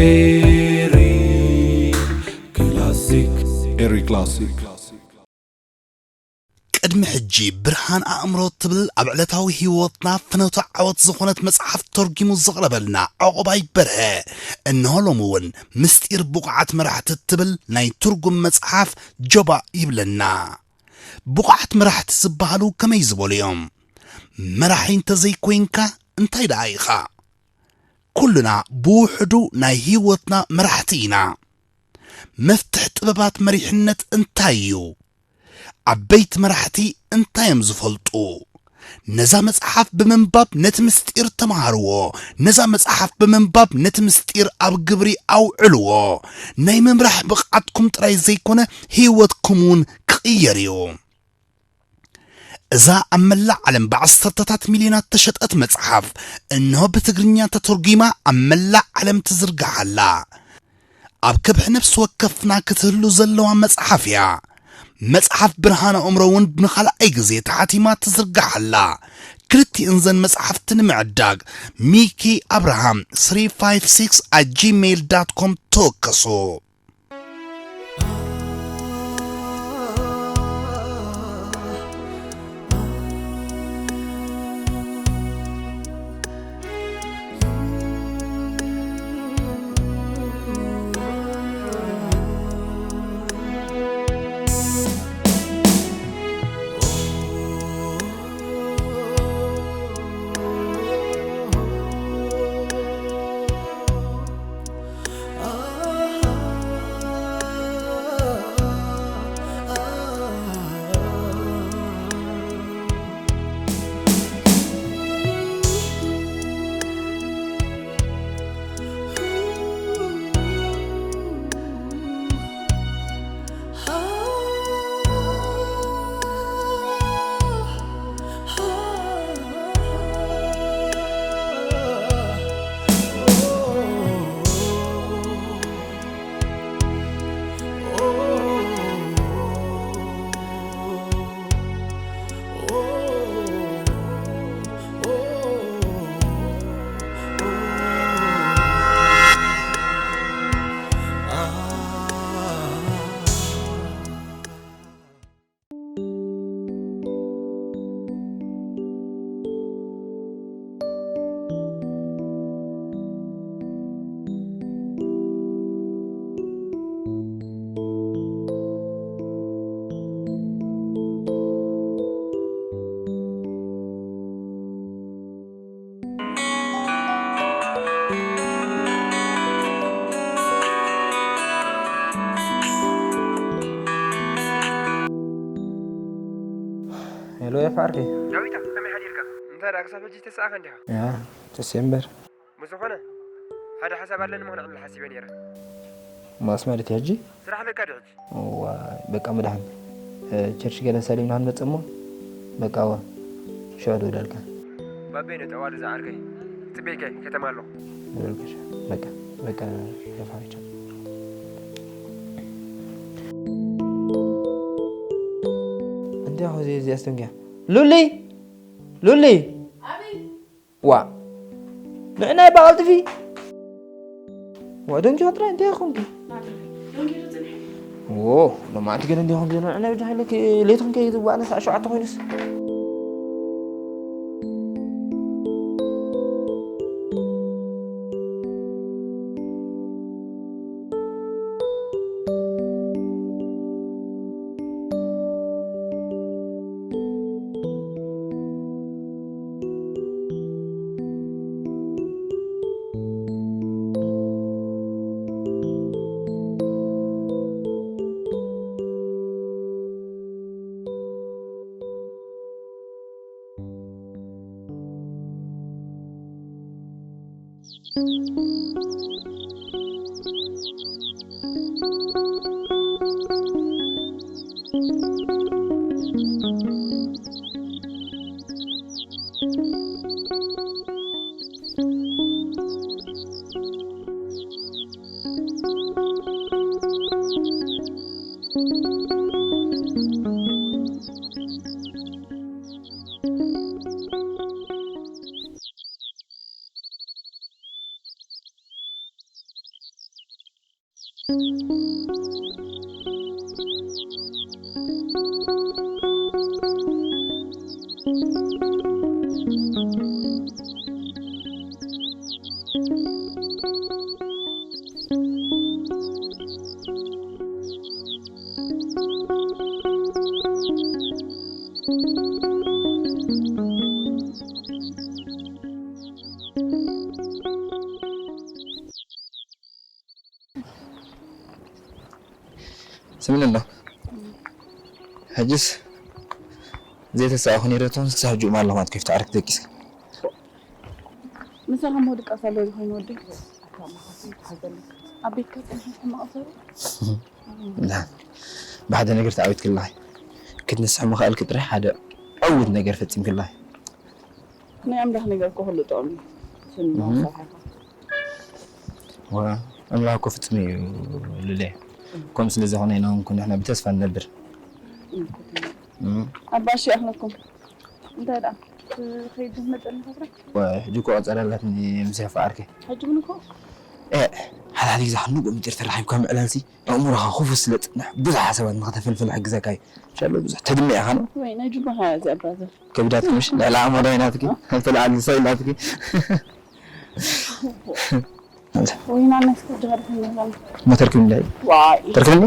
ኤሪ ክላሲክ። ኤሪ ክላሲክ። ቅድሚ ሕጂ ብርሃን ኣእምሮ ትብል ኣብ ዕለታዊ ህይወትና ፍኖተ ዓወት ዝኾነት መጽሓፍ ተርጒሙ ዘቕረበልና ዑቕባይ በርሀ፣ እንሆ ሎሚ እውን ምስጢር ብቑዓት መራሕቲ ትብል ናይ ትርጉም መጽሓፍ ጀባ ይብለና። ብቑዓት መራሕቲ ዝበሃሉ ከመይ ዝበሉ እዮም? መራሒ እንተዘይኮይንካ እንታይ ደኣ ኢኻ? ኩልና ብውሕዱ ናይ ህይወትና መራሕቲ ኢና። መፍትሕ ጥበባት መሪሕነት እንታይ እዩ? ዓበይቲ መራሕቲ እንታይ እዮም ዝፈልጡ? ነዛ መጽሓፍ ብምንባብ ነቲ ምስጢር ተማሃርዎ። ነዛ መጽሓፍ ብምንባብ ነቲ ምስጢር ኣብ ግብሪ ኣውዕልዎ። ናይ ምምራሕ ብቕዓትኩም ጥራይ ዘይኮነ ህይወትኩም እውን ክቕየር እዩ። እዛ ኣብ መላእ ዓለም ብዓሰርተታት ሚልዮናት ተሸጠት መጽሓፍ፣ እንሆ ብትግርኛ ተተርጒማ ኣብ መላእ ዓለም ትዝርጋሕ ኣላ። ኣብ ከብሒ ነፍሲ ወከፍና ክትህሉ ዘለዋ መጽሓፍ እያ። መጽሓፍ ብርሃን ኣእምሮ እውን ንኻልኣይ ግዜ ተሓቲማ ትዝርጋሕ ኣላ። ክልቲእን ዘን መጽሓፍቲ ንምዕዳግ ሚኪ ኣብርሃም ስሪ ፋይቭ ሲክስ ኣት ጂሜይል ዳት ኮም ተወከሱ። ሄሎ፣ ኤፋ ዓርከይ። ዳዊታ፣ ከመይ ሓዲርካ? እንታይ ደኣ ክሳብ ሕጂ ተሰኣኻ እንዲኻ? ያ፣ ተስየ እምበር። ብዝኾነ፣ ሓደ ሓሳብ ኣለኒ፣ ምኽንያት ሓሲበ ነይረ። ማስ ማለት እዩ ሕጂ? ስራሕ ኣለካ ዶ ሕጂ? እዋ፣ በቃ መድሓን። እ፣ ቸርች ገለ ሰሊምና ክንመጽእ እሞ፣ በቃ፣ እዋ፣ ሽዑ ደውለልካ። ባቤ ነጠዋል እዛ ዓርከይ። ጽቤከ ከተማ ኣለኹ። ደውለልካ ሽዑ። በቃ፣ በቃ፣ የፋሪቻ። እንታይ ሆዜ እዚኣ ስተንግያ? ሉሊ! ሉሊ! ኣቤት! ዋ! ንዕናይ በቐልጥፊ! ዋ፣ ደንጊኹ ጥራይ እንታይ ኾንኪ? ናብይ ደንጊኹ ጽንሕ። ዎ፣ ሎማዓንቲ ግን እንዲኹም ግን ንዕናይ ብጃ ሃይለኪ ሌትኹም ከይትዋእ ንሳዕ ሸውዓተ ኮይኑስ። ስምኒ ኣሎ። ሕጅስ ዘይተሳእኹ ነይረቶም ክሳብ ሕጂ እማ ኣለኹ ማለት ከይፍቲ ዓርክ ደቂስ። ምሳኻ ምውድቃ ሳለ ዝኾይኑ ወዲ ኣብ ቤትካ ጸኒሕኩም መቐሰሩ ብሓደ ነገር ተዓዊትክላኺ ክትንስሕ ምኽኣልኪ ጥራሕ ሓደ ዕውት ነገር ፈጺምክላኺ። ናይ ኣምላኽ ነገር እኮ ኩሉ ጥዑም እዩ። ስም እህ። መሳርሕኻ ዋ ኣምላኽ እኮ ፍጹም እዩ። ልለ ከም ስለ ዝኾነ ኢና ንኩን ንሕና ብተስፋ ንነብር። ኣባ እሺ ኣኽለኩም እንታይ ደኣ ትኸይድ መጠን ፈጥረ ሕጂ እኮ ቀጸላ ኣላትኒ ምስ ያፋ ዓርከይ። ሕጂ ምን እኮ ሓደ ሓደ ግዜ ንጎ ምጢር ተራኺብካ ምዕላልሲ ኣእምሮኻ ክፉት ስለ ጽንሕ ብዙሕ ሓሳባት ንኸተፈልፍል ሕግዘካ እዩ። ሻሎ ብዙሕ ተድምዕ ኢኻ ነው ወይ ናይ ጅባኻ እዚኣ ብራዘር ከብዳትኪ ምሽ ልዕሊ ኣእምሮይ ናትኪ ተለዓሊ ሰው ኢላትኪ ወይና ናይ ስፖርት ጀመርኩ ይመስላል ሞተርኪ ምንዳይ ዋይ ተርክብኒ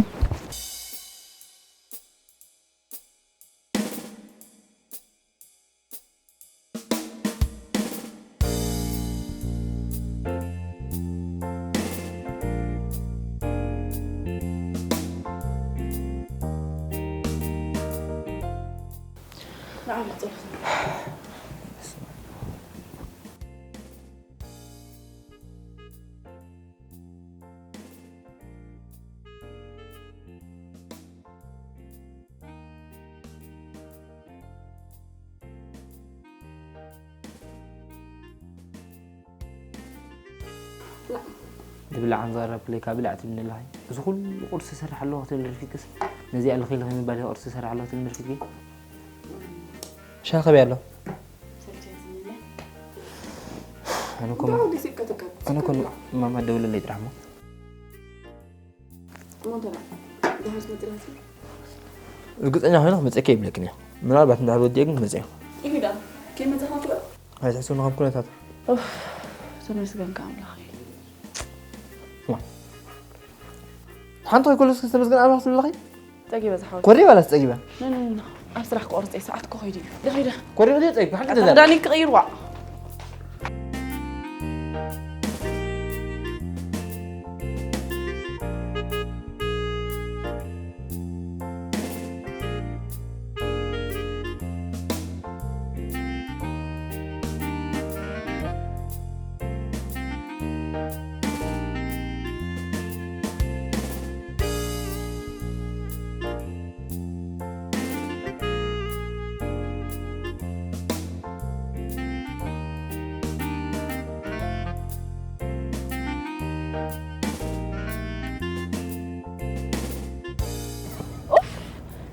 ዝብላዕ እንዛረብ ለካ ብላዕ ትብኒ ኣለኻ። እዚ ኩሉ ቁርሲ ሰርሕ ኣለኹ ትብል ርፊትክስ ነዚኣ ልኺ ልኺ ምባል ቁርሲ ሰርሕ ኣለኹ ትብል ርፊትኪ። ሻኸቢ ኣሎ ኣነ እኮ ኣነ እኮ ማማ ደውለለይ ጥራሕ እሞ እሞ እንተ ደኣ ደሓር ትመጽእ ኢልካ ርግፀኛ ኮይነ ክመፀኪ ይብለክን እየ ምናልባት እንዳር ወዲየ ግን ክመፀ እዩ እዩ ደኣ ከይመጻኻ ትበል ኣይትሕስብ ንከም ኩነታት ተመስገንካ ኣምላኽ ሓንቲ ወይ ኩሉ ተመስገን ኣምላኽ ትብለኺ ጸጊበ ዝሓወት ኮሪ ዋላ ጸጊበ ኣብ ስራሕ ክቆርፀ ሰዓት ክኸይድ እዩ ደኺደ ኮሪ ወዲየ ጸጊበ ሓንቲ ገዛ ክዳኒ ክቕይር ዋዕ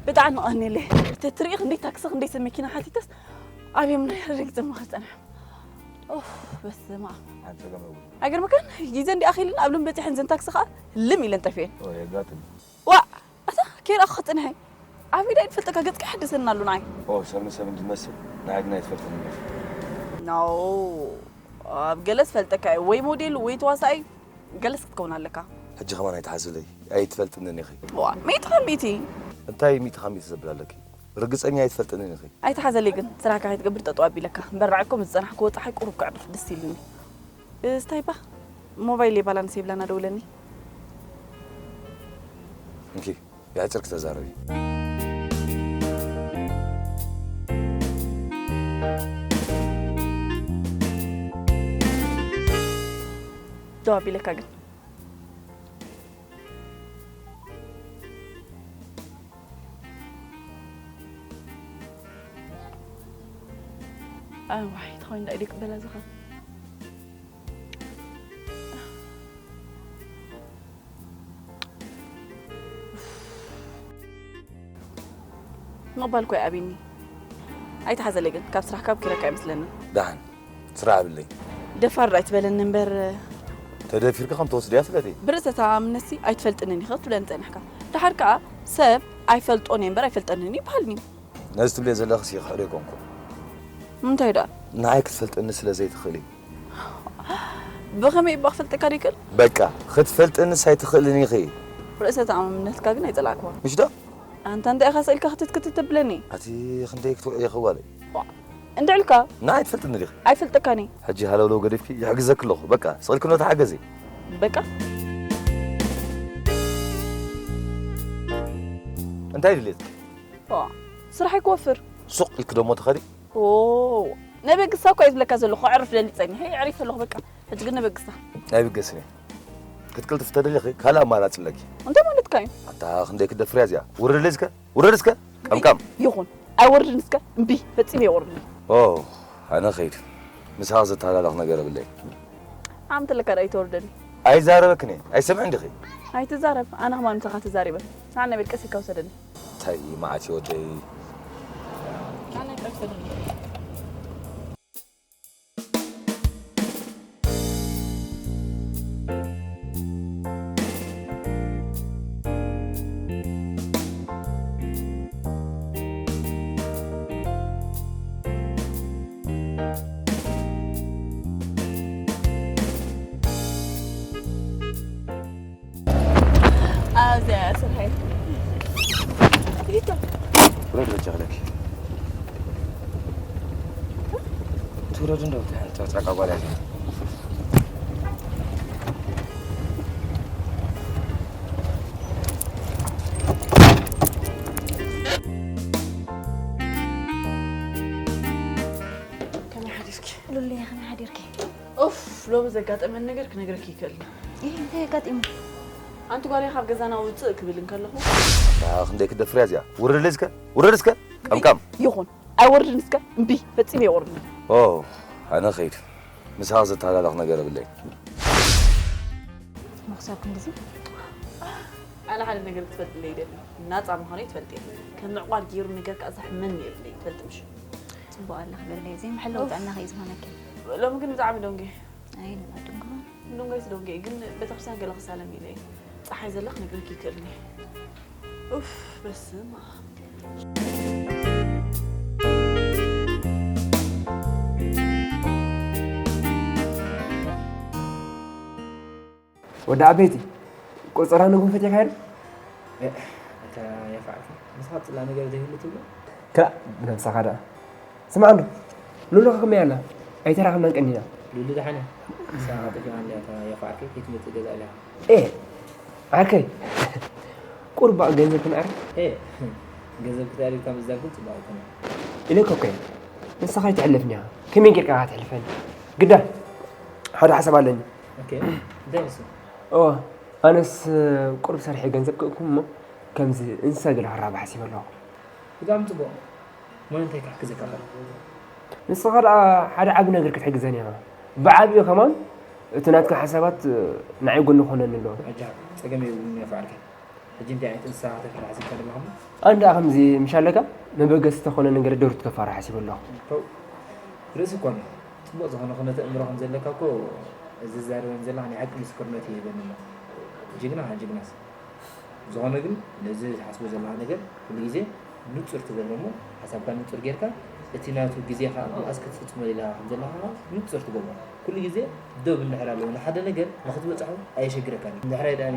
ብጣዕሚ ቀኒለ ተትርኢ ክንደይ ታክሲ ክንደይ ሰብ መኪና ሓቲተስ ኣብዮም ረግፅማ ክፀንሐ በስማ ኣይገርመካን ግዜ እንዲ ኣኺልን ኣብ ሎም በፂሐን ዘን ታክሲ ከዓ ልም ኢለን ጠፊአን የጋጥም ዋ ኣታ ከይረኣኹ ክፅንሐ ኣብ ኢዳ ይፈልጠካ ገፅካ ይሕደሰና ኣሉ ንዓይ ኦ ሰብን ሰብ እንድመስል ንዓይ ግን ኣይትፈልጥን ይመስል ኖ ኣብ ገለ ዝፈልጠካ እዩ ወይ ሞዴል ወይ ተዋሳኣይ ገለስ ክትከውን ኣለካ ሕጂ ከማን ኣይትሓዝለይ ኣይትፈልጥንን ኢኺ ዋ ሚእቲ ካብ ሚእቲ እንታይ ሚእቲ ካብ ሚእቲ ዘብል ኣለኪ ርግፀኛ ኣይትፈልጥንን ኢኺ ኣይትሓዘለይ ግን ስራሕካ ከይትገብር ጠጠው ኣቢለካ እምበር ንዓይ እኮ ምስ ዝፀናሕክዎ ፀሓይ ቁሩብ ከዕርፍ ደስ ኢሉኒ እስታይ ባ ሞባይለይ ባላንስ የብላና ደውለኒ እንኪ የሕፅር ክተዛረቢ ደው ኣቢለካ ግን ኣዋይ ተኾይኑ ዳኣ ኢደ ክበላ ዝኻ ምቕባል እኮ ይኣብኒ። ኣይትሓዘለይ ግን፣ ካብ ስራሕካ ኣብኪረካ ኣይመስለንን። ደሓን፣ ስራሕ ኣብለይ። ደፋር ዶ ኣይትበለኒ እምበር። ተደፊርካ ከም ትወስድያ ፍለጢ። ብርእሰ ተኣማምነትሲ ኣይትፈልጥንን ኢኻ ክትብለኒ ጸኒሕካ። ደሓር ከኣ ሰብ ኣይፈልጦን እየ እምበር ኣይፈልጠንን እዩ ይበሃልኒ። ነዚ ትብልዮ ዘለኽሲ ክሕዶ ኣይኮንኩን። ንምንታይ ደኣ? ንዓይ ክትፈልጥኒ ስለ ዘይትኽእሊ። ብኸመይ እባ ክፈልጠካ ደይክእል? በቃ ክትፈልጥንስ ኣይትኽእልን ኢኺ። ርእሰ ተኣማምነትካ ግን ኣይጸላእክዋን። ምሽ ዶ? ኣንታ እንታይ ኢኻ ስኢልካ ክትት ክትት ትብለኒ? ኣቲ ክንደይ ክትውዕዪ ኸዋለይ። እንድዕልካ ንዓይ ትፈልጥኒ ዲኺ? ኣይፈልጠካን እየ። ሕጂ ሃለውለው ገዲፍኪ ይሕግዘኪ ኣለኹ። በቃ ስቕ ኢልኪ ነታ ሓገዚ። በቃ። እንታይ ድሌትኪ? ዋ፣ ስራሐይ ክወፍር። ሱቕ ኢልኪ ዶ እሞ ትኸዲ? ኦ፣ ነበግሳ እኮ እየ ዝብለካ ዘለኹ። ከዕርፍ ደሊጸ እኒሀ፣ የዕሪፈ ኣለኹ በቃ። ሕጂ ግን ነበግሳ። ኣይብገስን እየ። ክትቅልጥፊ ተደሊኺ ካልእ ኣማራጺ ኣለኪ። እንታይ ማለትካ እዩ? ኣታ ክንደይ ክትደፍርያ እዚኣ። ውረደለይ እስከ፣ ውረደለይ እስከ። ቀምቃም። ይኹን፣ ኣይወርድን እስከ። እምቢ፣ ፈጺመ ኣይወርድን። ኦ፣ ኣነ ኸይድ። ምሳኺ ዘተሃላለኽ ነገር የብለይ። ዓም ተለካ ዳኣ ኣይተወርደኒ። ኣይዛረበክን እየ። ኣይሰምዕን ዲኺ? ኣይትዛረብ። ኣነ ኸማን ምሳኻ ተዛሪበ። ንዓና በል ቀስ ኢልካ ውሰደኒ። እንታይ እዩ መዓት እዩ ወደይ? ኣብዚኣ እያ ስርሐይ። ሪቶ። ውረድ በጃ ክለኪ። ትውረድ እንደው ትሕን ተወጻ ቃጓዳ። ከመይ ሓዲርኪ? ሉልየ ከመይ ሓዲርኪ? ኡፍ ሎሚ ዘጋጠመኒ ነገር ክነግረኪ ይክእል። እህ እንታይ ኣጋጢሙ? ሓንቲ ጓለይ ካብ ገዛና ውፅእ ክብል እንከለኹ። ኣታ ክንደይ ክትደፍርያ እዚኣ። ውረደለይ እስከ ውረድ እስከ ቀምቃም። ይኹን ኣይወርድን እስከ እምቢ ፈፂመ ኣይወርድን። ኦ ኣነ ኸይድ ምሳኻ ዘተሃላለኽ ነገር የብለይ። መኽሳብ ክንድዚ ኣነ ሓደ ነገር ክትፈልጥለይ ይደሊ። ናፃ ምዃነይ ትፈልጢ። ከም ምዕቋር ገይሩ ነገር ከዓ ዘሕመኒ የብለይ ትፈልጢ ምሽ? ፅቡቕ ኣለኺ በለይ፣ ዘይምሕላው ጥዕናኺ እዩ ዝኾነኪ። ሎሚ ግን ብጣዕሚ ደንጉየ። ኣይ ንባድንጎ። ንደንጎይስ ደንጉየ፣ ግን ቤተክርስትያን ገለ ክሳለም ኢለ እየ። ፀሓይ ዘላ ክነግረኪ ይክእልኒ። ኡፍ፣ በስመ ኣብ። ወዲ ዓበይቲ፣ ቆጸራ ንጉንፈት ኢኻ ዶ? እታ የፋዕኪ ምሳኻ ጽላ ነገር ዘይህሉ ትብሎ? ክላእ ብነብስኻ ደኣ። ስማዕ እንዶ፣ ሉሉ ከ ከመይ ኣላ? ኣይተራኸብናን ቀኒና። ሉሉ ደሓን እያ። ንሳ ጠፊኣ እንድያ እታ የፋዕኪ ከይትመጽእ ገዛ ኢላ። ኤ፣ ዓርከይ፣ ቁሩብ በኣ ገንዘብ ክንኣሪ። ኤ፣ ገንዘብ ክትኣሪ ኢልካ ምዝዛም ግን ጽቡቕ ኣይኮነን። ኢለካ እኮ እየ። ንስኻ ኣይትሕለፍን ኢኻ። ከመይ ጌርካ ኢኻ ትሕልፈኒ? ግዳ፣ ሓደ ሓሳብ ኣለኒ። ኦኬ፣ እንታይ ንሱ? እወ፣ ኣነስ ቁሩብ ሰሪሐ ገንዘብ ክእክብ እሞ ከምዚ እንስሳ ገለ ክራባሕ ሓሲበ ኣለኹ። ብጣዕሚ ጽቡቕ። እሞ እንታይ ክሕግዘካ እኽእል? ንስኻ ደኣ ሓደ ዓቢ ነገር ክትሕግዘኒ ኢኻ። ብዓቢኡ ከማን እቲ ናትካ ሓሳባት ንዓይ ጎኒ ክኾነኒ ኣለዎ። ኣጆኻ፣ ጸገም የብሉን፣ የፋዕልካ። ሕጂ እንታይ ዓይነት እንስሳ ከተፍሪ ሓሲብካ ዘለኻ እሞ? ኣነ ደኣ ከምዚ ምሽ ኣለካ መበገሲ ተኾነ ነገር ደርቱ ከፋሪ ሓሲበ ኣለኹ። ፖው፣ ርእሲ እኮ ኣሎ። ጽቡቕ ዝኾነ ኩነተ ኣእምሮ ከም ዘለካ እኮ እዚ ዝዛረበኒ ዘለኻ ናይ ሓቂ ምስክርነት እዩ ይህበኒ ኣሎ። ጅግና ኢኻ ጅግናስ። ብዝኾነ ግን ነዚ ትሓስቦ ዘለኻ ነገር ኩሉ ግዜ ንጹር ትገብሮ እሞ ሓሳብካ ንጹር ጌርካ እቲ ናቱ ግዜኻ መዓስ ክትፍጽሞ ደሊኻ ከም ዘለኻ ንጹር ትገብሮ። ኩሉ ግዜ ዶብ እንድሕር ኣለዎ ንሓደ ነገር ንኽትበጽሖ ኣየሸግረካን እዩ። እንድሕር ደኣ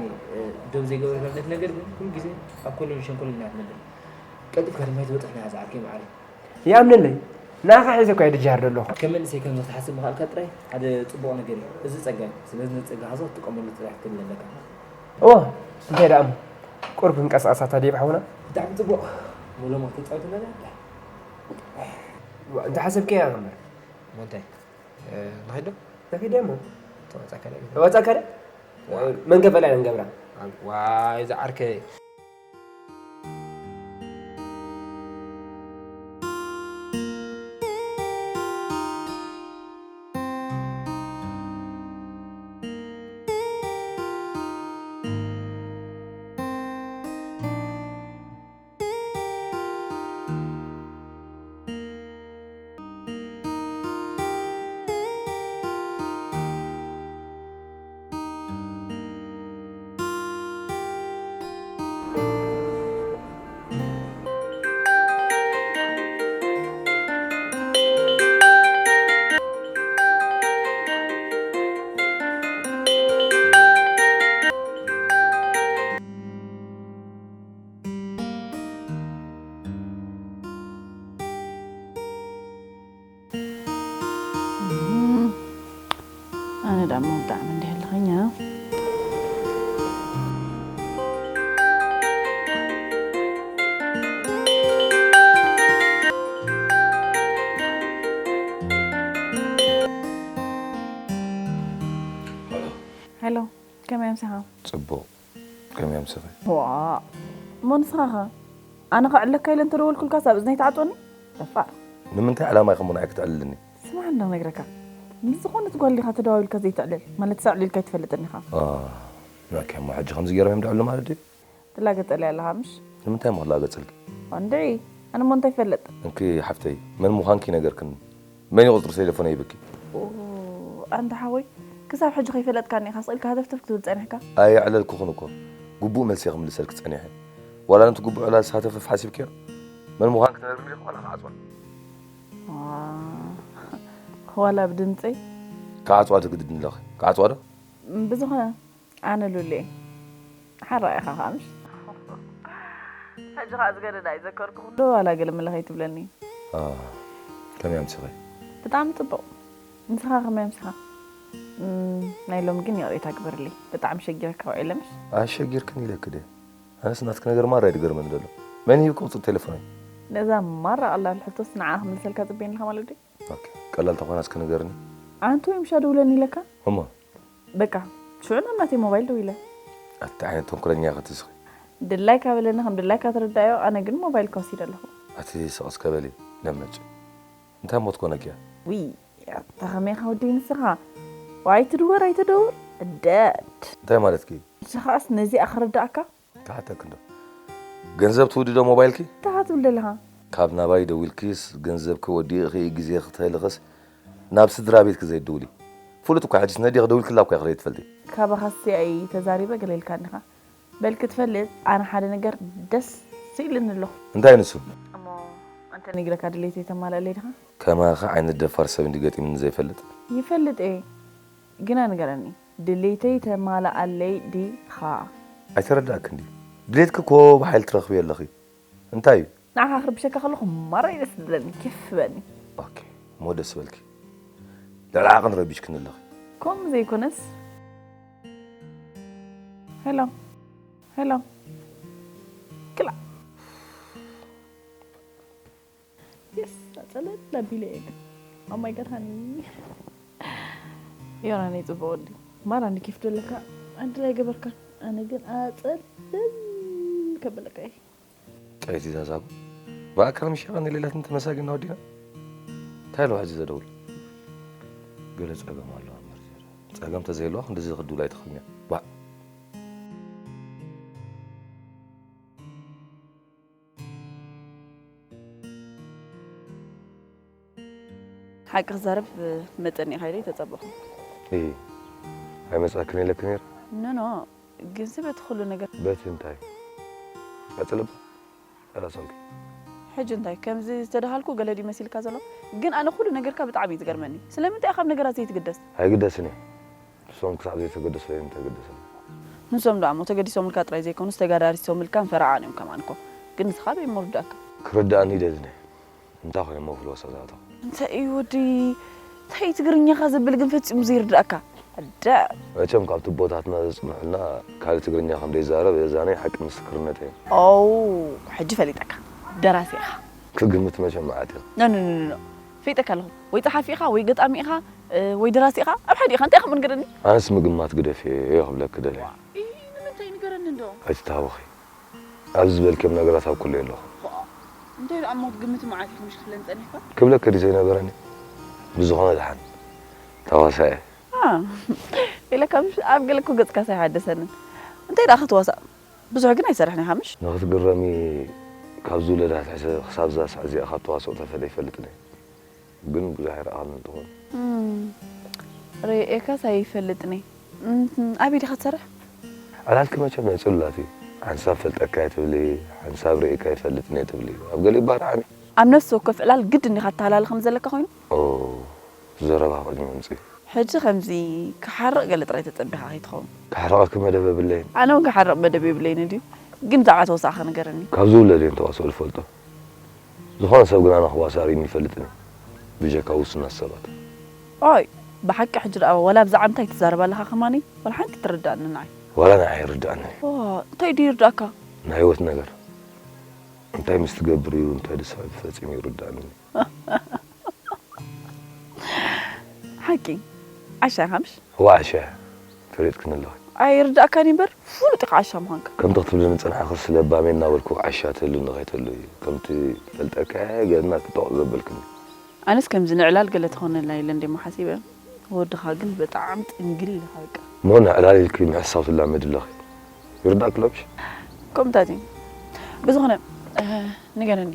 ዶብ ዘይገበርካሉ ነቲ ነገር ግን ኩሉ ግዜ ኣብ ኮሎን ሸንኮሎን ኢና ትነብር። ቀልጢፍካ ድማ ኣይትበጽሕን ኢኻ ዝዓርከይ መዓረይ። ይኣምነለይ ንዓኻ ሒዘ እኳ እየ ድጅሃር ደለኹ። ከም መንእሰይ ከምዚ ክትሓስብ ምኽኣልካ ጥራይ ሓደ ጽቡቕ ነገር እዩ። እዚ ጸጋ እዩ። ስለዚ ነዚ ጸጋኻ እዚ ክትጥቀመሉ ጥራይ ክትክእል ኣለካ። እወ እንታይ ደኣ እሞ ቁሩብ ክንቀሳቐስ ኣታ ዴቭ ሓውና። ብጣዕሚ ጽቡቕ። እሞ ሎሚ ክትጻወት ኣለና እንዳ። እንታይ ሓሰብካያ እምበር። እሞ እንታይ ንኸይድ ዶ? ንኸይድ እሞ። ተዋጻእካ ዶ? ተዋጻእካ ዶ? መን ከፈላ ኢና ንገብራ። ዋይ ዝዓርከይ። እሞ ብጣዕሚ እንዲህ ኣለኸኛ። ሄሎ፣ ከመይ ኣምሲኻ? ጽቡቕ። ከመይ ኣምሲኺ? ዋእ፣ እሞ ንስኻ ኸ? ኣነ ኸዕልለካ ኢለ እንተደወልኩልካስ ኣብ እዝነይ ትዓጽወኒ? ደፋር። ንምንታይ ዕላማ ኢኻ እሞ ንዓይ ክትዕልልኒ? ስማዕ እንዶ ነግረካ። ምስ ዝኾነት ጓል ዲኻ ተደዋዊልካ ዘይትዕልል? ማለት ኣዕሊልካ ኣይትፈልጥን ኢኻ። አ፣ ኦኬ፣ እሞ ሕጂ ከምዚ ገይሮም እዮም ድዕሉ ማለት ድዩ? ትላገጸለይ ኣለኻ ምሽ? ንምንታይ እሞ ክላገጸልኪ? እንድዒ፣ ኣነ እሞ እንታይ ይፈልጥ? እንኪ ሓፍተይ፣ መን ምዃንኪ ነገርክኒ? መን እዩ ቁጽሪ ቴሌፎነይ ይብኪ? ኦ፣ ኣንታ ሓወይ፣ ክሳብ ሕጂ ከይፈለጥካኒ ኢኻ ስቕ ኢልካ ሃተፍተፍ ክትብል ጸኒሕካ? ኣየዕለልኩኽን እኮ። ግቡእ መልሲ እየ ክምልሰልኪ ጸኒሐ። ዋላ ነቲ ግቡእ ዕላልስ ሃተፍተፍ ሓሲብክዮ? መን ምዃንኪ ትነግርኒ ዲኺ ዋላ ክዓጽዋ? ዋ፣ ዋላ ብድምጸይ? ክዓጽዋ ትግድድኒ ኣለኺ። ክዓጽዋ ዶ? ብዝኾነ፣ ኣነ ሉል እየ። ሓራቕ ኢኻ ኸኣ ምሽ? ሕጂ ኸኣ ዝገደዳ ይዘከርኩ ኩሉ ዋላ ገለ መለ ከይትብለኒ። አ፣ ከመይ ኣምሲኺ? ብጣዕሚ ጽቡቕ። ንስኻ ከመይ ኣምሲኻ? እም፣ ናይ ሎሚ ግን ይቕሬታ ግበርለይ። ብጣዕሚ ሸጊረካ ውዒለ ምሽ? ኣሸጊርክን ኢለኪ ድየ? ኣነስ ናትኪ ነገር ማራ እዩ ዝገርመኒ ዘሎ። መን ሂብኪ ቁጽሪ ቴሌፎነይ? ነዛ ማራ ቀላል ሕቶስ ንዓኣ ክምልሰልካ ጽበየኒ ኣለኻ ማለት ድዩ? ኦኬ፣ ቀላል ተኾና እስኪ ንገርኒ። ኣንቱ ወይ ምሻ ደውለኒ ኢለካ? እሞ? በቃ፣ ሽዑ ናብ ናተይ ሞባይል ደዊለ። ኣቲ ዓይነት ተንኮለኛ ኢኺ ትስኺ። ድላይካ በለኒ፣ ከም ድላይካ ትርዳዮ፣ ኣነ ግን ሞባይልካ ወሲደ ኣለኹ። ኣቲ ስቕ እስከ በሊ፣ ለመጭ። እንታይ ሞት ኮነኪያ? ውይ፣ ኣታ ከመይ ኢኻ ወደይ ንስኻ? ዋይ ትድወር ኣይተደውር፣ ደድ። እንታይ ማለትኪ? ንስኻስ ነዚኣ ክርዳእካ? ክሓተኪ እንዶ። ገንዘብ ትውዲ ዶ ሞባይልኪ? እንታይ ትብል ዘለኻ? ካብ ናባይ ደዊልኪስ ገንዘብኪ ወዲእኺ ግዜ ክተህልኽስ ናብ ስድራ ቤትኪ ዘይትድውሊ። ፍሉጥ እኮ ሕጂስ ነዲኺ ደዊልክላ እኮ ኢኺ ዘይትፈልጢ። ካባኻስ እየ ተዛሪበ ገለ ኢልካኒ ኢኻ። በል ክትፈልጥ ኣነ ሓደ ነገር ደስ ኢሉኒ ኣለኹ። እንታይ ንሱ? እሞ ኣንተ ነጊረካ ድሌተይ ተማልኣለይ ዲኻ? ከማኺ ዓይነት ደፋር ሰብ እንዲ ገጢሙኒ ዘይፈልጥ። ይፈልጥ እየ። ግና ንገረኒ፣ ድሌተይ ተማልኣለይ ዲኻ? ኣይተረዳእክን ድዩ? ድሌትኪ እኮ ብሓይሊ ትረኽብዮ ኣለኺ። እንታይ እዩ? ንዓኻ ክርብሸካ ከለኹ ማራ እዩ ደስ ዝብለኒ፣ ኬፍ ይህበኒ። ኦኬ፣ እሞ ደስ በልኪ። ልዕሊ ዓቕን ረቢሽክኒ ኣለኺ። ከምኡ ዘይኮነስ። ሄሎ፣ ሄሎ። ክላ። የስ፣ ኣጸለል ኣቢለ እየ ግን። Oh my God፣ ሃኒ። ዮናነይ ጽቡቕ ወዲ። ማራ እንዲ ኬፍ ዶ ኣለካ? ኣንድ ላይ ገበርካ። ኣነ ግን ኣጸለል ከበለካ እየ። ጸይቲ ዛዛጉ። ብኣካል ምሽ ቐኒ ሌላት እንተመሳጊና ወዲና። እንታይ ኣለዋ ሕጂ ዘደውል? ገለ ጸገም ኣለዋ እምበር ዝያዳ። ጸገም ተዘይህልዋ ክንድዚ ክድውል ኣይትኽእልን እያ። ባዕ። ሓቂ ክዛረብ መጸኒ ኢኻ ኢለ ኣይተጸበኹን። እይ፣ ኣይመጻእክን ኢለኪ ነይረ? ኖ፣ ኖ፣ ግንሲ በቲ ኩሉ ነገር በቲ እንታይ? ቀጽሊ እባ። ጠላሶንኪ። ሕጂ እንታይ? ከምዚ ዝተደሃልኩ ገለ ድዩ መሲልካ ዘሎ? ግን ኣነ ኩሉ ነገርካ ብጣዕሚ እዩ ዝገርመኒ። ስለምንታይ ኢኻ ኣብ ነገራት ዘይትግደስ? ኣይግደስን እየ። ንሶም ክሳብ ዘይተገደሱ እዮም ተገደስን። ንሶም ደኣ እሞ ተገዲሶምልካ ጥራይ ዘይኮኑስ ተጋዳሪሶምልካን ፈረቓን እዮም ከማን እኮ። ግን ንስኻ ኣበይ እሞ ርዳእካ? ክርድኣኒ ይደልን እየ። እንታይ ኮይነ እሞ ክልወሶ ዝኣተኹ? እንታይ እዩ ወዲ? እንታይ እዩ ትግርኛኻ ዘብል ግን ፈጺሙ ዘይርድኣካ? ኣደ። መቸም ካብ ትቦታትና ዘጽንሑልና ካልእ ትግርኛ ከም ዘይዛረብ እዛ ናይ ሓቂ ምስክርነት እየ። ኦው፣ ሕጂ ፈሊጠካ። ደራሲ ኢኻ። ክግምት መቸም መዓት እየ። ኖ፣ ኖ፣ ኖ፣ ኖ፣ ኖ። ፈሊጠካ ኣለኹ። ወይ ጸሓፊ ኢኻ፣ ወይ ገጣሚ ኢኻ፣ እ፣ ወይ ደራሲ ኢኻ። ኣብ ሓደ ኢኻ። እንታይ ኢኻ ምን ገረኒ? ኣነስ ምግማት ግደፍ እየ ክብለኪ ደልየ። ዋ፣ ኢ፣ ንምንታይ ንገረኒ እንዶ? ኣይትተሃወኺ። ኣብዚ ዝበልክዮም ነገራት ኣብ ኩሉ ኣለኹ። ዋ፣ እንታይ ደኣ እሞ ክትግምት መዓት ኢኻ ምሽ ክትብለኒ ጸኒሕካ? ክብለኪ ድዩ ዘይነበረኒ? ብዝኾነ ደሓን። ተዋሳኢ። አ፣ ኢለካ ምሽ ኣብ ገለ እኮ ገጽካስ ኣይሓደሰንን። እንታይ ደኣ ክትዋሳእ? ብዙሕ ግን ኣይሰርሕን ኢኻ ምሽ? ንኽትግረሚ ካብ ዝውለድ ኣትሒዘ ክሳብ እዛ ሰዓት እዚኣ ካብ ተዋስኦ ተፈልየ ኣይፈልጥን እየ። ግን ብዙሕ ኣይረኣኻንን ትኾን። እም፣ ርእየካስ ኣይፈልጥን እየ። እም፣ ኣበይ ዲኻ ትሰርሕ? ዕላልኪ መቸም ናይ ጽሉላት እዩ። ሓንሳብ ፈልጠካ እየ ትብሊ፣ ሓንሳብ ርእየካ ኣይፈልጥን እየ ትብሊ። ኣብ ገሊኡ እባ ርዓሚ። ኣብ ነፍሲ ወከፍ ዕላል ግድን ዲኻ ኣተሃላሊ ከም ዘለካ ኮይኑ? ኦ፣ ዘረባ ቅድሚ ምምጽኡ። ሕጂ ከምዚ ክሓርቕ ገለ ጥራይ ተጸቢኻ ከይትኸውን። ክሓርቐኪ መደብ የብለይን። ኣነ እውን ክሓርቕ መደብ የብለይን ድዩ? ግን ብዛዕባ ተዋሳእኻ ንገረኒ። ካብ ዝውለድ እየን ተዋስኦ ዝፈልጦ። ዝኾነ ሰብ ግን ኣነ ክዋሳእ ርእይኒ ይፈልጥን እዩ። ብጀካ ውሱናት ሰባት። ኦይ፣ ብሓቂ ሕጂ ደኣ ዋላ ብዛዕባ እንታይ ትዛረብ ኣለኻ ከማኒ ዋላ ሓንቲ ትርዳእኒ ንዓይ። ዋላ ንዓይ ይርዳእኒ። ዋ፣ እንታይ ድዩ ይርዳእካ? ናይ ህይወት ነገር እንታይ ምስ ትገብር እዩ እንታይ ደስ ፈጺሙ ይርዳእኒ። ሓቂ ዓሻ ኢኻ ምሽ? እዋ ዓሻ እያ። ፈሊጥክኒ ኣለኺ። ኣይርዳእካን እምበር ፍሉጥ ኢኻ ዓሻ ምዃንካ። ከምቲ ክትብልኒ ዝጸናሕክስ ለባመይ እናበልኩ ዓሻ ትህልኒ ከይትህሉ እዩ። ከምቲ ፈልጠካያ ገና ክጠቕ ዘበልክኒ። ኣነስ ከምዚ ንዕላል ገለ ትኾነላ ኢለ እንዴ መሓሲበ። ወድኻ ግን ብጣዕሚ ጥንግል ኢኻ በቃ። እሞ ንዕላል ኢልኪ ምሕሳው ትላመዲ ኣለኺ። ይርዳእኪ ሎምሽ? ከምታት እዩ። ብዝኾነ፣ እ፣ ንገረኒ፣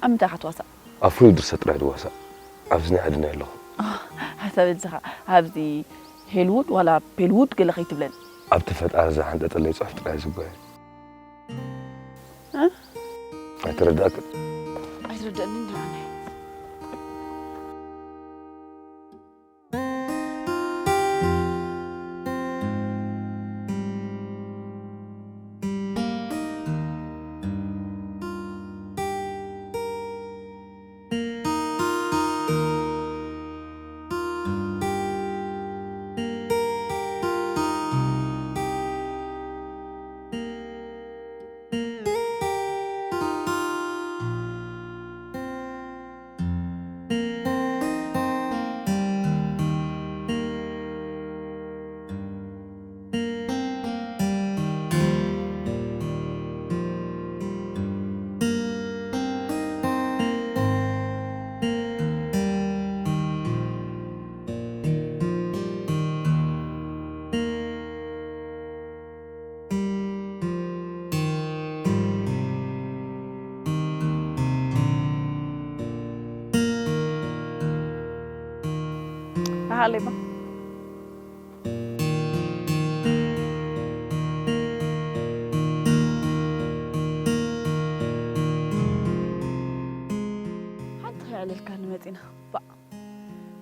ኣብ ምንታይ ኢኻ ትዋሳእ? ኣብ ፍሉይ ድርሰት ጥራይ ድዋሳእ። ኣብዚ ናይ ዓድና የለኹ። ኣታ በጃኻ፣ ኣብዚ ሄልውድ ዋላ ፔልውድ ገለ ከይትብለኒ። ኣብቲ ፈጣሪ ዝሓንጠጠለይ ጽሑፍ ጥራይ ዝጓየ። እ? ኣይተረዳእክን? ኣይተረዳእንን ደኣ ኣነ። ኣሃለይባ። ሓንቲ ከይዕለልካ ንመጺና። ባእ።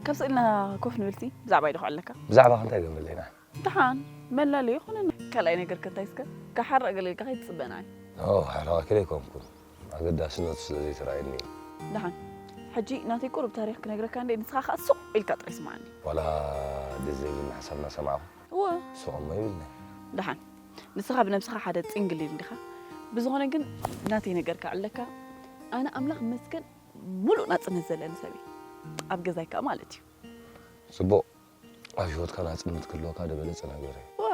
ካብ ስእልና ኮፍ ንብል ሲ፣ ብዛዕባይ ዶ ክዕለካ? ብዛዕባኺ እንታይ ገምለይና? ደሓን፣ መላለዪ ይኹነና። ካልኣይ ነገርከ እንታይ እስከ? ክሓርቕ ገለ ኢልካ ከይትጽበና እዩ። ኦ፣ ሓራቒ ኣይኮንኩን። ኣገዳስነቱ ስለ ዘይተራእየኒ እዩ። ደሓን፣ ሕጂ ናተይ ቁሩብ ታሪኽ ክነግረካ እንዴ፣ ንስኻ ከኣ ሱቕ ኢልካ ጥራይ ስምዓኒ። ዋላ ደስ ዘይብለኒ ሓሳብ እናሰማዕኹ እወ። ሱቕ እሞ ይብለኒ። ደሓን፣ ንስኻ ብነብስኻ ሓደ ጽንግሊል እንዲኻ። ብዝኾነ ግን ናተይ ነገር ክዕለካ፣ ኣነ ኣምላኽ ይመስገን ሙሉእ ናጽነት ዘለኒ ሰብ እየ። ኣብ ገዛይ ከኣ ማለት እዩ። ጽቡቕ። ኣብ ህይወትካ ናጽነት ክህልወካ ዝበለጸ ነገር እዩ። እወ፣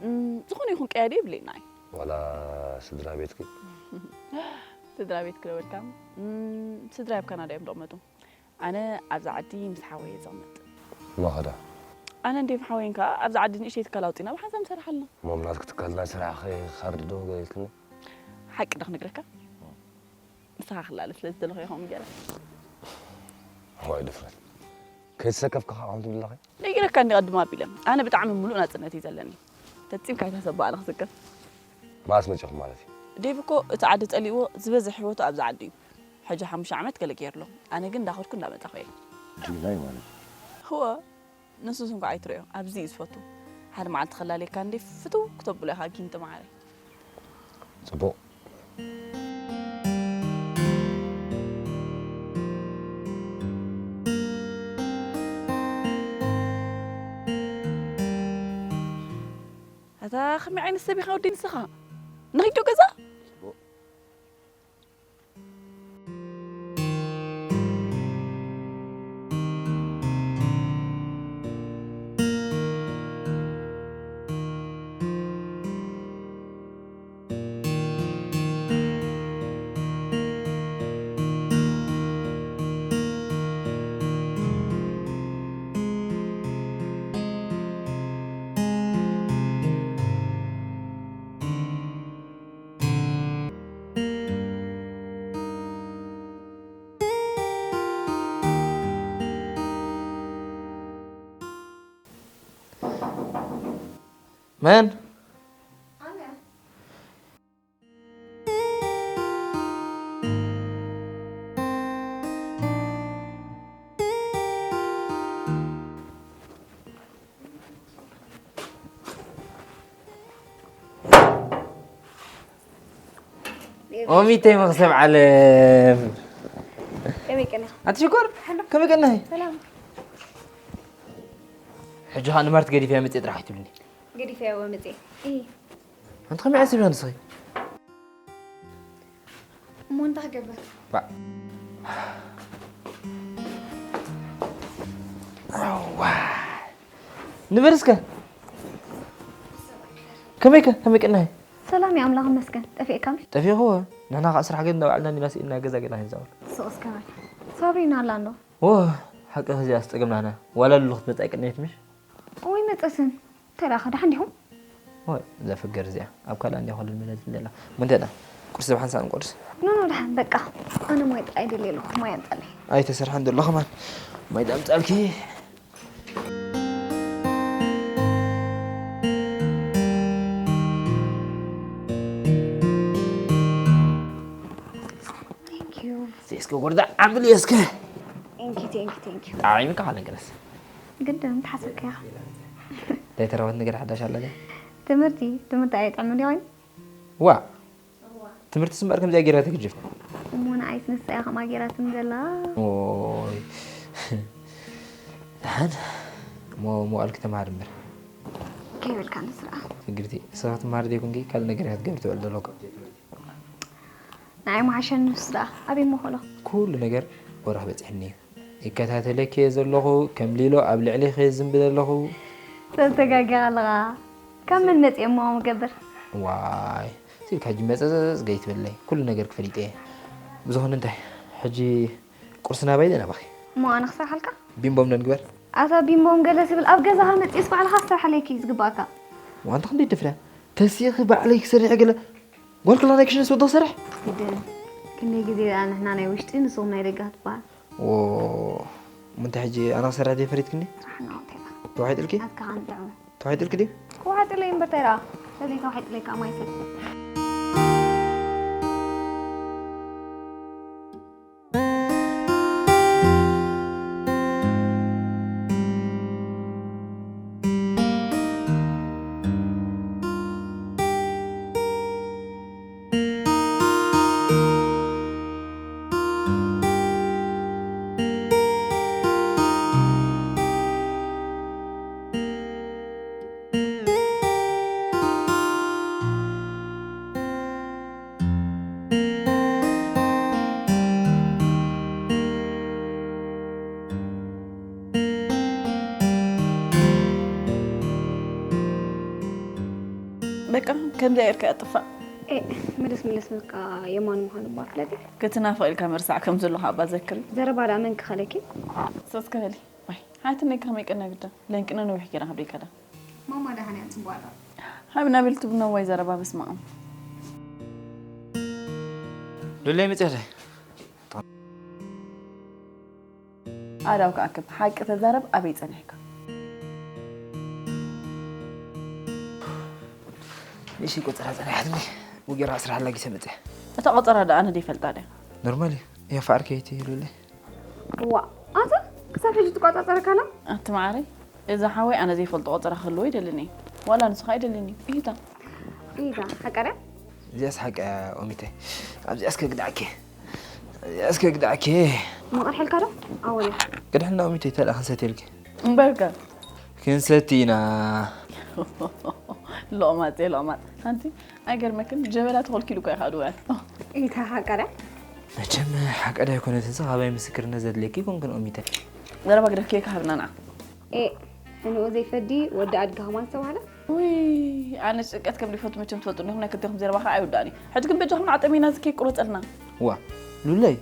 እም፣ ዝኾነ ይኹን ቀያዲ የብለይን ንዓይ። ዋላ ስድራ ቤትኪ? ስድራ ቤትኪ ዶ በልካ? እም፣ ስድራይ ኣብ ካናዳ እዮም ዝቕመጡ። ኣነ ኣብዛ ዓዲ ምስ ሓወይ እየ ዝቕመጥ። እሞ ኸዳ? ኣነ እንዴ ሓወይን ከኣ ኣብዛ ዓዲ ንእሽተይ ትካል ኣውጺና ብሓንሳብ ንሰርሕ ኣለና። እሞ ኣብ ናትኪ ትካል ናይ ስራሕ ኸ ካርድ ዶ ገለ ኢልክኒ? ሓቂ ዶ ክነግረካ? ንስኻ ክላለ ስለ ዝደለኹ እየ ከምኡ ገይረ። እዋይ ድፍረት። ከይተሰከፍኪ ኸኣ ከምኡ ትብሊ ኣለኺ? ነጊረካ እንዲ ቀድም ኣቢለ። ኣነ ብጣዕሚ ምሉእ ናጽነት እዩ ዘለኒ። ፈጺምካ ኣይትሕሰቦ ኣነ ክስከፍ። መዓስ መጺኹም ማለት እዩ? ዴቭ እኮ እቲ ዓዲ ጸሊእዎ ዝበዝሕ ህይወቱ ኣብዛ ዓዲ እዩ። ሕጂ ሓሙሽተ ዓመት ገለ ገይሩ ኣሎ። ኣነ ግን እንዳኸድኩ እንዳመጻኹ እየ። ጅግና እዩ ማለት እዩ። እወ። ንሱስ እንኳዕ ኣይትርእዮ፣ ኣብዚ እዩ ዝፈቱ። ሓደ መዓልቲ ክላለየካ እንዴ ፍትው ክተብሎ ኢኻ ጊንጢ መዓረይ። ጽቡቕ። ኣታ ከመይ ዓይነት ሰብ ኢኻ ወደይ ንስኻ? ንኺድ ዶ ገዛ? መን? ኦሚተይ መኽሰብ ዓለም። ከመይ ቀኒኻ? ኣቲ ሽኮር፣ ከመይ ቀኒኺ? ሰላም። ሕጂ ኸኣ ንማርት ገዲፈያ መጽእ ጥራሕ ኣይትብልኒ። ገዲፈያ ወ መጽእ። እይ። ኣንቲ ከመይ ዓሲብያ ንስኺ? እሞ እንታይ ክገብር? ባ- ኣዋ። ንበል እስከ። ከመይከ? ከመይ ቅናይ? ሰላም እዩ ኣምላኽ ይመስገን። ጠፊእካ ምሽ? ጠፊእኽዎ። ንሕና ኸዓ ስራሕ ገና እንዳውዓልና እንዲና ስኢልና ገዛ ገና ክንዛወር። ስቕ እስከ በል። ሳብሪና ኣላ እንዶ? ዎ፣ ሓቂ ኸዚኣ ኣስጠገምናና። ዋላ ሉሉ ክትመጽእ ኣይቅነየት ምሽ? እወይ መጸስን። እንታይ ደኣ፣ ደሓን ዲኹም? ወይ፣ እዛ ፍገር እዚኣ። ኣብ ካልኣ እንድያ ኮለል መለል ትብል ዘላ። እሞ እንታይ ደኣ? ቁርሲ ብሓንሳእ ንቆርስ? ኖ፣ ኖ፣ ደሓን፣ በቃ። ኣነ ማይ ጥራይ ደልየ ኣለኹ፣ ማይ ኣምጻለይ። ኣይተሰርሐን ዘሎ ከማን። ማይ ዳምጻልኪ። Thank you. እስከ ጎርዳ ዓምብል እስከ። Thank you, thank you, thank you. ጣዕሚ ካለ ገለስ። ግድን ተሓሰብከያ። እንታይ ተረፈት ነገር ሓዳሽ ኣለካ? ትምህርቲ፣ ትምህርቲ ኣይጥዕምን ዲዩ? ዋ። ትምህርቲ ስምበር ከምዚኣ ጌራ ትግጅፍ። እሞ ንዓይስ ንሳ እያ ከምኣ ጌራ ትም ዘላ። ኦይ። ደሓን። እሞ መዋእልኪ ተምሃሪ እምበር። ከይበልካ ንስርዓ። ስግርቲ፣ ንስኻ ትምሃሪ ዘይኮንኪ ካልእ ነገር እያ ክትገብሪ ትውዕል ዘለኹ። ንዓይ መሓሸኒ ንሱ ደኣ ኣበይ እሞ ከሎ? ኩሉ ነገር ወረኽ በጺሕኒ እዩ። ይከታተለኪ እየ ዘለኹ፣ ከም ሊሎ ኣብ ልዕሊኺ እየ ዝዝንቢ ዘለኹ። ሰብ ተጋጊኻ ኣለኻ። ካብ መን መጺኦም እሞ ከምኡ ገብር? ዋይ፣ ሲልካ ሕጂ መጸጸጽ ገይትበለይ። ኩሉ ነገር ክፈሊጠ እየ። ብዝኾነ እንታይ፣ ሕጂ ቁርሲ ናባይ ዶ ናባኺ? እሞ ኣነ ክሰርሓልካ? ቢምቦም ዶ ንግበር? ኣታ ቢምቦም ገለ ትብል፣ ኣብ ገዛኻ መጺእስ ባዕልኻ ክትሰርሓለይ እዩ ዝግባኣካ። ዋንታ ክንደይ ትደፍርያ? ተሲእኺ ባዕለይ ክሰርሕ ገለ ጓል ክላ ናይ ክሽነ ስወዶ ክሰርሕ? ግድን። ክንደይ ግዜ ደኣ ንሕና ናይ ውሽጢ ንስኹም ናይ ደገ ክትበሃል? ዎ፣ እሞ እንታይ ሕጂ ኣነ ክሰርሕ ደይ ፈሪድክኒ? ስራሕ እናወተላ። ተዋሒጥልኪ? ናትካ ከንጥዑ። ተዋሒጥልኪ ድዩ? ክዋሓጥለይ እምበር እንታይ ደኣ? ስለዘይ ተዋሒጥለይ ከኣ ማይ ሰቲ። በቃ ከምዚኣ ኢልካ ኣጥፋእ። ኤ፣ ምልስ ምልስ ምልካ የማን ምዃኑ እባ ፍለጢ። ክትናፍቕ ኢልካ ምርሳዕ ከም ዘለኻ እባ ዘክሪ። ዘረባ ደኣ መን ክኸለኪ? ሰስከ በሊ። ዋይ፣ ሓትነይ ከመይ ቀና ግዳ። ለንቅነ ነዊሕ ጌራ ክብደይ ከዳ። ማማ ደሓን እያ፣ ጽቡቕ ኣላ። ሃብ ናብል ትብና ዋይ ዘረባ በስመ ኣብ። ሉለይ መጽያለይ። ኣዳው ክኣክብ ሓቂ ተዛረብ፣ ኣበይ ጸኒሕካ? ንእሽተይ ቆጸራ ጸኒሓትኒ፣ ወጊራ ኣስራሓላ ጊሰ መጽያ። እታ ቆጸራ ደኣ ኣነ ደይፈልጣ ድያ? ኖርማል እዩ። እያ ፋዕር ከይቲ ይሉለይ። ዋ፣ ኣታ ክሳብ ሕጂ ትቆጻጸረካ ኣላ? ኣቲ መዓረይ፣ እዛ ሓወይ ኣነ ዘይፈልጦ ቆጸራ ክህልዎ ይደልን እዩ። ዋላ ንስኻ ኣይደልን እዩ። እሂታ። እሂታ፣ ሓቀርያ? እዚኣስ ሓቂ እያ ኦሚተይ። ኣብዚኣስ ከግድዓኪ። እዚኣስ ከግድዓኪ። መቕርሐልካ ዶ? ኣወል። ቅድሕና ኦሚተይ፣ ተላ ክንሰትየልኪ። እምበርከ። ክንሰቲ ኢና። ሎማጽ እየ፣ ሎማጽ። ሓንቲ ኣይገርመክን፣ ጀበና ተኸልኪሉ እኮ እዩ ከኣ ድውዕል። እታ ሓቀዳ? መቸም ሓቀዳ ኣይኮነትን፣ እዛ ካባይ ምስክርነት ዘድልየኪ ይኮንክን ኦሚተ። ዘረባ ግደፍኪ ከሃብና ንዓ። ኤ፣ እንኡ ዘይፈዲ ወዲ ኣድጊ ከማን ዝተባህለ? ውይ፣ ኣነ ጭንቀት ከም ዘይፈቱ መቸም ትፈልጡ እንዲኹም፣ ናይ ክልቴኹም ዘረባ ከኣ ኣይውዳእን እዩ። ሕጂ ግን በጃኹም ንዓ ጠሚና እዚ ኬክ ቁረጸልና። ዋ፣ ሉለይ፣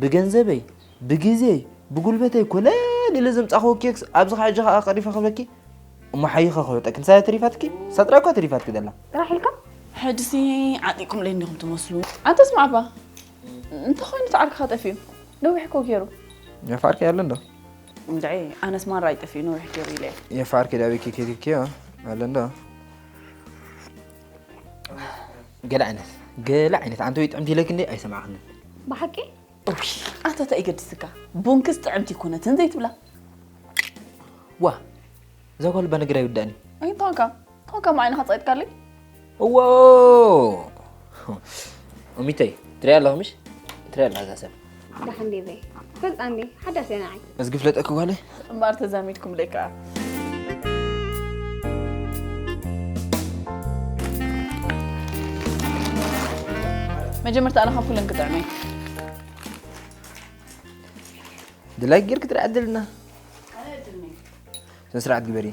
ብገንዘበይ፣ ብግዜይ፣ ብጉልበተይ ኮለል ኢለ ዘምጻእክዎ ኬክስ ኣብዚ ኸዓ ሕጂ ኸዓ ቀሪፈ ክብለኪ እሞ ሓይኸ ክውጠኪ ንሳ እያ ተሪፋትኪ? ንሳ ጥራይ እኳ ተሪፋትኪ ዘላ። ጥራሕ ኢልካ? ሕጂሲ ዓጢቕኩም ለይ እንዲኹም ትመስሉ። ኣንተ ስማዕ እባ፣ እንተ ኾይኑ እቲ ዓርክኻ ጠፊኡ። ነዊሕ እኮ ገይሩ። የፋርኪ ኣሎ እንዶ? እንድዒ፣ ኣነስ ማራ ኣይጠፊኡ ነዊሕ ገይሩ ኢለ እየ። የፋርኪ ዳቢኪ ኬቲኪዮ ኣሎ እንዶ? ገለ ዓይነት፣ ገለ ዓይነት። ኣንተ ወይ ጥዕምቲ ኢለኪ እንዴ ኣይሰማዕክንን። ብሓቂ? እውይ፣ ኣታ እንታይ ይገድስካ? ቡንክስ ጥዕምቲ ኣይኮነትን ዘይትብላ። ዋ፣ እዛ ጓል እባ ነገር ኣይውዳእን እዩ። ኣይ፣ እንታንካ? እንታንካ ማዓይንኻ ጸይጥካለይ? እዎ! እሚተይ፣ ትሪኣ ኣለኹ ምሽ? ትሪኣ ኣለኻ እዛ ሰብ? ደሓን ዴቨይ። ፈልጣ እንዴ? ሓዳስ እያ ንዓይ። መዝጊ ፍለጠኪ ጓለይ? እምበኣር ተዛሚድኩም ደይ ከኣ። መጀመርታ ኣነ ካብ ኩለን ክጥዕመይ። ድላይ ጌርክ ጥራይ ዕድልና። ስነ ስርዓት ግበሪ።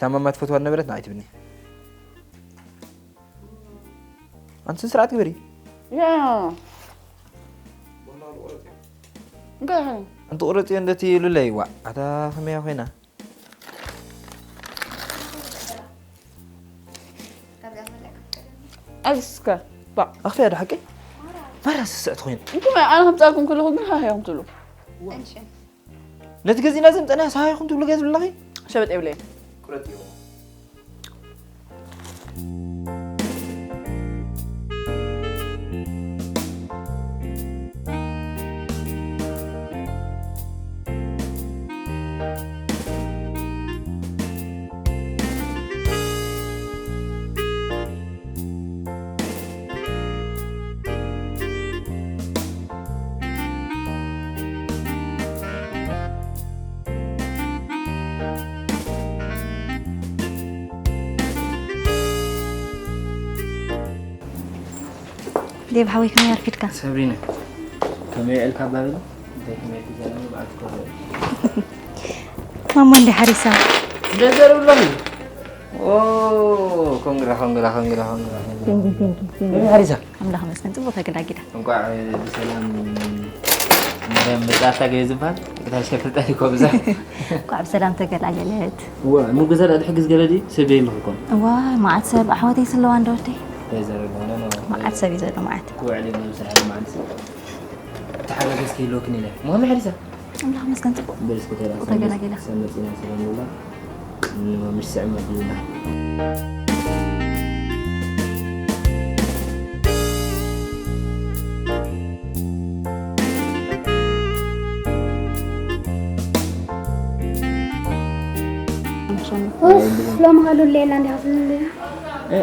ታማማ ትፈትዋ ነበረት ንዓይ ትብኒ። ኣንቲ ስነ ስርዓት ግበሪ። ያ። እንታይ? ኣንቲ ቁረጽዮ እንደቲ ይብሉለይ። ዋ፣ ኣታ ከመያ ኮይና? ኣዚዝካ፣ ባዕ። ኣኽፍያ ዶ ሓቂ? ማራ ስስዕቲ ኮይና። እንኩም ኣነ ከምጻልኩም ከለኹ ግን ሃህ ኢኹም ትብሉ። ነቲ ገዚእና ዘምጸናዮ ሃህ ኢኹም ትብሉ ገዝ ብለኺ? ሸበጥ የብለይን። ቁረጽዮ። ዴቭ ሓወይ፣ ከመይ ኣርፊድካ? ሰብሪና፣ ከመይ ውዒልካ ኣባብል? እንታይ ከመይ ኢልኪ ዘረባ መዓልቲ ኮነ? ማማ እንደ ሓሪሳ። እንደ ዘረብ ኣለኺ? ኦ፣ ኮንግራ፣ ኮንግራ፣ ኮንግራ፣ ኮንግራ፣ ኮንግራ። Thank you, thank you, thank you። ከመይ ሓሪሳ? ኣምላኽ መስገን፣ ጽቡቕ ተገላጊላ። እንቋዕ ብሰላም ማርያም መጻእታ ገለ ዝበሃል፣ ይቅርታ፣ ሸፍርጣ ይኮ ብዛ። እንቋዕ ብሰላም ተገላገለት። እዋ፣ ንጉዘ ዳ ትሕግዝ ገለ ድዩ? ሰብ የለኹ እኮ። እዋ፣ መዓት ሰብ ኣሕዋተይ ስለዋ እንዶ ወደይ። እንታይ ዘረባ፣ ኖ፣ ኖ። መዓት ሰብ እዩ ዘሎ፣ መዓት። ክውዕል እዩ፣ ብስራሕ መዓት ሰብ። ተሓጋገዝኪ ይህልወክን ኢለ። መኸመይ ሓዲሳ? ኣምላኽ መስገን ጽቡቕ። በል እስኪ ተራ ጽቡቕ ተገላጊላ። ሰብ መጺና ሰላም ንብላ። ንመምሽ ስዕመ ብልና። ኡፍ፣ ሎሚ ከ ሉሉ የላ እንዲኻ ትብለኒ? እ፣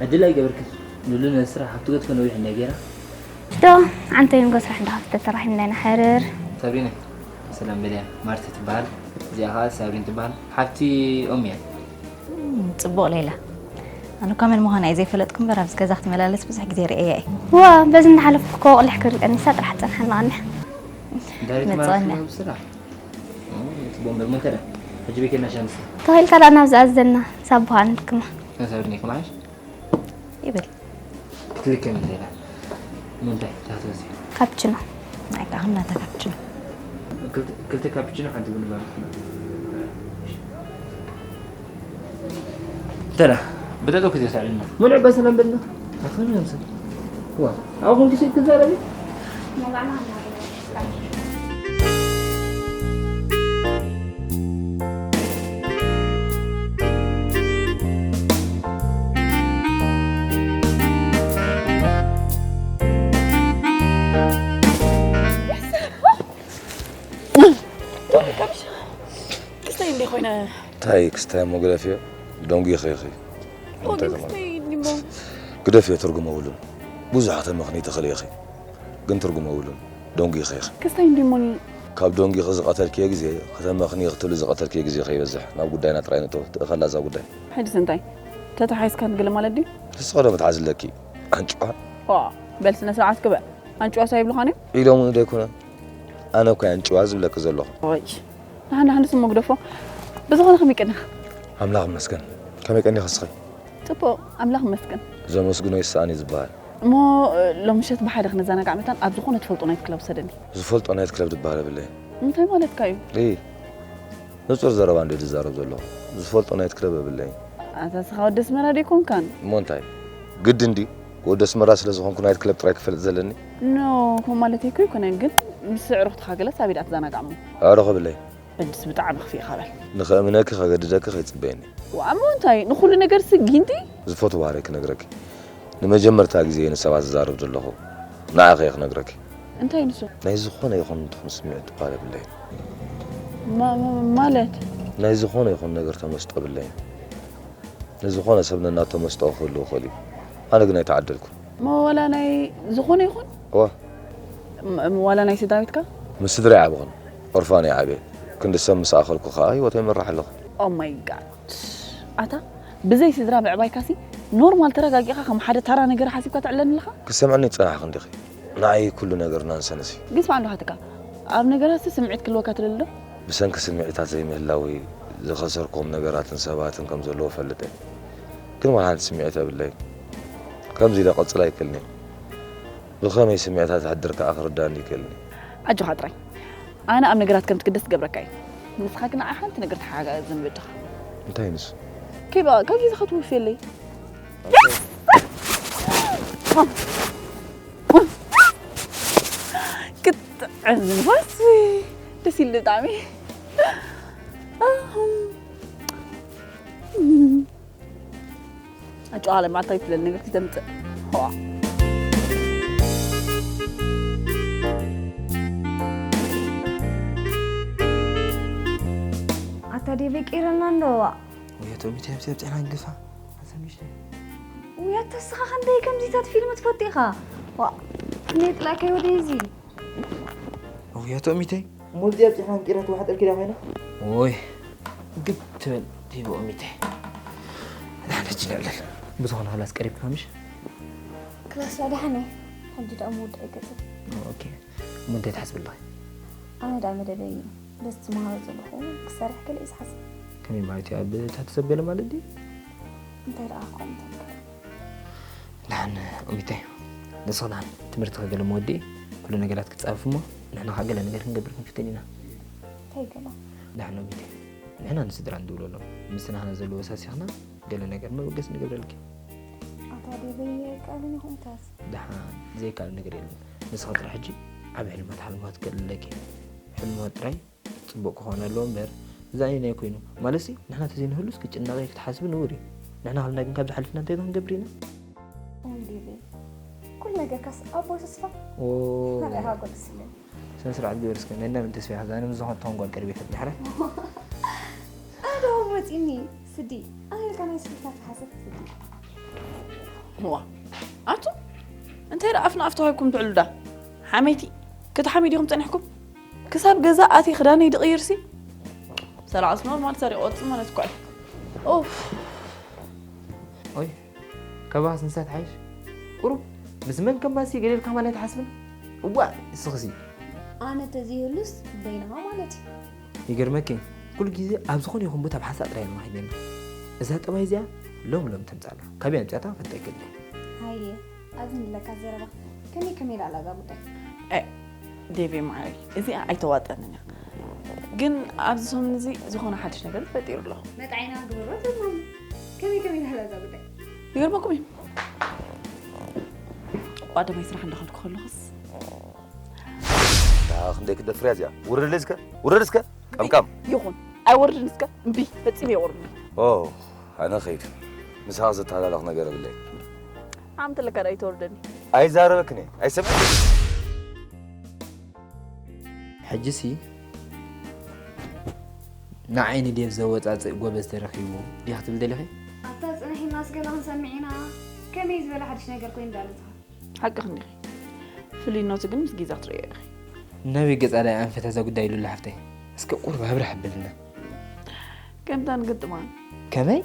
ዕድል ኣይገበርክን። ሉሉ ነዚ ስራሕ ሃብቲ ገትኮ ነዊሕ እንዳ ገይራ። ዶ፣ ዓንተይ ንጎ ስራሕ እንዳ ሃብቲ ተተራሒምና ኢና ሕርር። ሳብሪና፣ ሰላም በልያ። ማርቲ ትበሃል። እዚኣ ኸዓ ሳብሪን ትበሃል። ሓብቲ ኦም እያ። እም፣ ጽቡቕ ሌላ። ኣነ እኳ መን ምዃና እየ ዘይፈለጥኩ እምበር፣ ኣብዚ ገዛ ክትመላለስ ብዙሕ ግዜ ርእየያ እየ። ዋ፣ በዚ እንዳሓለፍኩ እኮ ቁሊሕ ክብል ቀኒሳ ጥራሕ ጸንሓና ቀኒሕ። ዳይሬክት ማለት መጸወኛ። ነው ስራሕ። ኦ፣ ጽቡቕ እምበር፣ መን ከዳ? ሕጂ ቤት ኬድና ሻምስ። ተኺልካ ደኣ ናብ ዝኣዘና፣ ሳቡኻ ንድክማ። ሳብሪና፣ ከማሽ? ይብል። ክትልከ ምን ሌላ? ምንታይ? ታተዚ። ካፕችኖ። ናይ ካህን ናታ ካፕችኖ። ክልተ፣ ክልተ ካፕችኖ፣ ሓንቲ ቡን ማለት ነው። ተራ፣ ብጠጠው ክትሰዕልና። ምን ዕባ ሰላም በልና። ኣኽብር ነው ምስል። ዋ፣ ኣኹም ክሲ ክዛረቢ? ክስተይ እንዴ ኮይነ? ታይ ክስተይ እሞ ግደፍዮ፣ ደንጉ ይኸይኺ። ኦኬ፣ እንታይ ክስተይ እንዴ እሞ? ግደፍዮ፣ ትርጉም የብሉን። ብዙሕ ከተመኽኒ ትኽእሊ ኢኺ፣ ግን ትርጉም የብሉን። ደንጉ ይኸይኺ። ክስተይ እንዴ እሞ? ካብ ደንጉ ዝቐተልክዮ ግዜ፣ ከተመኽኒ ክትብሊ ዝቐተልክዮ ግዜ ከይበዝሕ፣ ናብ ጉዳይና ጥራይ ንእቶ። ትእኸላ እዛ ጉዳይ። ሕጂስ እንታይ? ተተሓሒዝካ ንገለ ማለት ድዩ? ንስኺ ዶ መትሓዚ ኣለኪ? ኣንጭዋ። ዋ፣ በል ስነ ስርዓት ግበር። ኣንጭዋ ሳይብሉኻን እዮም? ኢሎምኒ ዶ ኣይኮነን? ኣነ እኮ እየ ኣንጭዋ ዝብለኪ ዘለኹ። ወይ፣ ንሓንዳ ሓንዳስ እሞ ግደፎ። ብዝኾነ ከመይ ቀኒኻ? ኣምላኽ ይመስገን። ከመይ ቀኒኺ እስኺ? ጽቡቕ፣ ኣምላኽ ይመስገን። ዘመስግኖ ይሰኣን እዩ ዝበሃል። እሞ፣ ሎሚ ምሸት ብሓደ ክንዘናጋዕ መታን ኣብ ዝኾነ ትፈልጦ ናይት ክለብ ውሰደኒ። ዝፈልጦ ናይት ክለብ ዝበሃል የብለይን። እንታይ ማለትካ እዩ? እይ፣ ንጹር ዘረባ እንድየ ዝዛረብ ዘለኹ። ዝፈልጦ ናይት ክለብ የብለይን። ኣታ እስኻ ወዲ ኣስመራ ዶ ኣይኮንካን? እሞ እንታይ? ግድን ድዩ? ወዲ ኣስመራ ስለ ዝኾንኩ ናይት ክለብ ጥራይ ክፈልጥ ዘለኒ? ኖ፣ ከምኡ ማለተይ እኮ ኣይኮነን፣ ግን ምስ ኣዕሩኽትኻ ገለስ ኣበይ ደኣ ትዘናጋዕ እሞ? ኣዕሩኽ የብለይን። ሕጅስ ብጣዕሚ ኣኽፊእካ በል። ንኸእምነኪ ከገድደኪ ከይጽበየኒ። ዋእ፣ እሞ እንታይ? ንኹሉ ነገርሲ ጊንቲ? ዝፈትዎ ባህርይ ክነግረኪ። ንመጀመርታ ግዜ እየ ንሰባት ዝዛረብ ዘለኹ። ንዓኺ እየ ክነግረኪ። እንታይ ንሱ? ናይ ዝኾነ ይኹን ትኹን ስምዒት ትበሃል የብለይን። ማ-፣ ማ-፣ ማለት? ናይ ዝኾነ ይኹን ነገር ተመስጦ የብለይን። ንዝኾነ ሰብ ነናቱ ተመስጦ ክህልዎ ይኽእል እዩ። ኣነ ግን ኣይተዓደልኩን። እሞ ዋላ ናይ ዝኾነ ይኹን? እወ። እም-፣ እም-፣ ዋላ ናይ ስድራ ቤትካ? ምስ ስድራይ ዓበኹን። ኦርፋን እየ ዓብየ። ክንዲ ሰብ ምስ ኣኸልኩ ኸኣ ህይወተይ ይመርሕ ኣለኹ። ኦ ማይ ጋድ። ኣታ፣ ብዘይ ስድራ ምዕባይካሲ ኖርማል ተረጋጊኻ ከም ሓደ ተራ ነገር ሓሲብካ ተዕለኒ ኣለኻ? ክሰምዕኒ ይጸናሕኺ እንዲኺ። ንዓይ ኩሉ ነገር ናንሰንስ እዩ። ግን ስማዕ እንዶ ሃተካ፣ ኣብ ነገራት ስምዒት ክልወካ ትደሊ ዶ? ብሰንኪ ስምዒታት ዘይምህላወይ ዝኸሰርክዎም ነገራትን ሰባትን ከም ዘለዉ እፈልጥ እየ። ግን ዋላ ሓንቲ ስምዒት የብለይን። ከምዚ ኢለ ክቕጽል ኣይክእልን እየ። ብኸመይ ስምዒታት እሕድር ከኣ ክርድኣኒ ኣይክእልን እዩ። ኣጆኻ ጥራይ። ኣነ ኣብ ነገራት ከም ትግደስ ክገብረካ እየ። ንስኻ ግን ንዓይ ሓንቲ ነገር ተሓጋገዘኒ በጃኻ። እንታይ እዩ ንሱ? ከይበቓ ካብ ግዜኻ ትወፍየለይ። ክጥዕም ንፋስ ደስ ኢሉ ብጣዕሚ። ኣጨዋለ ማታ ይትለል ነገር ክተምጽእ ዋ ኣታ ዴቪ ቂርና እንደዋ ወያቶ ሚተ ብቲ ኣብፅዕና ንግፋ ሓንሳብ ንሽተ ውያቶ እስኻ ከንደይ ከምዚታት ፊልም ትፈቱ ኢኻ ዋ ክንደይ ጥላካይ ወደ እዚ ወያቶ ሚተይ እሞ እዚኣ ኣብፂሕና ንቂራ ትዋሕጠልኪ ድያ ኮይና ኦይ ግብ ትበል ዲቦ ሚተይ ንሕነች ነዕልል ብዝኾነ ክላስ ቀሪብካ ምሽ ክላስ ዳሓነ ሕጂ ደኣ ምውዳእ ይገጽእ ኦኬ እሞ እንታይ ትሓስብ ኣለኺ ኣነ ደኣ መደበይ እዩ በዚ ዝመሃሮ ዘለኹ ክሰርሕ ገለ እዩ ዝሓስብ ከመይ ማለት እዩ ኣብ ታሕቲ ሰብ ገለ ማለት ድዩ እንታይ ደኣ ከምኡ ትብል ደሓን ኦሚተይ ንስኺ ደሓን ትምህርቲ ከገለ መወዲኢ ኩሉ ነገራት ክትፃፍፍ እሞ ንሕና ከዓ ገለ ነገር ክንገብር ክንፍትን ኢና እንታይ ገለ ደሓን ኦሚተይ ንሕና ንስድራ ንድውለሎም ምስ ናህና ዘሎ ወሳሲኽና ገለ ነገር መበገሲ ንገብረልኪ ኣታ ደበየ ቃልን ይኹንታስ ደሓን ዘይከኣል ነገር የለን ንስኺ ጥራሕ ሕጂ ዓብ ሕልማት ሓልማት ክእልለኪ ሕልማት ጥራይ ጽቡቕ ክኾን ኣለዎ እምበር እዛ ኣየናይ ኮይኑ ማለት ሲ ንሕና ተዘይንህሉስ ክትጭነቒ ክትሓስቢ ንቡር እዩ ንሕና ሃልና ግን ካብ ዝሓልፍና እንታይ ዶ ክንገብር ኢና ኦይ ዴቪ ኩሉ ነገርካስ ኣቦይ ተስፋ ኦ ኣረ ሃጎ ደስ ይብል ስነ ስርዓት ግበር እስከ ናይ እንዳመን ተስፋ ኢኻ ዛነ ምስ ዝኾነት ትኾን ጓል ቀሪበ ይፈልጥ ድሕረ ኣዶ መፂኒ ስዲ ኣነ ኢልካ ናይ ስልካ ክሓስብ ስዲ ዋ ኣቱ እንታይ ደኣ ኣፍና ኣፍ ተዋሂብኩም ትዕሉ ዳ ሓመይቲ ክትሓሚ ዲኹም ጸኒሕኩም ክሳብ ገዛ ኣትየ ክዳነይ ድቕይርሲ ሰላዕስ ኖርማል ሰሪቕ ወጽእ ማለት እኳ እዩ ኡፍ ኦይ ካባኻስ ንሳ ትሓይሽ ቁሩብ ምስ መን ከም ማሲ ገለ ኢልካ ማን ኣይትሓስብን እዋእ እስኽሲ ኣነ ተዘይህሉስ በይንኻ ማለት እዩ ይገርመኪ ኩሉ ግዜ ኣብ ዝኾነ ይኹን ቦታ ብሓንሳእ ጥራይ ኢልና ሂበና እዛ ጠባይ እዚኣ ሎም ሎም ተምጻላ ካበይ ኣምጺኣታ ፈልጠ ይገድል ሃየ ኣብዚ ንለካ ዘረባ ከመይ ከመይ ላላ እዛ ጉዳይ ዴቪ ማዓረይ እዚኣ ኣይተዋጠንን እያ ግን ኣብዚ ሰሙን እዚ ዝኾነ ሓድሽ ነገር ተፈጢሩ ኣሎ መጣዒና ግበሮ ተማም ከመይ ከመይ ላላ እዛ ጉዳይ ይገርመኩም እዩ ቋደማይ ስራሕ እንዳኸድኩ ከለኹስ ክንደይ ክደፍርያ እዚኣ ውረደለይ እስከ ውረድ እስከ ቀምቃም ይኹን ኣይወርድን እስከ እምቢ ፈፂመ የወርድን ኣነ ኸይድ ምሳኻ ዘተሃላለኽ ነገር የብለይ ዓምቲ ለካ ዳይ ተወርደኒ ኣይዛረበክን ኣይሰምዕ ሕጂሲ ንዓይ ንዴቭ ዘወፃፅእ ጎበዝ ተረኺቡ ዲኻ ትብል ደሊኺ? ኣብታ ፅንሒና ስገላ ክንሰምዕ ኢና ከመይ ዝበለ ሓድሽ ነገር ኮይኑ ዳለትኻ? ሓቅኺ እንዲኺ ፍልይነቱ ግን ምስ ጊዛ ክትርእዮ ኢኺ። ናበይ ገፃ ዳኣ ኣንፈት እዛ ጉዳይ ሉላ ሓፍተይ እስከ ቁሩብ ኣብርህ ኣብልና። ከምታ ንግጥማ። ከመይ?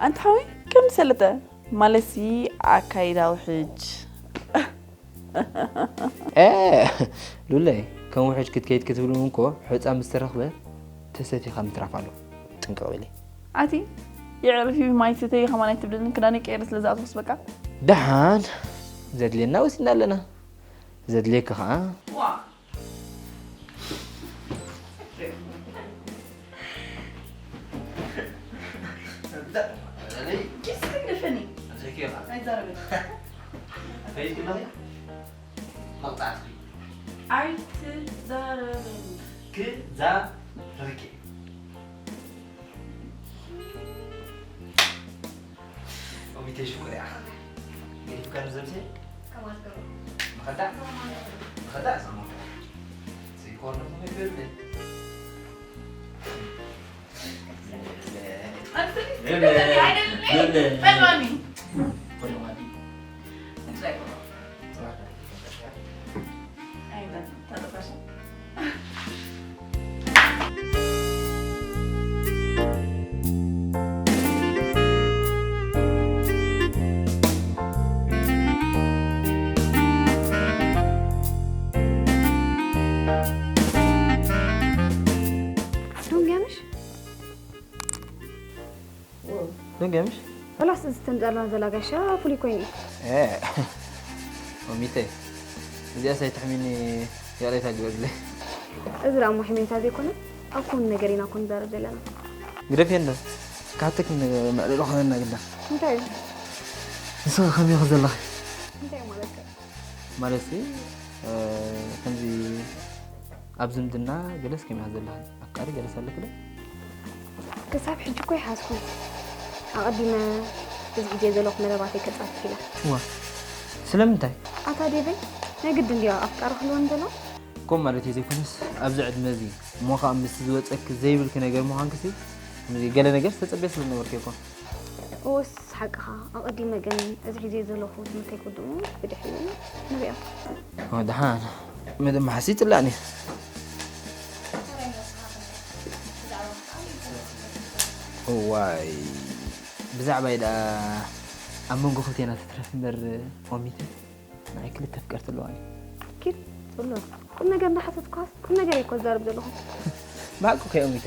ኣንታ ሓወይ ከምዚ ሰለጠ ማለትሲ ኣካይዳ ውሕጅ። ኤ ሉለይ ከም ውሕጅ ክትከይድ ክትብል እውን እኮ ሑፃ ምስ ተረኽበ ተሰቲኻ ምትራፍ ኣሎ። ጥንቅቕ በሊ። ኣቲ የዕርፊ ማይ ስተይ ኸማን ኣይትብልንን ክዳነይ ቀይረ ስለ ዝኣተኹስ በቃ። ደሓን ዘድልየና ወሲድና ኣለና ዘድልየኪ ኸዓ ኣይትዛረበኒ ክዛረበኪ ኦሚተይ ሽኮር ኢኻ ገዲፍካ ንዘምሴ ንኸዳዕ ንኸዳዕ ዘሞ ዘይኮርነ ተመግበልኒ ደንገምሽ? ላስ ዝተምፀላ ዘላ ጋሻ ፍሉይ ኮይኑ እዩ። ኦሚተይ፣ እዚኣ ሳይትሕሚኒ ያሬታ ግበርለይ። እዚ ደኣ እሞ ሕሜታ ዘይኮነ ኣብ ኮን ነገር ኢና ኮን ዘረብ ዘለና። ግደፍ የንዶ ካትክ ምዕልሎ ኸነና ግዳ። እንታይ እዩ? ንስኻ ከመይ ዘለኻ? እንታይ ማለት እዩ? ማለት ከምዚ ኣብ ዝምድና ገለስ ከመይ ዘለኻ? ኣፍቃሪ ገለስ ኣለክ ዶ? ክሳብ ሕጂ እኮ ይሓዝኩ። ኣቐዲመ እዚ ሕጂ ዘለኹ መደባተይ ከጻፍፍ ኢለ። ዋ ስለምንታይ? ኣታ ዴቨይ ናይ ግድን ድዮ ኣፍቃሪ ክህልወኒ ዘሎ? ኮም ማለት እዩ ዘይኮነስ ኣብዚ ዕድመ እዚ እሞ ከዓ ምስቲ ዝወፀክ ዘይብልክ ነገር ምዃንክሲ ከምዚ ገለ ነገር ዝተፀበየ ስለ ዝነበርክ ይኮን። እወስ ሓቅኻ ኣቐዲመ ግን እዚ ሕጂ ዘለኹ ትምህርተይ ክውድኡ ብድሕሪኡ ንሪኦ። ደሓን መደብ መሓሲ ይፅላእኒ። እዋይ ብዛዕባይ ደኣ ኣብ መንጎ ክልቴና ትትረፍ እምበር ኦሚተ ንዓይ ክልተ ኣፍቀርቲ ኣለዋኒ። ኪድ ዘሎ ቁም ነገር እንዳሓተትኳስ ቁም ነገር እኮ ዛረብ ዘለኹ። ብሓቂ እኮ ኦሚተ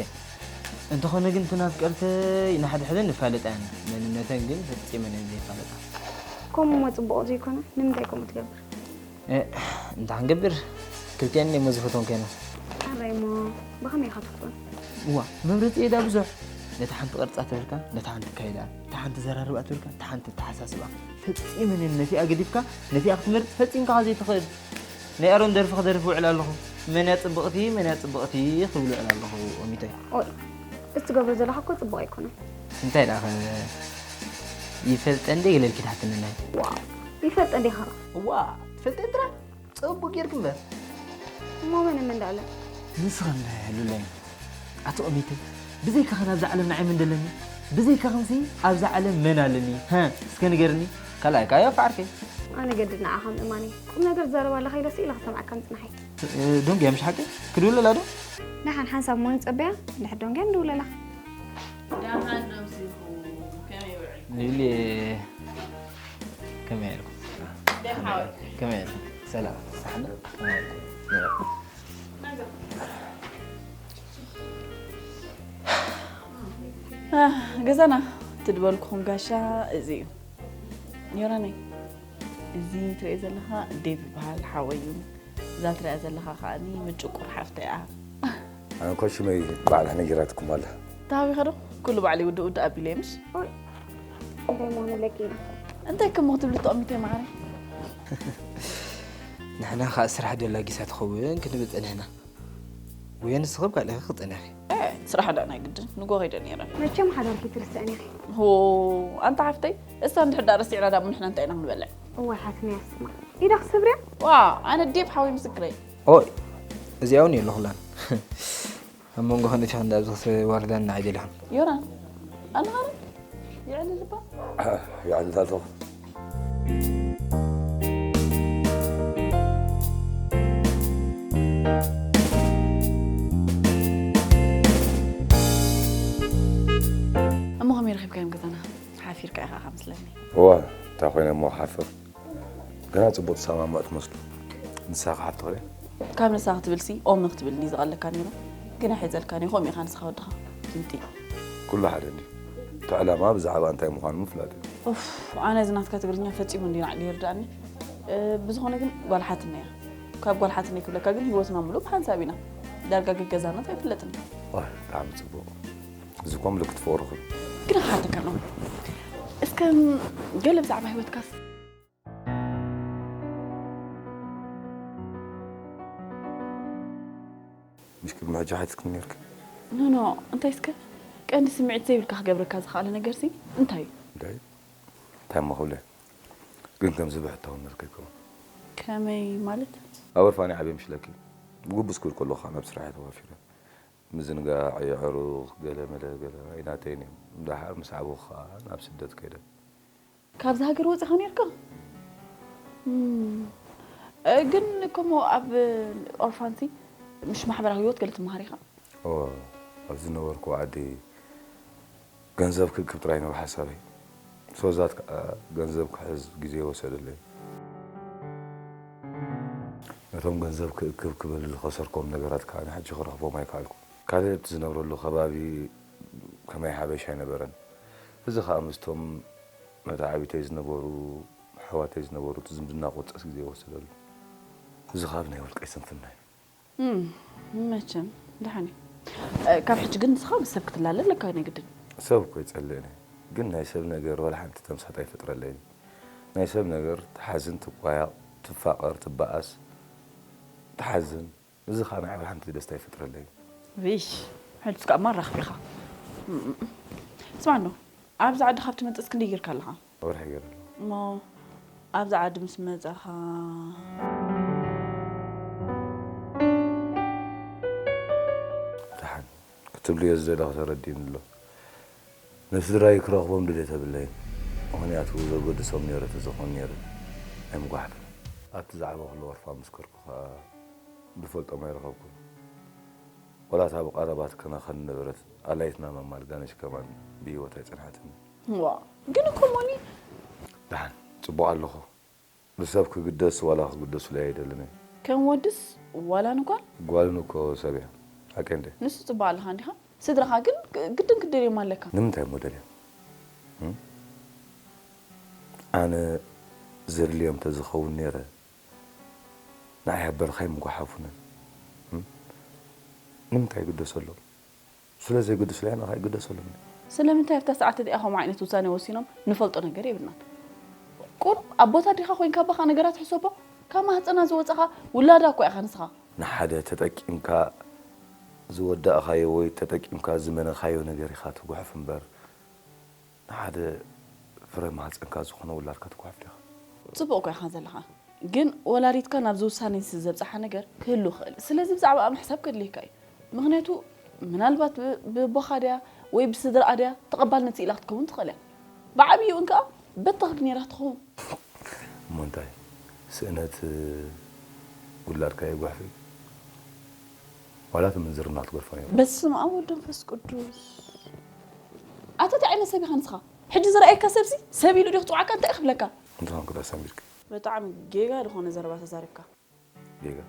እንተኾነ ግን እተን ኣፍቀርተይ ንሓድሕደን ንፋለጣ ኢና መንነተን ግን ፈፂመን እየን ዘይፋለጣ። ከምኡ እሞ ፅቡቕ ዘይኮነ ንምንታይ ከምኡ ትገብር? እንታይ ክንገብር ክልቲኣን እሞ ዝፈትወን ከይና። ኣራይ እሞ ብኸመይ ኢኻ ትፍቶን? እዋ መምረፂ እየ ዳ ብዙሕ ነታ ሓንቲ ቅርፃ ትብልካ ነታ ሓንቲ ካይዳ እታ ሓንቲ ዘራርባ ትብልካ እታ ሓንቲ ተሓሳስባ ፈፂመን እየን ነቲኣ ገዲፍካ ነቲኣ ክትመርፅ ፈፂምካ ዘይትኽእል። ናይ ኣሮን ደርፊ ክደርፍ ውዕል ኣለኹ። መን እያ ፅብቕቲ መን እያ ፅብቕቲ ክብል ውዕል ኣለኹ። ኦሚተይ ኦይ እቲ ትገብሮ ዘለኻ እኮ ፅቡቕ ኣይኮነን። እንታይ ደኣ ይፈልጠ እንደ ገለልኪ ትሓትኒ ናይ ዋው ይፈልጠ እንዲኻ እዋ ትፈልጠ እንድራ ፅቡቅ ጌርክ እምበር እሞ መን ምን እንዳለ ንስኻ እንዳ ሉለይ ኣቲ ኦሚተይ ብዘይካኽን ኣብዛ ዓለም ንዓይ ምን ደለኒ ብዘይካኽንሲ ኣብዛ ዓለም መን ኣለኒ ሀ እስከ ንገርኒ ካልኣይ ካዮ ፍዓርከይ ኣነ ገድድ ንዓኻ ምእማን እዩ ቁም ነገር ትዛረብ ኣለኻ ኢለሲ ኢለ ክሰምዓካ ምፅናሐይ ዶንግ ያምሽ ሓቂ ክድውለላ ዶ ደሓን ሓንሳብ እሞ ንፀበያ እንድሕር ዶንግ ንድውለላ ደሓን ደምሲኹ ከመይ ውዕል ሉሊ ከመይ ኣልኩም ደሓወይ ከመይ ኣልኩም ሰላም ሳሕና ከመይ ኣልኩም ገዛና ትድበልኩኹም ጋሻ እዚ እዩ ዮራነይ እዚ ትሪኦ ዘለኻ ዴቭ ይበሃል ሓወይ እዩ እዛ ትሪኣ ዘለኻ ከዓኒ ምጭቁር ሓፍተይ እያ ኣነ እኮ ሽመይ ባዕላ ነጊራትኩም ኣላ ተሃዊኸ ዶ ኩሉ ባዕለይ ውድእ ውድእ ኣቢለ ምሽ እንታይ መሆኑ ለቂ እንታይ ክሞ ክትብሊ ተቐሚተ ማዕረ ንሕና ከዓ ስራሕ ደላ ጊሳ ትኸውን ክንብል ፀኒሕና ወየ ንስኽብ ካልእኺ ክፀኒኺ ስራሕ ዳ ናይ ግድን ንጎ ከይደ ነይረ መቸም ሓዳርኪ ትርስዕን ኢኺ ሆ ኣንታ ሓፍተይ እሳ እንድሕር ዳ ረሲዕና ዳሞ ንሕና እንታይ ኢና ክንበልዕ እዋይ ሓትኒ ያስማ ኢዳ ክስብርያ ዋ ኣነ ዴብ ሓወይ ምስክረይ ኦይ እዚኣ እውን የለኹላን ኣብ መንጎ ከነቲኻ እንዳ ኣብዚ ክስዋርዳና ኣይደለኹን ዮራን ኣለኻ ዶ? ይዕልል እባ ይዕልል ኣለኹ እሞ ከመይ ረኺብካዮም ገዛና ሓፊርካ ኢኻ ካብ ምስለኒ እዋ እንታይ ኮይነ እሞ ሓፍር ገና ፅቡቅ ትሰማምዑ ትመስሉ ንሳ ክሓቶ ኸ ካብ ንሳ ክትብልሲ ኦም ክትብልኒ ዝቐለካ ነይሩ ግን ኣይሕዘልካን እዩ ከምኡ ኢኻ ንስኻ ወድኻ ጊንጢ ኩሉ ሓደ እንዲ እቲ ዕላማ ብዛዕባ እንታይ ምዃኑ ምፍላጥ እዩ ኡፍ ኣነ እዚ ናትካ ትግርኛ ፈጺሙ እንዲ ናዕሊ ይርዳእኒ እ፣ ብዝኾነ ግን ጓል ሓትነ እያ ካብ ጓል ሓትነ ክብለካ ግን ህይወትና ሙሉእ ብሓንሳብ ኢና ዳርጋ ገገዛናት ኣይፍለጥን ዋይ ብጣዕሚ ፅቡቅ እዚ እኮ ምልክት ፍቅርኹም ግን ክሓተካ ኣለኹ እስከ ገለ ብዛዕባ ህይወትካስ مش كم حاجة حياتك نيرك ኖ ኖ እንታይ እስከ ቀንዲ ስምዒት ዘይብልካ ክገብረካ ዝኽኣለ ነገርሲ እንታይ እዩ داي تام مخولة ግን ከምዚ ብሕታውን ንርከብኩም ከመይ ማለት ኣብ ወርፋኒ ዓብየ ምሽለኪ ብጉብዝ ክብል ከለኹ ካብ ናብ ስራሕ ተዋፊረ ምዝንጋዕ የዕሩኽ ገለ መለ ገለ ኣይናተይን እዮም ደሓር ምስ ዓበኹ ከዓ ናብ ስደት ከይደ ካብዚ ሃገር ወፂኻ ነርካ እም፣ እ፣ ግን ከምኡ ኣብ ኦርፋንሲ ምሽ ማሕበራዊ ህይወት ገለ ትመሃር ኢኻ እወ ኣብ ዝነበርኩ ዓዲ ገንዘብ ክእክብ ጥራይ ነሩ ሓሳበይ ሶዛት ከዓ ገንዘብ ክሕዝ ግዜ ወሰደለይ ነቶም ገንዘብ ክእክብ ክብል ዝኸሰርኮም ነገራት ከዓ ንሕጂ ክረኽቦም ኣይከኣልኩ ካልእ እቲ ዝነብረሉ ከባቢ ከማይ ሓበሻ ኣይነበረን እዚ ኸኣ ምስቶም መተዓቢተይ ዝነበሩ፣ ኣሕዋተይ ዝነበሩ እቲ ዝምድና ቁርፀት ግዜ ይወሰደሉ። እዚ ኸኣ ብናይ ውልቀይ ስንፍና እዩ። እም፣ መቸም፣ ደሓን እዩ። እ፣ ካብ ሕጂ ግን ንስኻ ምስ ሰብ ክትላለ ኣለካ፣ ናይ ግድን። ሰብ እኮ ይጸልእን እየ፣ ግን ናይ ሰብ ነገር ዋላ ሓንቲ ተምሳጥ ኣይፈጥረለይን። ናይ ሰብ ነገር ትሓዝን ትቋያቕ፣ ትፋቐር፣ ትበኣስ፣ ትሓዝን። እዚ ኸኣ ንዓይ ዋላ ሓንቲ ደስታ ኣይፈጥረለይን። ዊሽ፣ ሕልፍካ እማ ራኽቢኻ። እም፣ እም፣ እም። ስማዕ እንዶ፣ ኣብዚ ዓዲ ካብ ትመጽእስ ክንደይ ጌርካ ኣለኻ? ወርሒ ገይረ ኣለኹ። እሞ ኣብዚ ዓዲ ምስ መጻኻ? ደሓን ክትብልዮ ዝደለኹ ተረዲኡኒ ኣሎ። ንስድራይ ክረኽቦም ድሌት የብለይን። ምኽንያቱ ዘገድሶም ነይረ ተዘኾን ነይረ ኣይምጓሕፍን። ኣብቲ ዛዕባ ኩሉ ወርፋ ምስከርኩ ኸኣ ዝፈልጦም ኣይረኸብኩን። ወላ እታ ብቐረባ ትከናኸን ነበረት ኣላይትና ማማ ኣልጋነሽ ከማን ብህይወት ኣይጸንሐትን። ዋ፣ ግን እኮ ሞኒ። ደሓን፣ ጽቡቕ ኣለኹ። ንሰብ ክግደስ ዋላ ክግደሱለይ ኣይደልን እየ። ከም ወድስ ዋላ ንጓል? ጓልን እኮ ሰብ እያ። ሓቀይ እንደ? ንሱ ጽቡቕ ኣለኻ እንዲኻ? ስድራኻ ግን ግ-፣ ግድን ክትደልዮም ኣለካ። ንምንታይ እሞ ደልዮም? እም? ኣነ ዘድልዮም ተዝኸውን ነይረ፣ ንዓይ ኣብ በረኻ ኣይምጓሓፉንን። እም? ንምንታይ ይግደሰሎም? ስለ ዘይግደሱለይ ኣነ ኸኣ ይግደሰሎም። ስለምንታይ ኣብታ ሰዓት እቲኣ ከምኡ ዓይነት ውሳኔ ወሲኖም ንፈልጦ ነገር የብልናን። ቁሩብ ኣቦታ ዲኻ ኮይንካ ባኻ ነገራት ሕሰቦ? ካብ ማህጸና ዝወጻኻ ውላዳ እኮ ኢኻ ንስኻ። ንሓደ ተጠቂምካ ዝወዳእኻዮ ወይ ተጠቂምካ ዝመነኻዮ ነገር ኢኻ ትጉሕፍ እምበር፣ ንሓደ ፍረ ማህጸንካ ዝኾነ ውላድካ ትጉሕፍ ዲኻ? ጽቡቕ እኮ ኢኻ ዘለኻ። ግን ወላዲትካ ናብዚ ውሳኔ ዘብጽሓ ነገር ክህሉ ይኽእል። ስለዚ ብዛዕባኣ ምሕሳብ ከድልየካ እዩ። ምኽንያቱ ምናልባት ብ-፣ ብቦኻ ድያ ወይ ብስድራኣ ድያ ተቐባልነት ኢላ ክትከውን ትኽእል እያ። ብዓብይኡ እንከኣ በተኽኪ ነይራ ትኸውን። እሞ እንታይ? ስእነት ውላድካ የጓሕፍ እዩ? ዋላ እቲ ምንዝርና ክትገድፎ ነይሩ? በስመ ኣብ ወወልድ ወመንፈስ ቅዱስ። ኣታ እንታይ ዓይነት ሰብ ኢኻ ንስኻ? ሕጂ ዝረኣየካ ሰብሲ ሰብ ኢሉ ድዩ ክጽውዓካ? እንታይ እዩ ክብለካ? እንታይ ኮንክ ዳ ሰሚርኪ? ብጣዕሚ ጌጋ ዝኾነ ዘረባ ተዛሪብካ። ጌጋ?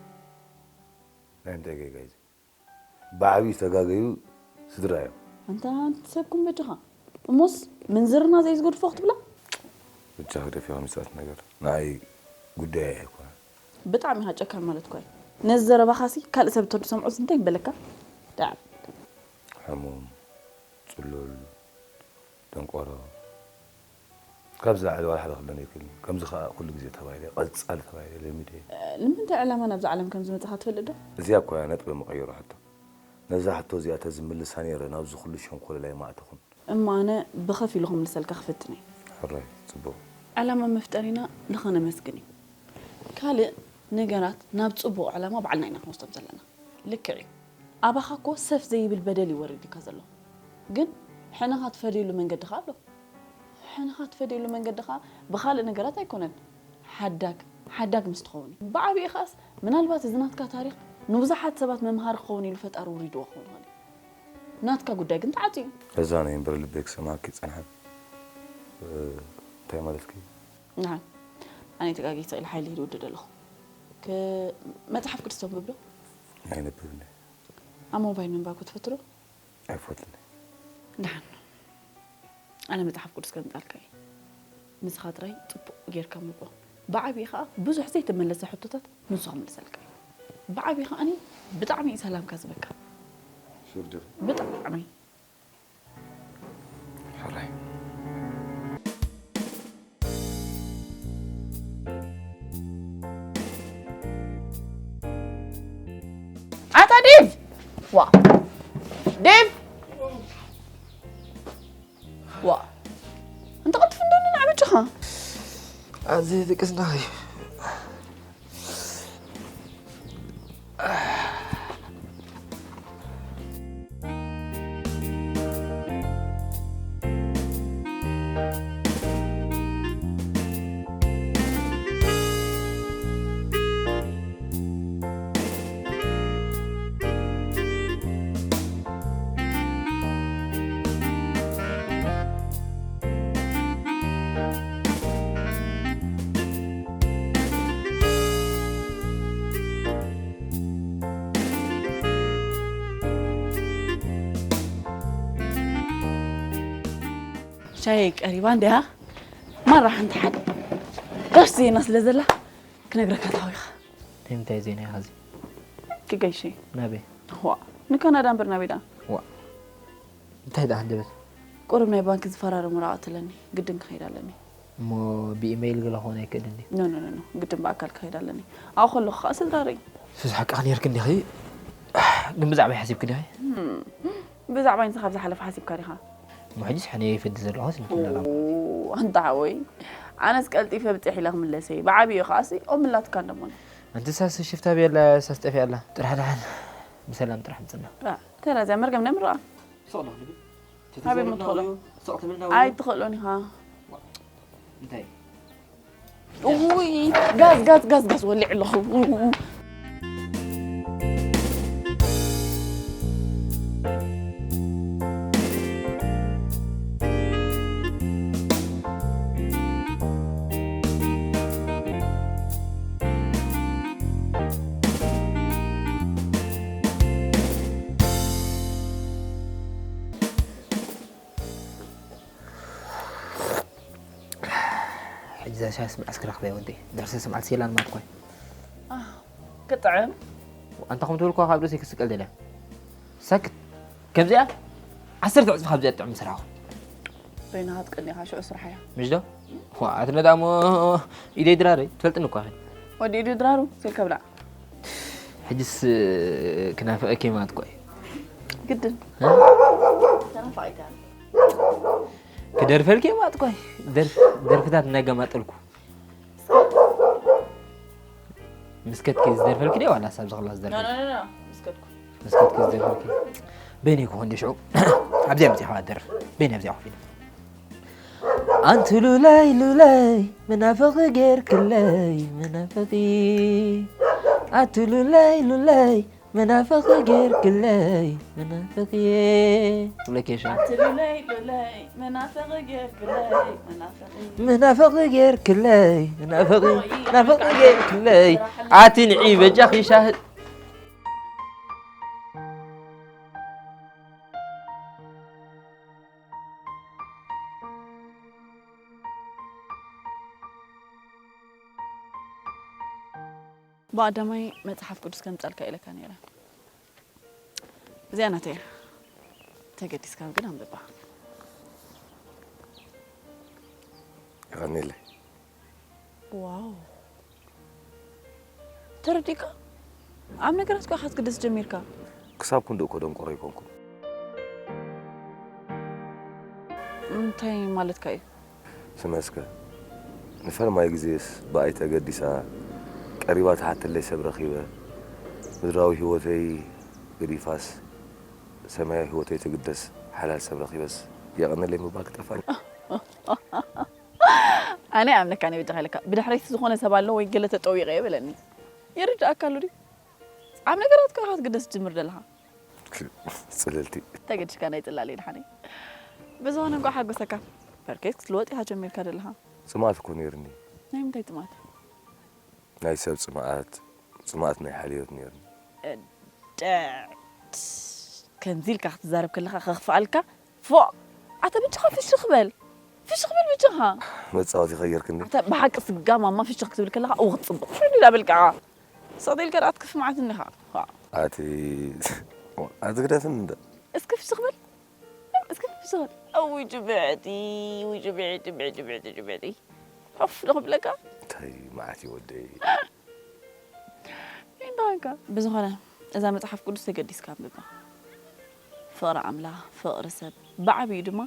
ናይ እንታይ ጌጋ እዩ እዚ? ብዓብዩ ዝተጋገዩ ስድራ እዮም። ኣንታ ኣንቲ ሰብ ኩምበድኻ። እሞስ ምንዝርና ዘይዝገድፎ ክትብላ? ብቻ ክደፊ ከምስታት ነገር ንዓይ ጉዳይ ኣይኮነን። ብጣዕሚ ኢኻ ጨካን ማለት እኮ እዩ። ነዚ ዘረባኻሲ ካልእ ሰብ እንተዝሰምዖስ እንታይ ምበለካ? ዳዕም። ሕሙም፣ ጽሉል፣ ደንቆሮ፣ ካብዚ ላዕሊ ዋላ ሓደ ክብለኒ ኣይክእልን። ከምዚ ከኣ ኩሉ ግዜ ተባሂለ፣ ቀጻሊ ተባሂለ ለሚደ። እ፣ ንምንታይ ዕላማ ናብዛ ዓለም ከም ዝመጻኻ ትፈልጥ ዶ? እዚኣ እኮ እያ ነጥቢ መቐይሮ ሕቶ። ነዛ ሕቶ እዚኣ ተዝምልሳ ነይረ ናብዚ ኩሉ ሸንኮለል ኣይምኣተኹን። እሞ ኣነ ብኸፊሉ ክምልሰልካ ክፍትን እየ። ሕራይ፣ ጽቡቕ። ዕላማ መፍጠሪና ንኸነመስግን እዩ። ካልእ ነገራት ናብ ጽቡቕ ዕላማ ባዕልና ኢና ክንወስዶም ዘለና። ልክዕ እዩ። ኣባኻ እኮ ሰፍ ዘይብል በደል እዩ ወሪዱካ ዘሎ። ግን ሕነኻ ትፈድየሉ መንገዲ ኸኣ ኣሎ። ሕነኻ ትፈድየሉ መንገዲ ኸኣ ብኻልእ ነገራት ኣይኮነን። ሓዳግ፣ ሓዳግ ምስ ትኸውን እዩ። ብዓቢኡ ኸኣስ ምናልባት እዚ ናትካ ታሪኽ ንብዙሓት ሰባት መምሃሪ ክኸውን ኢሉ ፈጣሪ ውሪድዎ ክኸውን ይኽእል እዩ። ናትካ ጉዳይ ግን ተዓጽዩ እዩ። እዛ ናይ እምበር ልበይ ክሰምዓኪ ጸንሐ። እ፣ እንታይ ማለትኪ? ንዓይ፣ ኣነ ተጋጊ ተኽእል ሓይሊ ይድውድድ ኣለኹ። ክ-፣ መጽሓፍ ቅዱስ ተንብብ ዶ? ኣይነብብን እየ። ኣብ ሞባይል ምንባብ ክትፈቱ ዶ? ኣይፈቱን እየ። ደሓን። ኣነ መጽሓፍ ቅዱስ ከምጻልካ እየ። ንስኻ ጥራይ ጽቡቕ ጌርካ ምቦ። ብዓቢኡ ኸኣ ብዙሕ ዘይተመለሰ ሕቶታት ንሱ ክምልሰልካ እዩ። ብዓቢኡ ኸኣ እኔ ብጣዕሚ እዩ ሰላምካ ዝበካ። ሹር ዲኺ? ብጣዕሚ። ሕራይ። ኣታ ዴቭ! ዋ! ዴቭ! ዋ! እንተ ቅልጥፍ እንዶ ንንዓ በጃኻ። ኣዚ ድቅስ እንዳኸይ። እንታይ ቀሪባ እንድያ? ማራ ሓንቲ ሓድ ጋሽ ዜና ስለ ዘላ ክነግረካ ተሃዊኻ። እንታይ ዜና እዩ ኸዚ? ክገይሽ ናበይ? ዋ ንካናዳ እምበር ናበይ ደኣ? ዋ እንታይ ደኣ ሃንደበት? ቁሩብ ናይ ባንኪ ዝፈራረም ወረቓቕቲ ኣለኒ፣ ግድን ክኸይድ ኣለኒ። እሞ ብኢመይል ገለ ክኾን ኣይክእልን ድዩ? ኖ ኖ ኖ ኖ፣ ግድን ብኣካል ክኸይድ ኣለኒ። ኣብኡ ከለኹ ከዓ ስድራ ርኢ። ሱስ ሓቅኻ ነይርክ እንዲኺ። ግን ብዛዕባይ ሓሲብክ ዲኺ? ብዛዕባይ ንስኻ ኣብ ዝሓለፈ ሓሲብካ ዲኻ? እሞ ሕጂስ ሕነ ይፈዲ ዘለኹ ስለ ትብለላ። ኣንታ ሓወይ ኣነስ ቀልጢፈ ብፅሕ ኢለ ክምለሰ እየ። ብዓብዩ ከዓሲ ኦም ላትካ እንደሞነ። ኣንቲ ሳስ ሽፍታ ቤላ ሳስ ጠፊኣ ኣላ። ጥራሕ ደሓን ብሰላም ጥራሕ ምፅና። ተረዚያ መርገም ነምርኣ ስቕ ዶ ክንብል? ኣበይ ምትኸሎ? ስቕ ትብል ና ኣይትኽእሎን ኢኻ። እንታይ? ውይ ጋዝ ጋዝ ጋዝ ጋዝ ወሊዕ ኣለኹ። ሕጂ እዛ ሻሂ ስምዓስ ክረኽበ ወደይ። ደርሰ ስምዓት ሴላን ማት ኮይ። ክጥዕም ኣንታ ከም ትብል እኳ ካብ ርእሰይ ክስቀል ደልያ። ሳክት። ከምዚኣ ዓሰርተ ዕጽፊ ካብዚኣ ጥዕም ስራኹ። በይናኻ ትቀኒኻ ሽዑ ስራሕ እያ። ምሽ ዶ? ዋ ኣትና ደኣ እሞ ኢደይ ድራረይ ትፈልጥኒ እኳ። ወዲ ኢዱ ድራሩ ስልከ ብላዕ። ሕጅስ ክናፍቐኪ ማት ኮይ። ግድን ክደርፈልኪ ማት ኮይ። ደርፍታት እናገማጠልኩ ምስከትኪ ዝደርፈልኪ ደ ዋላ ሳብ ዝኽላ ዝደርፈልኪ ምስከትኩ ምስከትኪ ዝደርፈልኪ በይነይ ክኾን ደ ሽዑ ኣብዚኣ መፂኻ ደርፍ በይነይ ኣብዚኣ ኮፍ ኢለ ኣንቲ ሉለይ ሉለይ መናፈቒ ጌርክለይ መናፈቒ ኣቲ ሉለይ ሉለይ መናፈቒ ጌርክለይ መናፈቒ ሎኬሽን ኣቲ ሉለይ ሉለይ መናፈቒ ጌርክለይ መናፈቒ መናፈቒ ጌርክለይ ናፈቒ ናፈቒ ጌርክለይ ኣቲ ንዒ በጃኺ ሻሂ ብቐዳማይ መጽሓፍ ቅዱስ ከምጻልካ ኢለካ ነይረ። እዚኣ ናተይ እያ። ተገዲስካ ግን ኣንብባ። የቐንየለይ። ዋው ተረዲእካ ኣብ ነገራት እኮ ኢኻ ክትግደስ ጀሚርካ። ክሳብ ክንድኡ እኮ ደንቆሮ ኣይኮንኩን። እንታይ ማለትካ እዩ? ስመ እስከ ንፈለማይ ግዜስ ብኣይ ተገዲሳ ቀሪባ ትሓተለይ ሰብ ረኺበ ምድራዊ ህይወተይ ገዲፋስ ሰማያዊ ህይወተይ ትግደስ ሓላል ሰብ ረኺበስ የቐንለይ ምባል ክጠፋኒ። ኣነ ኣምነካ ነ ብጃኻ ኢለካ ብድሕረይቲ ዝኾነ ሰብ ኣሎ ወይ ገለ ተጠዊቐ እየ በለኒ። ይርድኣካ ኣሎ ድዩ? ኣብ ነገራት ከ ክትግደስ ትጅምር ዘለኻ። ጽልልቲ። ተገድሽካ ናይ ጽላል ድሓነይ። ብዝኾነ እንኳዕ ሓጎሰካ። ፐርኬስ ክትልወጥ ኢኻ ጀሚርካ ዘለኻ። ጽምኣት እኮ ነይርኒ። ናይ ምንታይ ጽምኣት? ናይ ሰብ ጽምኣት፣ ጽምኣት ናይ ሓልዮት ነይርኒ። ደት ከምዚ ኢልካ ክትዛረብ ከለኻ ከኽፍኣልካ ፎ ኣተ ብቻኻ ፍሽኽ በል ፍሽኽ በል ብቻኻ መጻወቲ ከየርክኒ ኣተ ብሓቂ ስጋ ማማ ፍሽኽ ክትብል ከለኻ እው ክትጽብቕ ፍሉ ዳበልካ ሰቕዲልካ ደኣ ትክፍ መዓት እንዲኻ ኣቲ ኣቲ ግደፍን እንደ እስኪ ፍሽኽ በል እስኪ ፍሽኽ በል እው ጅብዕቲ እው ጅብዕቲ ጅብዕቲ ጅብዕቲ ጅብዕቲ ሑፍ ዶ ክብለካ እንታይ መዓት እዩ ወደይ ኢንዳንካ ብዝኾነ እዛ መጽሓፍ ቅዱስ ተገዲስካ ኣንብባ ፍቕሪ ኣምላኽ ፍቕሪ ሰብ ብዓብዩ ድማ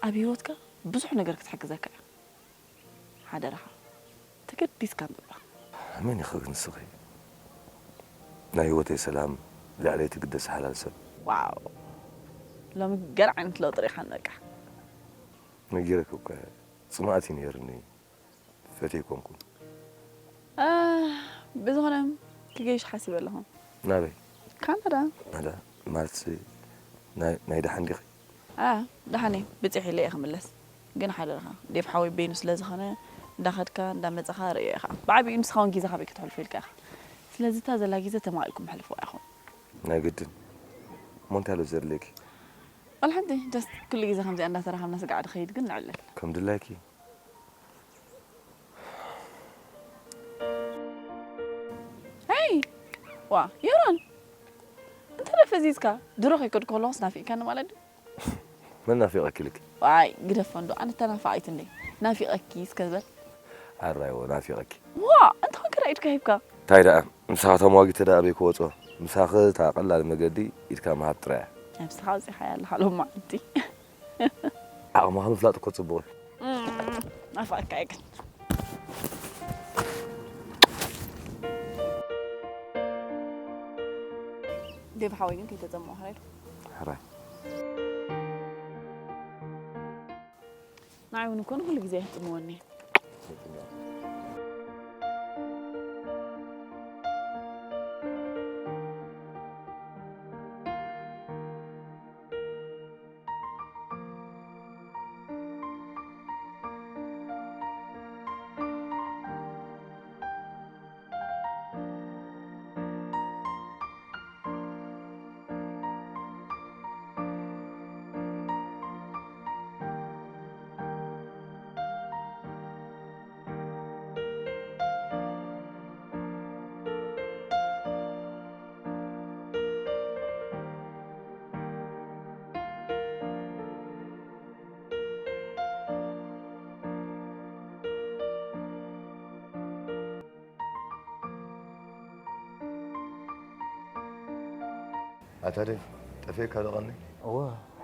ኣብ ህይወትካ ብዙሕ ነገር ክትሕግዘካ እያ ሓደራኻ ተገዲስካ ኣንብባ መን ኢኺ ግን ንስኺ ናይ ህይወተይ ሰላም ልዕለይ ትግደስ ሓላል ሰብ ዋው ሎሚ ገር ዓይነት ለውጢ ሪኢኻ ነቃ ነጊረኪ እኮ ጽምኣት እዩ ነይርኒ ፈትየ ኣይኮንኩን ብዝኾነ ክገይሽ ሓሲበ ኣለኹ ናበይ ካናዳ ናዳ ማለት ናይ ደሓን ዲኺ ደሓን እየ ብፅሕ ኢለ እየ ክምለስ ግን ሓደርኻ ዴፍ ሓወይ በይኑ ስለ ዝኾነ እንዳኸድካ እንዳመፃኻ ርእዮ ኢኻ ብዓብኡ ንስኻ እውን ጊዜኻ በይ ከተሕልፎ ኢልካ ኢኻ ስለዚ እታ ዘላ ጊዜ ተማቒልኩም ሕልፍዋ ኢኹም ናይ ግድን እሞ እንታይ ኣሎ ዘድልየኪ ወላ ሓንቲ ጀስት ኩሉ ግዜ ከምዚኣ እንዳተራኸብና ስጋዕ ድኸይድ ግን ንዕለል። ከም ድላይኪ። ሄይ! ዋ፣ ዮናን! እንታይ ደኣ ፈዚዝካ? ድሮ ከይከድኩ ከለኹስ ናፊቕካኒ ማለት ድዩ? መን ናፊቐኪ ኢልኪ? ዋይ፣ ግደፎ እንዶ፣ ኣነ ተናፋቒት እንደ ናፊቐኪ እስከ ዝበል። ኣራይዎ፣ ናፊቐኪ። ዋ፣ እንታይ ኮንካ ደኣ ኢድካ ሂብካ? እንታይ ደኣ፣ ምሳኻ ተሟጊተ ደኣ ኣበይ ክወጾ? ምሳኺ እታ ቀላል መገዲ ኢድካ ምሃብ ጥራይ እያ። ነብስኻ ኣውጺኻያ ኣለኻ ሎማዓንቲ። ዓቕምኻ ምፍላጥ እኮ ጽቡቕ እዩ። እም፣ ናፋቕካ እየ ግን። ዴቭ ሓወይ ግን ከይተጸምኦ ሕራይ ዶ? ሕራይ። ንዓይ እውን እኮ ንኹሉ ግዜ የሕጥምወኒ። ኣታ ዴቭ፣ ጠፊእካ ዶ ቀኒ? እወ፣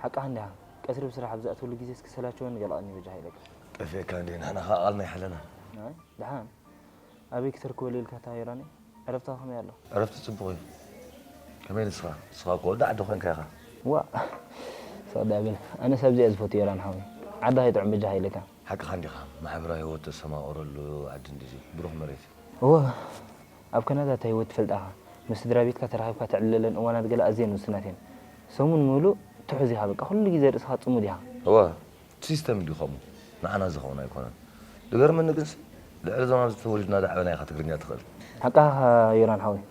ሓቅኻ እንዲኻ። ቀትሪ ብስራሕ ኣብ ዝኣትወሉ ግዜ እስኪ ሰላቸወኒ ገለ ቀኒ በጃኻ ኢለካ። ጠፊእካ እንዴ? ንሕና ኸኣ ቃልና ኣይሓለናን። ኣይ፣ ደሓን። ኣበይ ክተርክበሉ ኢልካ እታ ዮራነይ? ዕረፍትኻ ከመይ ኣሎ? ዕረፍቲ ጽቡቕ እዩ። ከመይ ንስኻ? ንስኻ እኮ ወዲ ዓዲ ኮንካ ኢኻ። ዋእ፣ ስቕ ደኣ በል። ኣነስ ኣብዚ'የ ዝፈቱ ዮራን ሓወይ። ዓድኻ ይጥዑም በጃኻ ኢለካ። ሓቅኻ እንዲኻ። ማሕበራዊ ህይወት ተስተማቕረሉ ዓዲ እንድዩ። ብሩኽ መሬት እዩ። እወ፣ ኣብ ካናዳ እታ ህይወት ትፈልጣ ኢኻ። ምስ ስድራ ቤትካ ተራኺብካ ተዕልለለን እዋናት ገለ ኣዝየን ውሱናት እየን። ሰሙን ምሉእ ትሑዝ ኢኻ በቃ። ኩሉ ግዜ ርእስኻ ጽሙድ ኢኻ። እወ፣ እቲ ሲስተም እንድዩ ከምኡ። ንዓና ዝኸውን ኣይኮነን። ዝገርመኒ ግንሲ፣ ልዕሊ እዞም ኣብዚ ተወሊድና ዝዓበና ኢኻ ትግርኛ ትኽእል። ሓቅኻ ዮራን ሓወይ።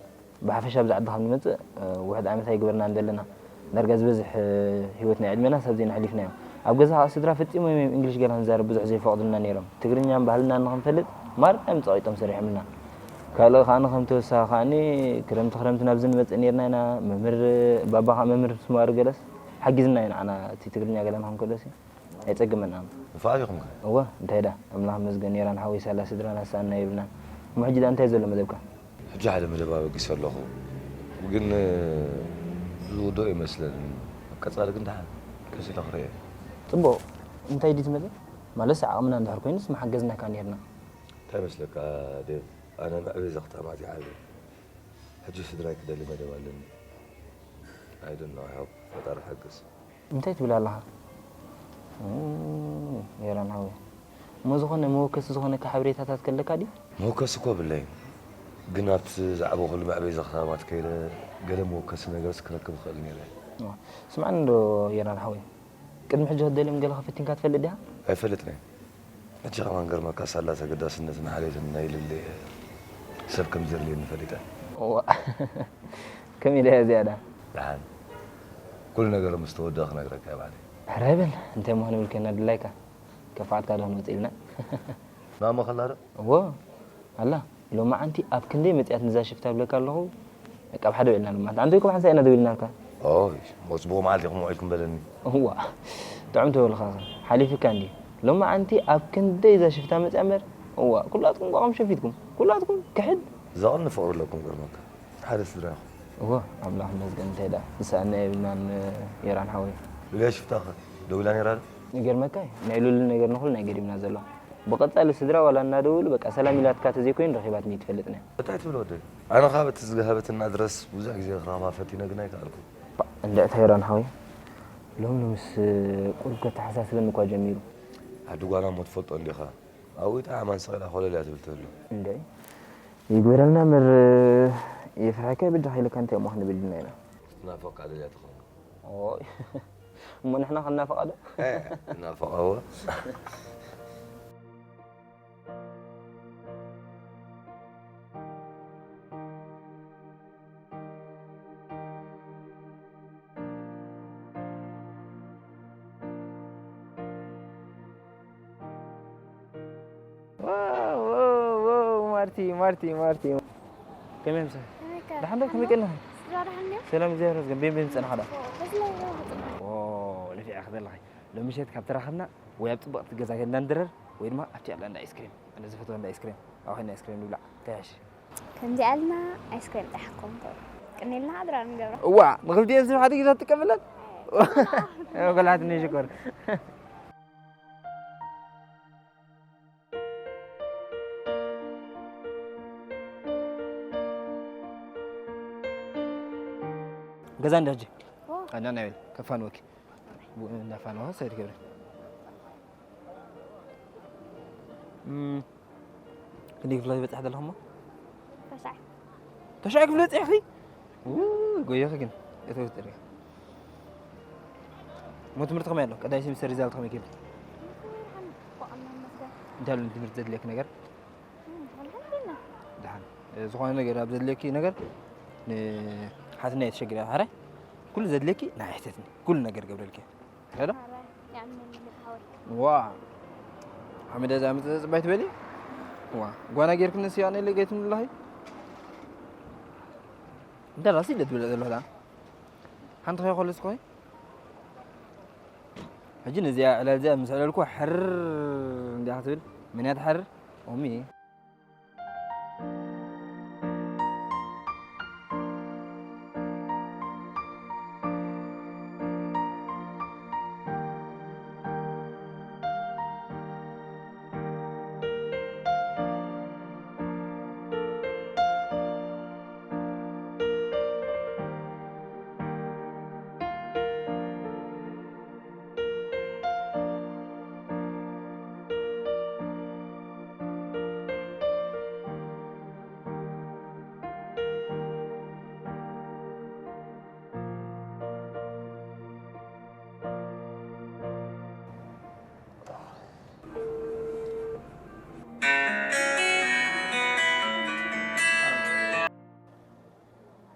ብሓፈሻ ኣብዚ ዓዲ ካብ ንመጽእ፣ እ፣ ውሑድ ዓመት ኣይገበርናን ዘለና። ዳርጋ ዝበዝሕ፣ እ፣ ህይወት ናይ ዕድመናስ ኣብዚ ኢና ኣሕሊፍናዮ። ኣብ ገዛ ከኣ ስድራ ፈጺሞም እዮም እንግሊሽ ገና ክንዛረብ ብዙሕ ዘይፈቕዱልና ነይሮም። ትግርኛን ባህልናን ንኽንፈልጥ ማርያም ጸቒጦም ሰሪሖምልና። ካልእ ከኣ ከም ተወሳኺ ከኣኒ ክረምቲ ክረምቲ ናብዚ ንመጽእ ነይርና ኢና። መምህር፣ ባባ ከኣ መምህር ምስ ምባሩ ገለስ ሓጊዝና እዩ ንዓና እቲ ትግርኛ ገለ ንኽንከሎሲ። ኣይጸግመናን። ንፉዓት ኢኹም ከ? እወ፣ እንታይ ደኣ፣ ኣምላኽ ይመስገን፣ ዮራን ሓወይ ሳላ ስድራና ዝሰኣንና የብልናን። እሞ ሕጂ ደኣ እንታይ ዘሎ መደብካ? ሕጂ ሓደ መደብ ኣበጊሰ ኣለኹ፣ ግን ዝውድኦ ይመስለኒ። ኣብ ቀጻሊ ግን ደሓን ቀስ ኢለ ክርእዮ። ጽቡቕ፣ እንታይ ድዩ እቲ መደብ? ማለትስ ዓቕምና እንድሕር ኮይኑስ ምሓገዝናካ ኔርና። እንታይ ይመስለካ ዴቭ፣ ኣነ መዕበይ ዘኽታማት ይዓብየ። ሕጂ ስድራይ ክደሊ መደብ ኣለኒ። I don't know, I hope ፈጣሪ ይሓግዝ። እንታይ ትብል ኣለኻ? እም፣ ዮራን ሓወይ። እሞ ዝኾነ መወከሲ ዝኾነካ ሓበሬታታት ከለካ ድዩ? መወከሲ እኮ የብለይን። ግን ኣብቲ ዝዓበኹሉ መዕበይ ዘኽታማት ከይደ ገለ መወከሲ ነገርስ ክረክብ እኽእል ነይረ። እዋ፣ ስምዓኒ እንዶ ዮራን ሓወይ። ቅድሚ ሕጂ ክትደልዮም ገለኻ ፈቲንካ ትፈልጥ ዲኻ? ኣይፈልጥን እየ። ሕጂ ከማን ገርመካ ሳላ ተገዳስነትን ሓልዮትን ናይ ልለየ ሰብ ከም ዘድልየኒ ፈሊጠ። እዋ። ከመይ ኢለ እያ እዚኣ ደኣ? ደሓን። ኩሉ ነገር ምስ ተወደኣ ክነግረካ እየ ባዕለይ። ሕራይ በል፣ እንታይ እሞ ክንብል ኮይና ድላይካ? ከፋዕትካ ዶ ክንወጽእ ኢልና? ናብ መኸላ ዶ? እዎ፣ ኣላ። ሎማዓንቲ ኣብ ክንደይ መጺኣትኒ እዛ ሽፍታ እብለካ ኣለኹ። በቃ ኣብ ሓደ ውዒልና ሎማዓንቲ። ኣንተ እኮ ብሓንሳእ ኢና ደዊልናልካ። ኦይ፣ እሞ ጽቡቕ መዓልቲ ኢኹም ውዒልኩም በለኒ። እዋ፣ ጥዑም ተበልኻኸ። ሓሊፉካ እንድዩ። ሎማዓንቲ ኣብ ክንደይ እዛ ሽፍታ መጺኣ እምበር። እዋ፣ ኩላትኩም እንቋቑም ሸፊትኩም። ኩላትኩም ክሕድ። ዘቐኒ ፍቕሪ ኣለኩም ገርመካ። ሓደ ስድራ ኢኹም። እወ፣ ኣምላኽ ይመስገን፣ እንታይ ደኣ፣ ዝሰኣንና የብልናን፣ ዮራን ሓወይ። ሉልያ ሽፍታኸ ደዊላ ነይራ ዶ? ይገርመካ እዩ፣ ናይ ሉሊ ነገር ንኹልና እዩ ገዲምና ዘሎ። ብቐጻሊ ስድራ ዋላ እናደወሉ፣ በቃ ሰላም ኢላትካ ተዘይኮይኑ ረኺባትኒ ኣይትፈልጥን እያ። እንታይ ትብል ወደይ? ኣነ ኸኣ በቲ ዝገሃበትና ድረስ ብዙሕ ግዜ ክረኽባ ፈቲነ ግን ኣይከኣልኩን። ባ፣ እንድዒ እታ ዮራን ሓወይ፣ ሎም ሎምስ ቁሩብ ከተሓሳስበኒ እኳ ጀሚሩ። ዓዲ ጓና እሞ ትፈልጦ እንዲኻ። ኣብኡ ኢታ ኣማን ስቕ ኢላ ኮለል እያ ትብል ትህሉ። እንደ ይግበረልና እምበር የፍርሐካ በጃኻ ኢለካ እንታይ እሞ ክንብል ድና ኢና። ትናፈቕ ደልያ ትኸውን። ኦይ፣ እሞ ንሕና ክንናፈቓ ዶ? እ፣ ትናፈቓ እወ። ማርቲ ማርቲ ማርቲ። ከመይ ምሰ? ከመይ ከ? ደሓን ዶ? ከመይ ቀኒኻ? ስድራ ደሓን ድዮም? ሰላም እግዚኣብሔር ይመስገን። ቤን ቤን ጸናኻ ዶ? በስመ ኣብ። ኦ፣ ለፊዕኺ ዘለኺ። ሎሚ ምሸት ካብ ተራኸብና ወይ ኣብ ጽብቕቲ ገዛ ከይድና ንድረር ወይ ድማ ኣብቲ ኣላ እንዳ ኣይስክሬም። ኣነ ዝፈትዋ እንዳ ኣይስክሬም። ኣብኡ ኸይድና ኣይስክሬም ንብላዕ። ተያሽ። ከምዚኣ ኢልና ኣይስክሬም ጥራሕ ኮንኮ። ቅኒልና ኣድራ ንገብራ። እዋ፣ ንኽልቲኤን ስም ሓደ ግዜ ትጥቀመለን? ቆልዓት እኒ ሽኮር። ገዛ እንዳጂ። ኦ። ኣና ናይ ከፋን ወኪ። ቡ-፣ እንዳፋን ወኪ ሰይድ ገብረ። እም፣ ክንደይ ክፍሊ በጻሕ ዘለኹሞ? ተሻዕ። ተሻዕ ክፍሊ በጺሕኺ? ው፣ ጎየኺ ግን። እተው ትጥሪ። ሞ ትምህርቲ ከመይ ኣሎ? ቀዳይ ሴሚስተር ሪዛልት ከመይ ከይዱ? እንታይ ኣሎ ትምህርቲ ዘድልየኪ ነገር? እም፣ ኣልሓምዱሊላህ። ደሓን። እ፣ ዝኾነ ነገር ኣብ ዘድልየኪ ነገር ንሓትና እየ ተሸጊረ። ሓረ? ኩሉ ዘድልየኪ ናይ ሕተትኒ። ኩሉ ነገር ገብረልኪ። ሄሎ? ኧረ፣ የዕምኒ ልክ ሓወይ። ዋ። ሓመደ እዛ ምጽ-፣ ጽባይ ትበሊ? ዋ። ጓና ጌርክኒ ስያ ነለ ገይትኒ ኣለኺ? እንተ ራሲ ደት ብለ ዘሎ ዳ። ሓንቲ ኸይ ኾልስ ኮይ? ሕጂ ነዚኣ ዕላል እዚኣ ምስ ዕለልኩ ሕር እንዲያ ክትብል፣ መን እያ ትሓርር? ኦሚ።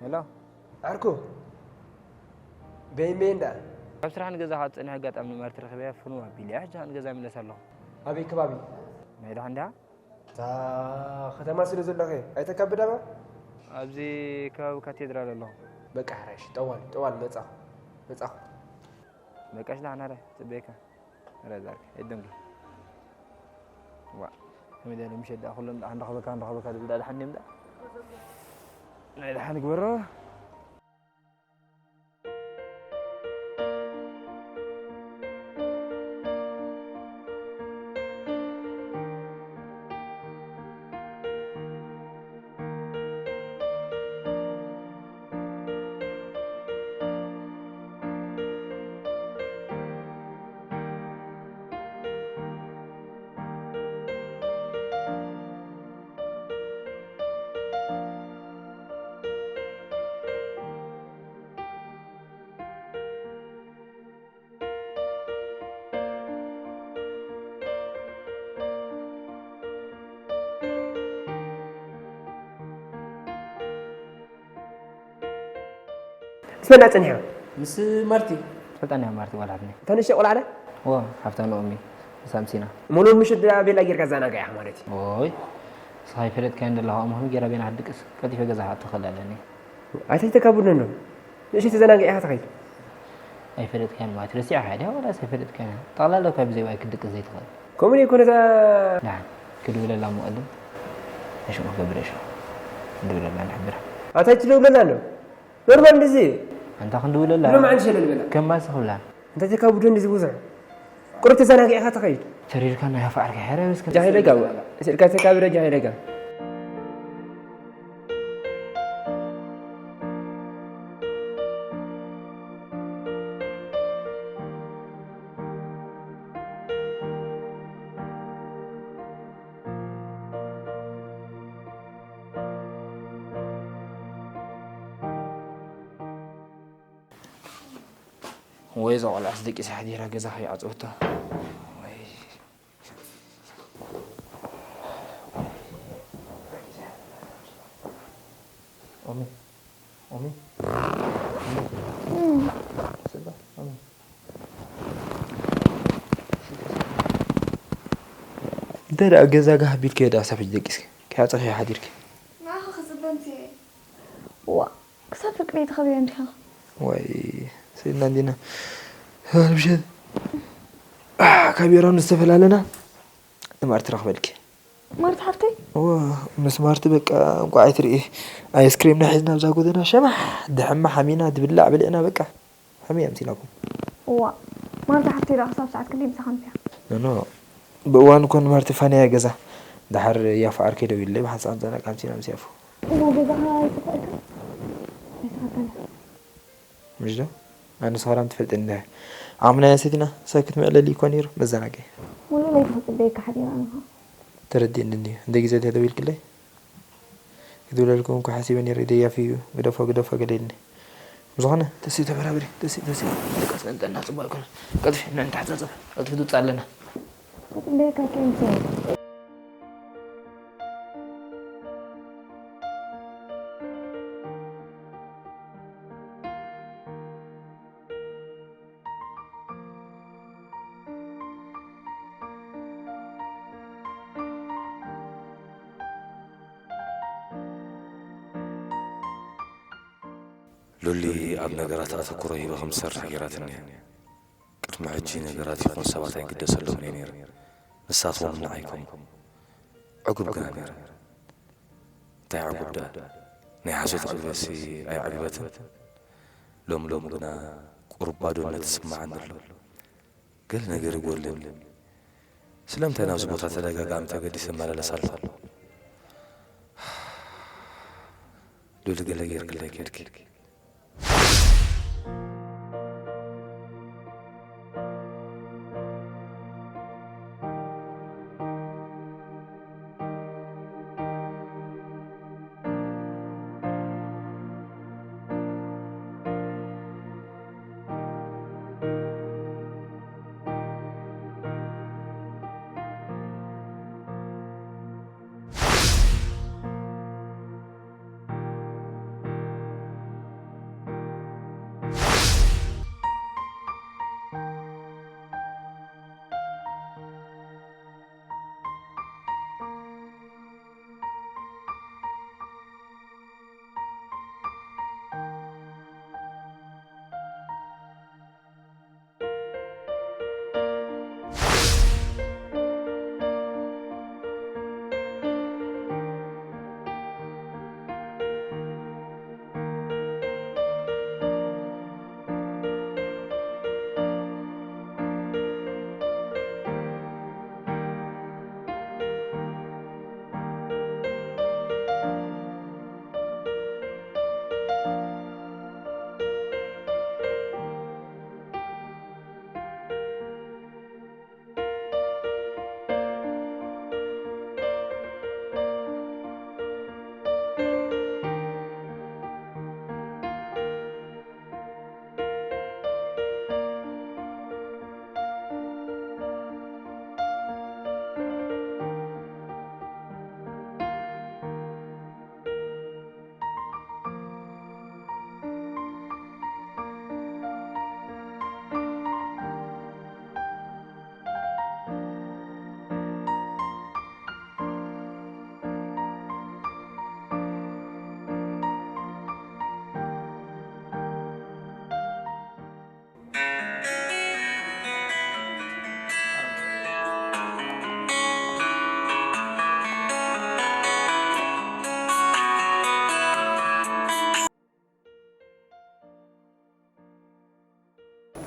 ሄሎ። ዓርኩ፣ በይን በይን ደኣ። ኣብ ስራሕ ንገዛ ካብ ዝጸንሐ ኣጋጣሚ ንማርቲ ረኺበያ ፍንው ኣቢለያ፣ ሕጂ ንገዛ ይምለስ ኣለኹ። ኣበይ ከባቢ? ናይ ደሓን ደኣ? እታ ከተማ ስለ ዘለኸ ኣይተካብዳ እባ? ኣብዚ ከባቢ ካቴድራል ኣለኹ። በቃ ሕራይ እሺ፣ ጠዋል፣ ጠዋል መጻኹ፣ መጻኹ። በቃ እሺ፣ ደሓን ሕራይ፣ ጽበየካ። ሕራይ ዛርካ፣ ኣይደንጉ። ዋ፣ ከመይ ደኣ ምሸት ደኣ ኩሎም ደኣ ክንረኽበካ፣ ክንረኽበካ ዝብል ደኣ ደሓን ድዮም ደኣ? ናይ ደሓን ግበሮ። ምስ መን ጸኒሕካ? ምስ ማርቲ። ትፈልጣ እንዲያ ማርቲ ጓል ሓፍትና። እታ ንእሽተይ ቆልዓ ዶ? እወ፣ ሓፍታ ናኦሚ፣ ሳምሲና። እሞ ሎሚ ምሸት ደኣ ቤላ ጌርካ ዘናግዕ ኢኻ ማለት እዩ። ኦይ፣ ንስኻ ኣይፈለጥካዮን ዘለኻ እሞ ከመይ ጌራ ቤና ክትድቅስ? ቀልጢፈ ገዛ ክኣቱ ክኽእል ኣለኒ። ኣይተተካብደን ዶ? ንእሽተይ ተዘናጊዕካ ትኸይድ። ኣይፈለጥካዮን ማለት ረሲዕካዮ ድያ ዋላስ ኣይፈለጥካዮን? ጠቕላላ እኳ ብዘይ ዋይ ክትድቅስ ዘይትኽእል። ከምኡ ደይኮነ እዛ ደሓን ክድውለላ እሞ ቅድም ናይ ሽሙ ክገብር እየ ሽሙ። ክድውለላ ንሕብራ። ኣታ ኣይትደውለላ ኣሎ። ኖርማል እንደዚ። ኣንታ ክንድውለላ። ሎማዓንቲ ሸለል በላ። ከማሲ ክብላ። እንታይ ተካብዶ እንደዚ ብዙሕ? ቁሩብ ተዘናጊዕካ ትኸይድ። ተሪርካ ናይ ሃፋ ዓርኪ ሕረ በስከ። ጃሂለጋ። ስልካ ተካብረ ጃሂለጋ። ወይ እዛ ቆልዓስ ደቂሳ ሓዲራ ገዛ ከይዓጸወቶ። ወይ። ኦሚ፣ ኦሚ፣ ኦሚ። ስባ፣ ኦሚ። እንታይ ደኣ ገዛ ጋህ ቢልክዮ ደኣ ሳብ ሕጂ ደቂስኪ? ያጽኺ ሓዲርኪ። ንዓኺ ክጽበ ምጽኤ። ዋ፣ ክሳብ ፍቅሪ ተኸቢረ እንዲኻ። ወይ፣ ስኢልና እንዲና። ምሸት ካብ ኤሮን ዝተፈላለና። ንማርቲ ረኽበልኪ። ማርቲ ሓፍተይ? ዋ፣ ምስ ማርቲ በቃ እንቋዕ ኣይትርኢ። ኣይስክሬምና ሒዝና ኣብዛ ጎደና ሸባሕ ድሕማ ሓሚና ድብላዕ በሊዕና በቃ። ከመይ እያ መሲላኩም? እዋ፣ ማርታ ሓፍተይ ደኣ ክሳብ ሰዓት ክንደይ ምሳኻ ኣምስያ? ኖ፣ ኖ። ብእዋኑ እኮ ንማርቲ ፋንያ እያ ገዛ። ደሓር እያፈዓርከ ደው ኢለይ ብሓንሳብ ከምዚኣ ቃምሲና ምስ ያፉ። እሞ ገዛኻ ኣይጠፋእካ? ኣይተኸተለ። ምሽ ዶ? ኣነ ሰኸራም ትፈልጥኒ እንዲኻ። ዓምና እያ ሰቲና፣ ሳክት መዕለሊ እኮ ነይሩ፣ መዘናግዒ። ሙሉ ለይቲ ክጽበየካ ሓዲረ ኣነ ኸኣ። ተረዲእኒ እንድዩ። እንደ ግዜ እንተ ደዊልክለይ? ክድውለልኩም እኮ ሓሲበ ነይረ፣ ደያፊ እዩ፣ ግደፎ፣ ግደፎ ገለ ኢልኒ። ብዝኾነ፣ ተስኢ ተበራበሪ፣ ተስኢ፣ ተስኢ። ደቃስ እንጠና ጽቡቕ ኣይኮነን። ቀልጥፊ፣ ንሕና ንተሓጻጸብ፣ ቀልጥፊ ትውጻእ ኣለና። ክጽበየካ እኮ እየ። ሉሊ ኣብ ነገራት ኣተኩሮ ሂባ ከም ዝሰርሕ ገይራትኒ እያ። ቅድሚ ሕጂ ነገራት ይኹን ሰባት ኣይግደሰሎምን እየ ነይረ። ንሳቶም ንዓይ ከም ዕጉብ ግና ነይረ። እንታይ ዕጉብ ደኣ? ናይ ሓሶት ዕግበትሲ ኣይዓግበትን። ሎሚ ሎሚ ግና ቁሩብ ባዶነት ይስምዓኒ ኣሎ። ገለ ነገር ይጎድለኒ። ስለምንታይ ናብዚ ቦታ ተደጋጋሚ ተገዲሰ እመላለስ ኣለኹ? ሉሊ፣ ገለ ጌርክለይ ከድኪ።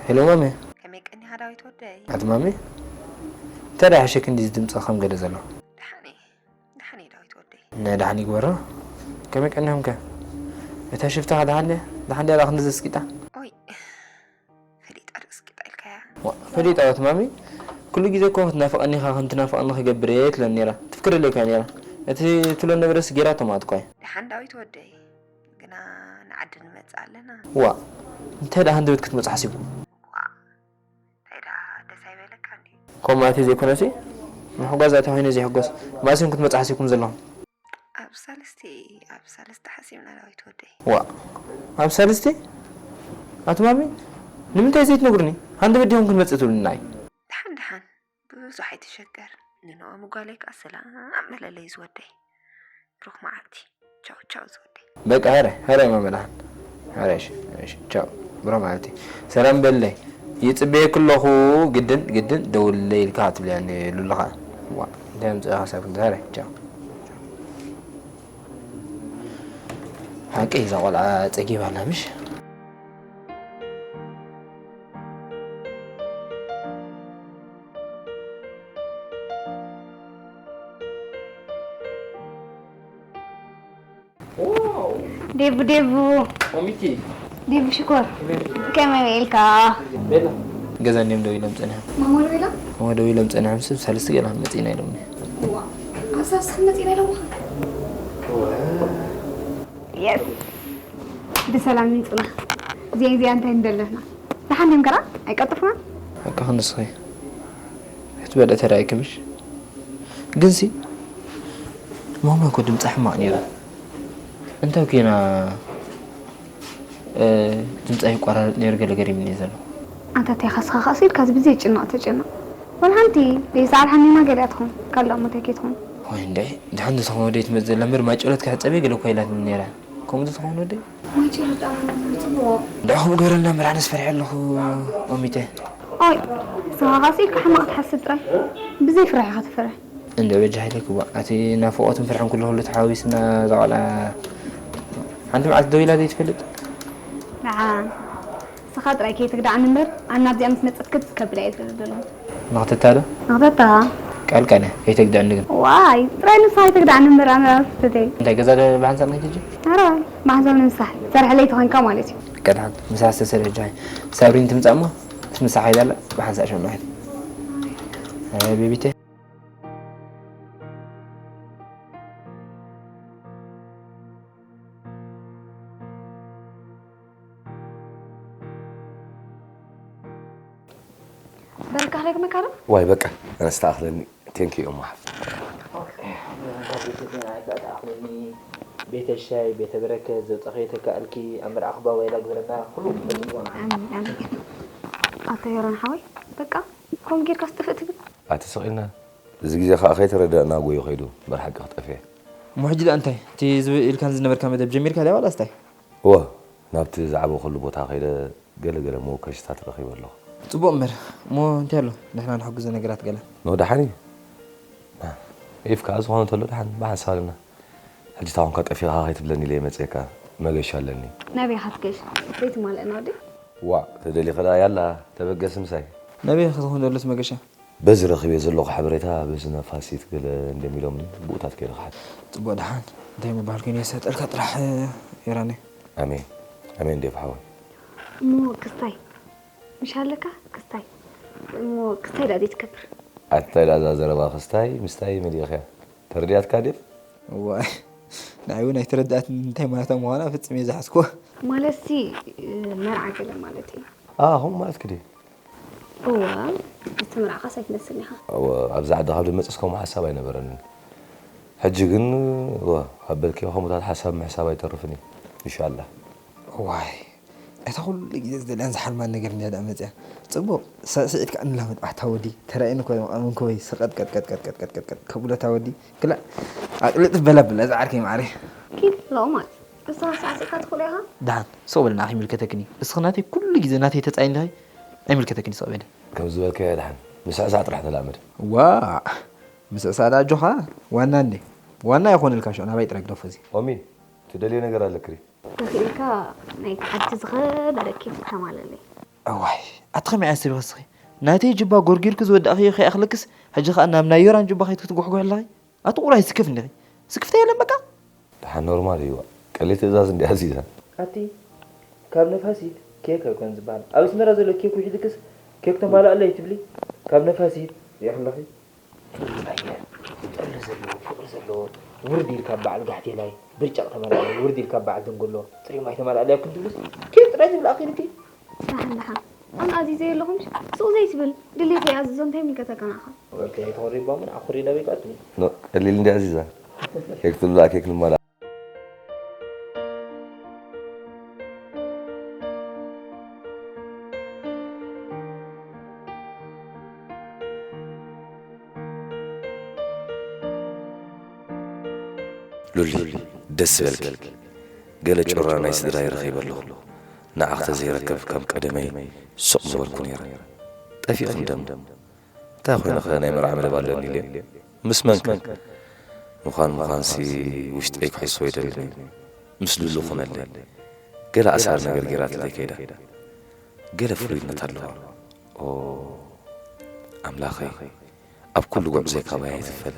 ሄሎ ማሜ። ከመይ ቀኒኻ ዳዊት ወደይ? ኣቲ ማሜ፣ እንታይ ደኣ ሕሸክ እንዲ ድምፂ ከም ገለ ዘሎ? ደሓን እየ፣ ደሓን እየ ዳዊት ወደይ። ናይ ደሓን ይግበሮ። ከመይ ቀኒኹም ከ? እታ ሽፍታ ደሓን ድያ? ደሓን ድያ ደኣ ክንዲ ዘስቂጣ? ኦይ፣ ፈሊጣ ዶ እስኪ ጣልካያ? ዋ፣ ፈሊጣ ኣቲ ማሚ፣ ኩሉ ግዜ እኮ ክትናፍቐኒ ኢኻ፣ ከም ትናፍቐኒ ክገብር እየ ትብለኒ ነይራ። ትፍክረለይ እኮ እያ ነይራ። እቲ ትብሎ ነበረስ ጌራቶ ማለት እኮ እያ። ደሓን ዳዊት ወደይ፣ ግና ንዓዲ ንመጽእ ኣለና። ዋ፣ እንታይ ደኣ ሃንደበት ክትመጽእ ሓሲብኩም? ዋ፣ እንታይ ደኣ ደስ ኣይበለካን ድዩ? ከምኡ ማለት ዘይኮነሲ፣ ምሕጓዝ ኣቲ ኮይነ ዘይሕጎስ፣ መኣስ እዮም ክትመጽእ ሓሲብኩም ዘለኹም? ኣብ ሳልስቲ፣ ኣብ ሳልስቲ ሓሲብና ዳዊት ወደይ። ዋ፣ ኣብ ሳልስቲ? ኣቲ ማሚ፣ ንምንታይ ዘይትነግሩኒ? ሃንደበት ዲኹም ክንመጽእ ትብሉኒ ንዓይ? ደሓን ደሓን፣ ብዙሕ ኣይትሸገር። ንኖኦም ጓለይ ከኣ ሰላም በለለይ ዝወደይ። ብሩኽ መዓልቲ። ቻው ቻው ዝወደይ። በቃ፣ ሀረ ሀረ፣ መመላህን፣ ሀረ፣ እሺ፣ እሺ፣ ቻው። ብሮ ማለት እዩ። ሰላም በለይ። ይጽበየክ ኣለኹ። ግድን ግድን ደውልለይ ኢልካ ክትብልያ ሉልኻ። ዋ፣ እንታይ ምጽእ ሓሳብ እንተ፣ ሀረ፣ ቻው። ሓቂ እዛ ቆልዓ ጸጊባ ኣላ፣ ምሽ? ዴቡ፣ ዴቡ። ኦሚቲ። ዴቡ ሽኮር። ከመይ ውዒልካ? ቤላ። ገዛ እንዲም ደው ኢሎም ጸኒሖም። ማማ ደው ኢላ? እወ፣ ደው ኢሎም ጸኒሖም። ሰብ ሰለስተ ገና መጺና ኢሎምኒ። ዋ፣ ኣብ ሳስክ መጺና ኢሎምኻ? የስ። ብሰላም ይምጹና። እዚኣ፣ እዚኣ እንታይ እንደለና? ደሓን ድዮም ከራ? ኣይቀልጥፉና? ሓቂ ክንስኺ። ክትበልዕ ተራእይኪ ምሽ? ግንሲ ማማ እኮ ድምጻ ሕማቕ ነይሩ። እንታይ ኮይና፣ እ፣ ድምጻ ይቆራረጥ ነይሩ፣ ገለ ገሪምኒ ዘሎ። ኣንታ እንታይ ካስኻ ካስ ኢልካ፣ እዚ ብዘይ ጭናቕ ተጨናቕ። ወላ ሓንቲ ዘይሰዓል ሓሚማ ገሊኣ ትኸውን፣ ካልእ እሞ እንታይ ከይትኸውን። ወይ እንደ፣ ድሓን ተትኸውን ወደይ ትመጽእ ዘላ እምበር፣ ማይ ጨሎት ክሕጸብ እየ ገለ እኮ ኢላትኒ ነይራ። ከምኡ ተትኸውን ወደይ? ማይ ጨሎት ደኣ ጽቡቕ። እንድዒ ከምኡ ግበረልና እምበር፣ ኣነስ ፈሪሐ ኣለኹ ኦሚተ። ኦይ፣ ንስኻ ካስ ኢልካ ሕማቕ ትሓስብ ጥራይ። ብዘይ ፍራሕ ኢኻ ትፈርሕ። እንደ በጃ ሃይለክ ዋ፣ ኣቲ ናፍቖትን ፍርሕን ኩሉ ኩሉ ተሓዋዊስና እዛ ቆልዓ ሓንቲ መዓልቲ ደው ኢላ ዘይትፈልጥ። ንዓ ንስኻ ጥራይ ከይትግድዓኒ እምበር፣ ኣነ ኣብዚኣ ምስ መጸት ክትስ ከብላ እየ ዝደሊ ዘለኹ። ንኽተታ ዶ? ንኽተታ። ቃል ቃል እያ፣ ከይተግድዐኒ ግን። ዋይ፣ ጥራይ ንስኻ ከይትግድዓኒ እምበር፣ ኣነ ኣብ ፍተተይ። እንታይ ገዛ ዶ ብሓንሳብ ናይ ትጂ? ኧረ፣ ብሓንሳብ ንምሳሕ፣ ሰርሐለይ ተኾንካ ማለት እዩ። ቀድሓን፣ ምሳሕ ዝተሰርሐ ጃሂ። ሳብሪን ትምጻእ እሞ፣ ምስ ምሳሕ ከይዳ ኣላ፣ ብሓንሳብ ሸምናሒት። ኣይ፣ ቤቢተይ። በረካ ክደግመካ ዶ? ዋይ በቃ፣ ኣነስ ተኣኽለኒ። ቴንክ ዩ እሞ ሓፍ። ቤተ ሻይ፣ ቤተ በረከት፣ ዘውፀኸ የተካእልኪ፣ ኣብ መርዓ ክባባይላ ግበረና፣ ኩሉ ክመፅእ ዝኾነ። ኣሜን፣ ኣሜን። ኣታ ዮሮን ሓወይ፣ በቃ፣ ከምኡ ጌርካስ ጥፍእ ትብል? ኣቲ ስቕ ኢልና፣ እዚ ግዜ ኸኣ ከይተረዳእና ጎዩ ኸይዱ፣ እምበር ሓቂ ክጠፍእ። እሞ ሕጂ ደኣ እንታይ? እቲ ዝብል ኢልካን ዝነበርካ መደብ ጀሚርካ ድያ ዋላስ እንታይ? እወ፣ ናብቲ ዝዓበኹሉ ቦታ ከይደ ገለ ገለ መወከሽታት ረኺበ ኣለኹ። ጽቡቕ እምበር፣ እሞ እንታይ ኣሎ ንሕና ንሕግዞ ነገራት ገለ? ኖ፣ ደሓን እዩ። ኢፍ ከኣ ዝኾነ እንተሎ ደሓን ብሓንሳብ ኣለና። ሕጂ እታ ኾንካ ጠፊእኻ ከይትብለኒ ኢለ እየ መጺኤካ። መገሻ ኣለኒ። ናበይ ኢኻ ትገሽ? ዘይትማልእና ወዲ? ዋእ፣ ተደሊኺ ደኣ ያላ፣ ተበገሲ ምሳይ። ናበይ ኢኻ ትኾን ዘሎስ መገሻ? በዚ ረኺበዮ ዘለኹ ሓበሬታ በዚ ነፋሲት ገለ እንድዮም ኢሎምኒ፣ ብኡታት ከይደ ክሓት። ጽቡቕ ደሓን፣ እንታይ ምባል ኮይኑ የሳጥልካ ጥራሕ፣ ዮራኒ። ኣሜን፣ ኣሜን ዴቭ ሓወይ። እሞ ክስታይ፣ ምሽ ኣለካ ክስታይ። እሞ ክስታይ ደኣ ዘይትከብር። ኣቲ እንታይ ደኣ እዛ ዘረባ ክስታይ ምስታይ መሊእኽያ? ተረዲኣትካ ዴቭ? እዋይ፣ ንዓይ እውን ኣይተረድኣትኒ እንታይ ማለታ ምዃና ፍጽም እየ ዝሓዝክዎ። ማለትሲ፣ መርዓ ገለ ማለት እዩ። ኣኣ፣ ከምኡ ማለትኪ ድዩ? እወ፣ ዝተመርዓኻስ ኣይትመስልን ኢኻ። እወ፣ ኣብዚ ዓዲ ካብ ድመጽስ ከምኡ ሓሳብ ኣይነበረንን። ሕጂ ግን፣ እወ፣ ካብ በልክዮ ከምኡታት ሓሳብ ምሕሳብ ኣይተርፍን እዩ። ኢንሻላህ። ዋይ፣ እታ ኩሉ ግዜ ዝደልያን ዝሓልማን ነገር እንድያ ደኣ መጽያ። ጽቡቕ፣ ሳዕስዒትካ እንላመድ ኣታ ወዲ፣ ተራእየኒ እኮ መቓምን ኮይ፣ ሰቐጥ ቀጥ ቀጥ ቀጥ ቀጥ ቀጥ ቀጥ ቀጥ ከብሎ እታ ወዲ። ክላ፣ ኣቕልጥፍ በላ በላ፣ እዛ ዓርከይ ማዕረ። ኪድ ሎማት፣ እሳ ሳዕስዒትካ ትኽእሎ ኢኻ? ደሓን፣ ስቕ በል ንዓኺ ይምልከተክን እዩ። እስኺ ናተይ ኩሉ ግዜ ናተይ ተጻይን ዲኺ? ኣይምልከተክን እዩ፣ ስቕ በሊ። ከም ዝበልካዮ ደሓን፣ ምስዕሳዕ ጥራሕ ተላመድ። ዋእ፣ ምስዕሳዕ ደኣ ኣጆኻ፣ ዋና እንዴ? ዋና ይኾነልካ ሽዑ፣ ናባይ ጥራይ ግደፎ እዚ። ኦሚ፣ ትደልዮ ነገር ኣለክሪ? ተኽኢልካ ናይቲ ዓዲ ዝኸበረ ኬክ ተማለለይ። እዋይ፣ ኣቲ ከመይ ዓይነት ሰብ ኢኺ እስኺ? ናተይ ጅባ ጎርጊርኪ ዝወዳእኽዮ ከይኣኽለክስ፣ ሕጂ ኸኣ ናብ ናይ ዮራን ጅባ ከይድኪ ትጉሕጉሒ ኣለኺ? ኣቲ ቁራይ ስክፍ እንዲኺ። ስክፍታ የለን በቃ። ደሓን ኖርማል እዩ። ቀሊል ትእዛዝ እንዲ ኣዚዛ። ኣቲ ካብ ነፋሲት ኬክ ኣይኮን ዝበሃል። ኣብ ኣስመራ ዘሎ ኬክ ውሒድክስ ኬክ ተማላእለይ ትብሊ? ካብ ነፋሲት ሪኢኺ ኣለኺ? ኣየ፣ ጠሊ ዘለዎ፣ ፍቕሪ ዘለዎ፣ ውርድ ኢልካ በዓል ጋሕቴላይ፣ ብርጨቕ ተመላእለይ፣ ውርድ ኢልካ በዓል ደንጎሎ፣ ጽሩይ ማይ ተመላእለይ ኣብ ክንትብልስ፣ ኬፍ ጥራይ ዝብል ኣኺልኪ? ደሓን፣ ደሓን። ኣነ ኣዚዘ የለኹምሽ፣ ስቕ ዘይትብል፣ ድሌት ይኣዝዞ፣ እንታይ ይምልከተካ ንዓኻ? ወዲ ኣይተኾሪባ ምን ኣኹሪ ናበይ ከኣ ትብል? ኖ፣ ቀሊል እንዲ ኣዚዛ። ኬክ ትብላ፣ ኬክ ንመላ። ሉሊ፣ ደስ ዝበልኪ። ገለ ጩራ ናይ ስድራይ ረኺበ ኣለኹ። ንዓኺ ተዘይረከብ ከም ቀደመይ ስቕ ምበልኩ ነይረ። ጠፊእኺ ደም። እንታይ ኮይነ ኸ ናይ መርዓ መደብ ኣለኒ ኢለ? ምስ መን ከ? ምዃን ምዃንሲ ውሽጠይ ክሕስዎ ይደልን እዩ። ምስ ሉሉ ኹነለይ። ገለ ኣሳር ነገር ገይራትለይ ከይዳ። ገለ ፍሉይነት ኣለዋ። ኦ ኣምላኸይ፣ ኣብ ኩሉ ጉዕዞይ ካባይ ኣይትፈል።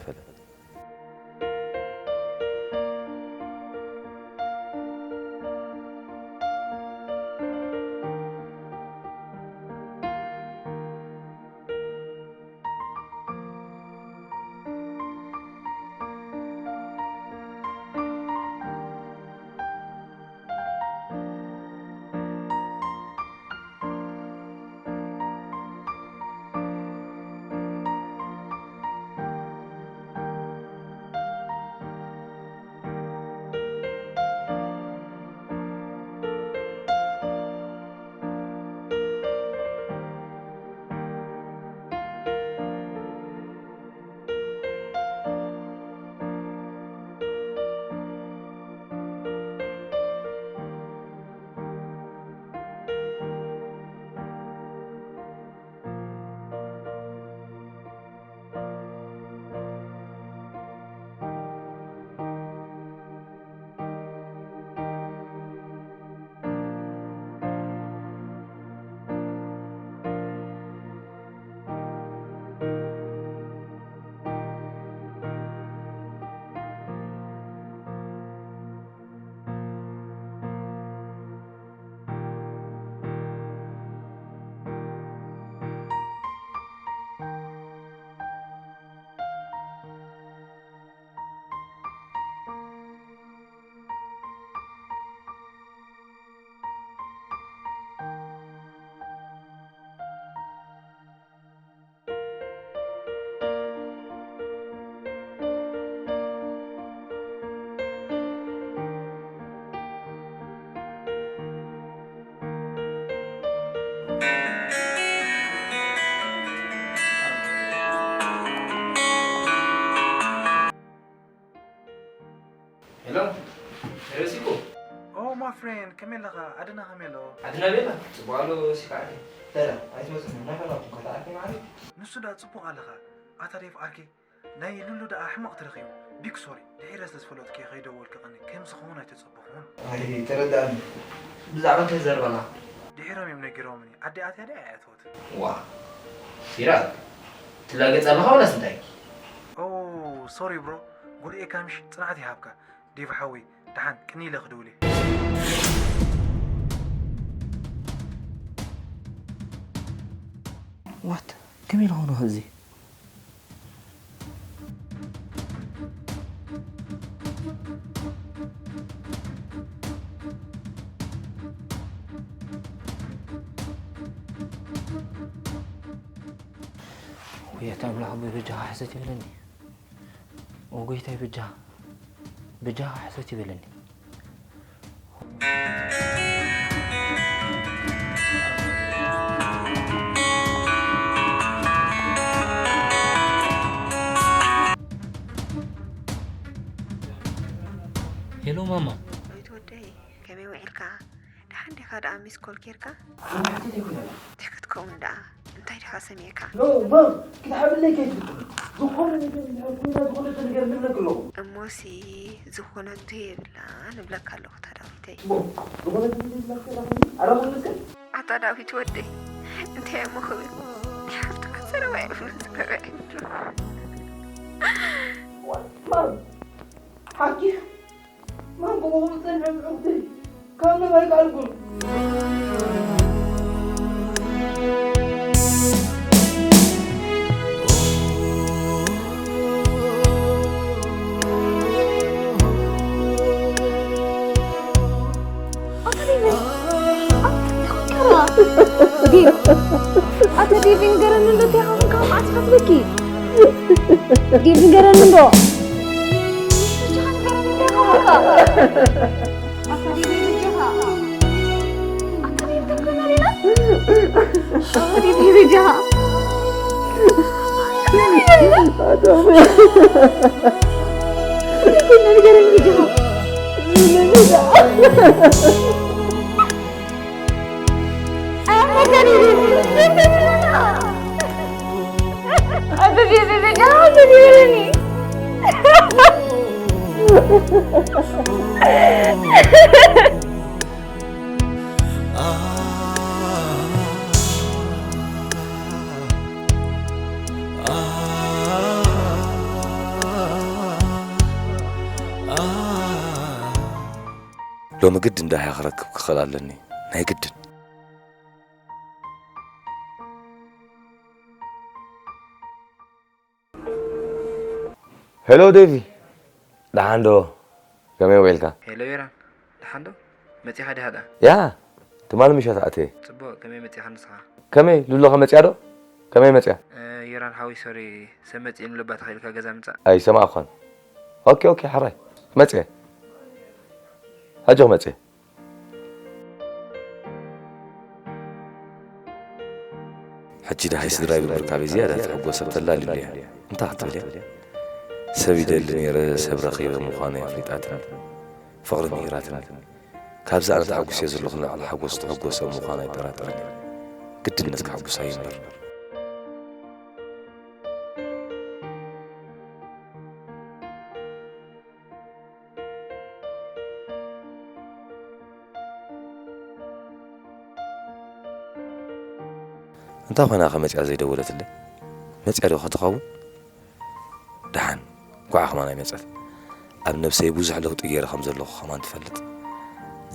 ሄሎ፣ ረሲኩ። ኦ፣ my friend፣ ከመይ ኣለኻ? ኣደና ከመይ ኣሎ? ኣደና ቤላ፣ ጽቡቕ ኣሎ፣ ሲካ ኣደ። በላ፣ ኣይትመጽእ፣ ናይ ፈላኩ፣ ከተኣርኪ ማለት። ንሱ ዳ ጽቡቕ ኣለኻ? ኣታ ዴቭ ኣርኪ፣ ናይ ሉሉ ደኣ ሕማቕ ተረኺቡ። ቢግ ሶሪ፣ ድሒረ ስለ ዝፈለጥኩ ከይደወልክ ቀኒ፣ ከምዚ ክኸውን ኣይተጸበኹን። ኣይ፣ ተረዳእኒ። ብዛዕባ እንታይ ዘርባና? ድሒሮም እዮም ነጊሮምኒ። ኣደ ኣትያ ድያ ኣይኣተወትን? ዋ፣ ሲራክ፣ ትላገጽ ኣለኻ ወላስ እንታይ? ኦ፣ ሶሪ ብሮ፣ ጎዲኤካ ምሽ ጽንዓት ይሃብካ። ዴቭ ሓወይ፣ ደሓን ቅኒ ኢለ ክድውል እየ። ዋት፣ ከመይ ኢሉ ኾነ እዚ? ውየት ኣምላኽ፣ ብብጃኻ ሕሰት ይብለኒ። ኦ ጎይታይ፣ ብጃኻ፣ ብጃኻ ሕሰት ይበለኒ። ሄሎ ማማ። ዳዊት ወደይ፣ ከመይ ውዒልካ? ደሓን ዲኻ ደኣ ሚስ ኮል ጌርካ? እንታይ ክትከውን ደኣ? እንታይ ዲኻ ሰሚዕካ? ኖ ማም፣ ክትሓብለይ ከይትፍትን። ዝኾነ ነገር እንድሕር ኮይና ዝኾነ ነገር ንብለክ ኣለኹ። እሞሲ ዝኾነቱ የብላን እብለካ ኣለኹ እታ ዳዊተይ። እሞ ዝኾነቱ ዘይብላክ ከይዳ ኮይና ኣረ ምንስከ? ኣታ ዳዊት ወደይ፣ እንታይ እሞ ክብል? ሓፍትካ ሰረባ ይብሉ፣ ሰረባ ይብሉ። ማም፣ ሓኪ ማን ክኸውን ዝጸንሐ ብዕውተይ ካብ ነባይ ከኣልኩን። ኣታ ዴቪድ፣ ኣታ ዴቪድ፣ ኣታ ዴቪድ፣ ንገረኒ እንዶ እንታይ ይኸውን ካብ መዓት ፈትለኪ? ዴቪድ፣ ንገረኒ እንዶ። ንገረኒ ጆ። ሎሚ ግድን ዳህያ ክረክብ ክኽእል ኣለኒ፣ ናይ ግድን። ሄሎ ዴቪ፣ ደሓን ዶ? ከመይ ውዒልካ? ሄሎ ዮራን፣ ደሓን ዶ? መጺኻ ዲኻ ደኣ? ያ፣ ትማሊ ምሸት ኣትየ። ጽቡቕ፣ ከመይ መጺኻ ንስኻ? ከመይ፣ ሉላኸ መጺኣ ዶ? ከመይ መጺኣ? እ፣ ዮራን ሓወይ፣ ሶሪ፣ ሰብ መጺኡ ንሉባ ተኸኢልካ ገዛ ምጻእ። ኣይሰማዕኳን። ኦኬ፣ ኦኬ፣ ሕራይ። ክመጽእ እየ። ሕጂ ክመጽእ እየ። ሕጂ ደሃይ ስድራይ ብምርካበይ ዝያዳ ተሕጎሰት ተላልዩለይ እያ። እንታይ ክትብል እያ? ሰብ ይደሊ ነይረ፣ ሰብ ረኺበ ምዃነይ ኣፍሊጣትኒ። ፍቕሪ ምሂራትኒ። ካብዚ ኣነ ተሓጒሰዮ ዘለኹ ንላዕሊ ሓጎስ ትሕጎስ ሰብ ምዃና ኣይጠራጠርን እየ። ግድነት ከሕጉሳ እዩ እምበር። እንታይ ኮይና ከ መጺኣ ዘይደወለትለይ? መጺኣ ዶ ከትኸውን? ደሓን፣ እንኳዕ ከማን ኣይመጸት። ኣብ ነብሰይ ብዙሕ ለውጢ ገይረ ከም ዘለኹ ከማን ትፈልጥ።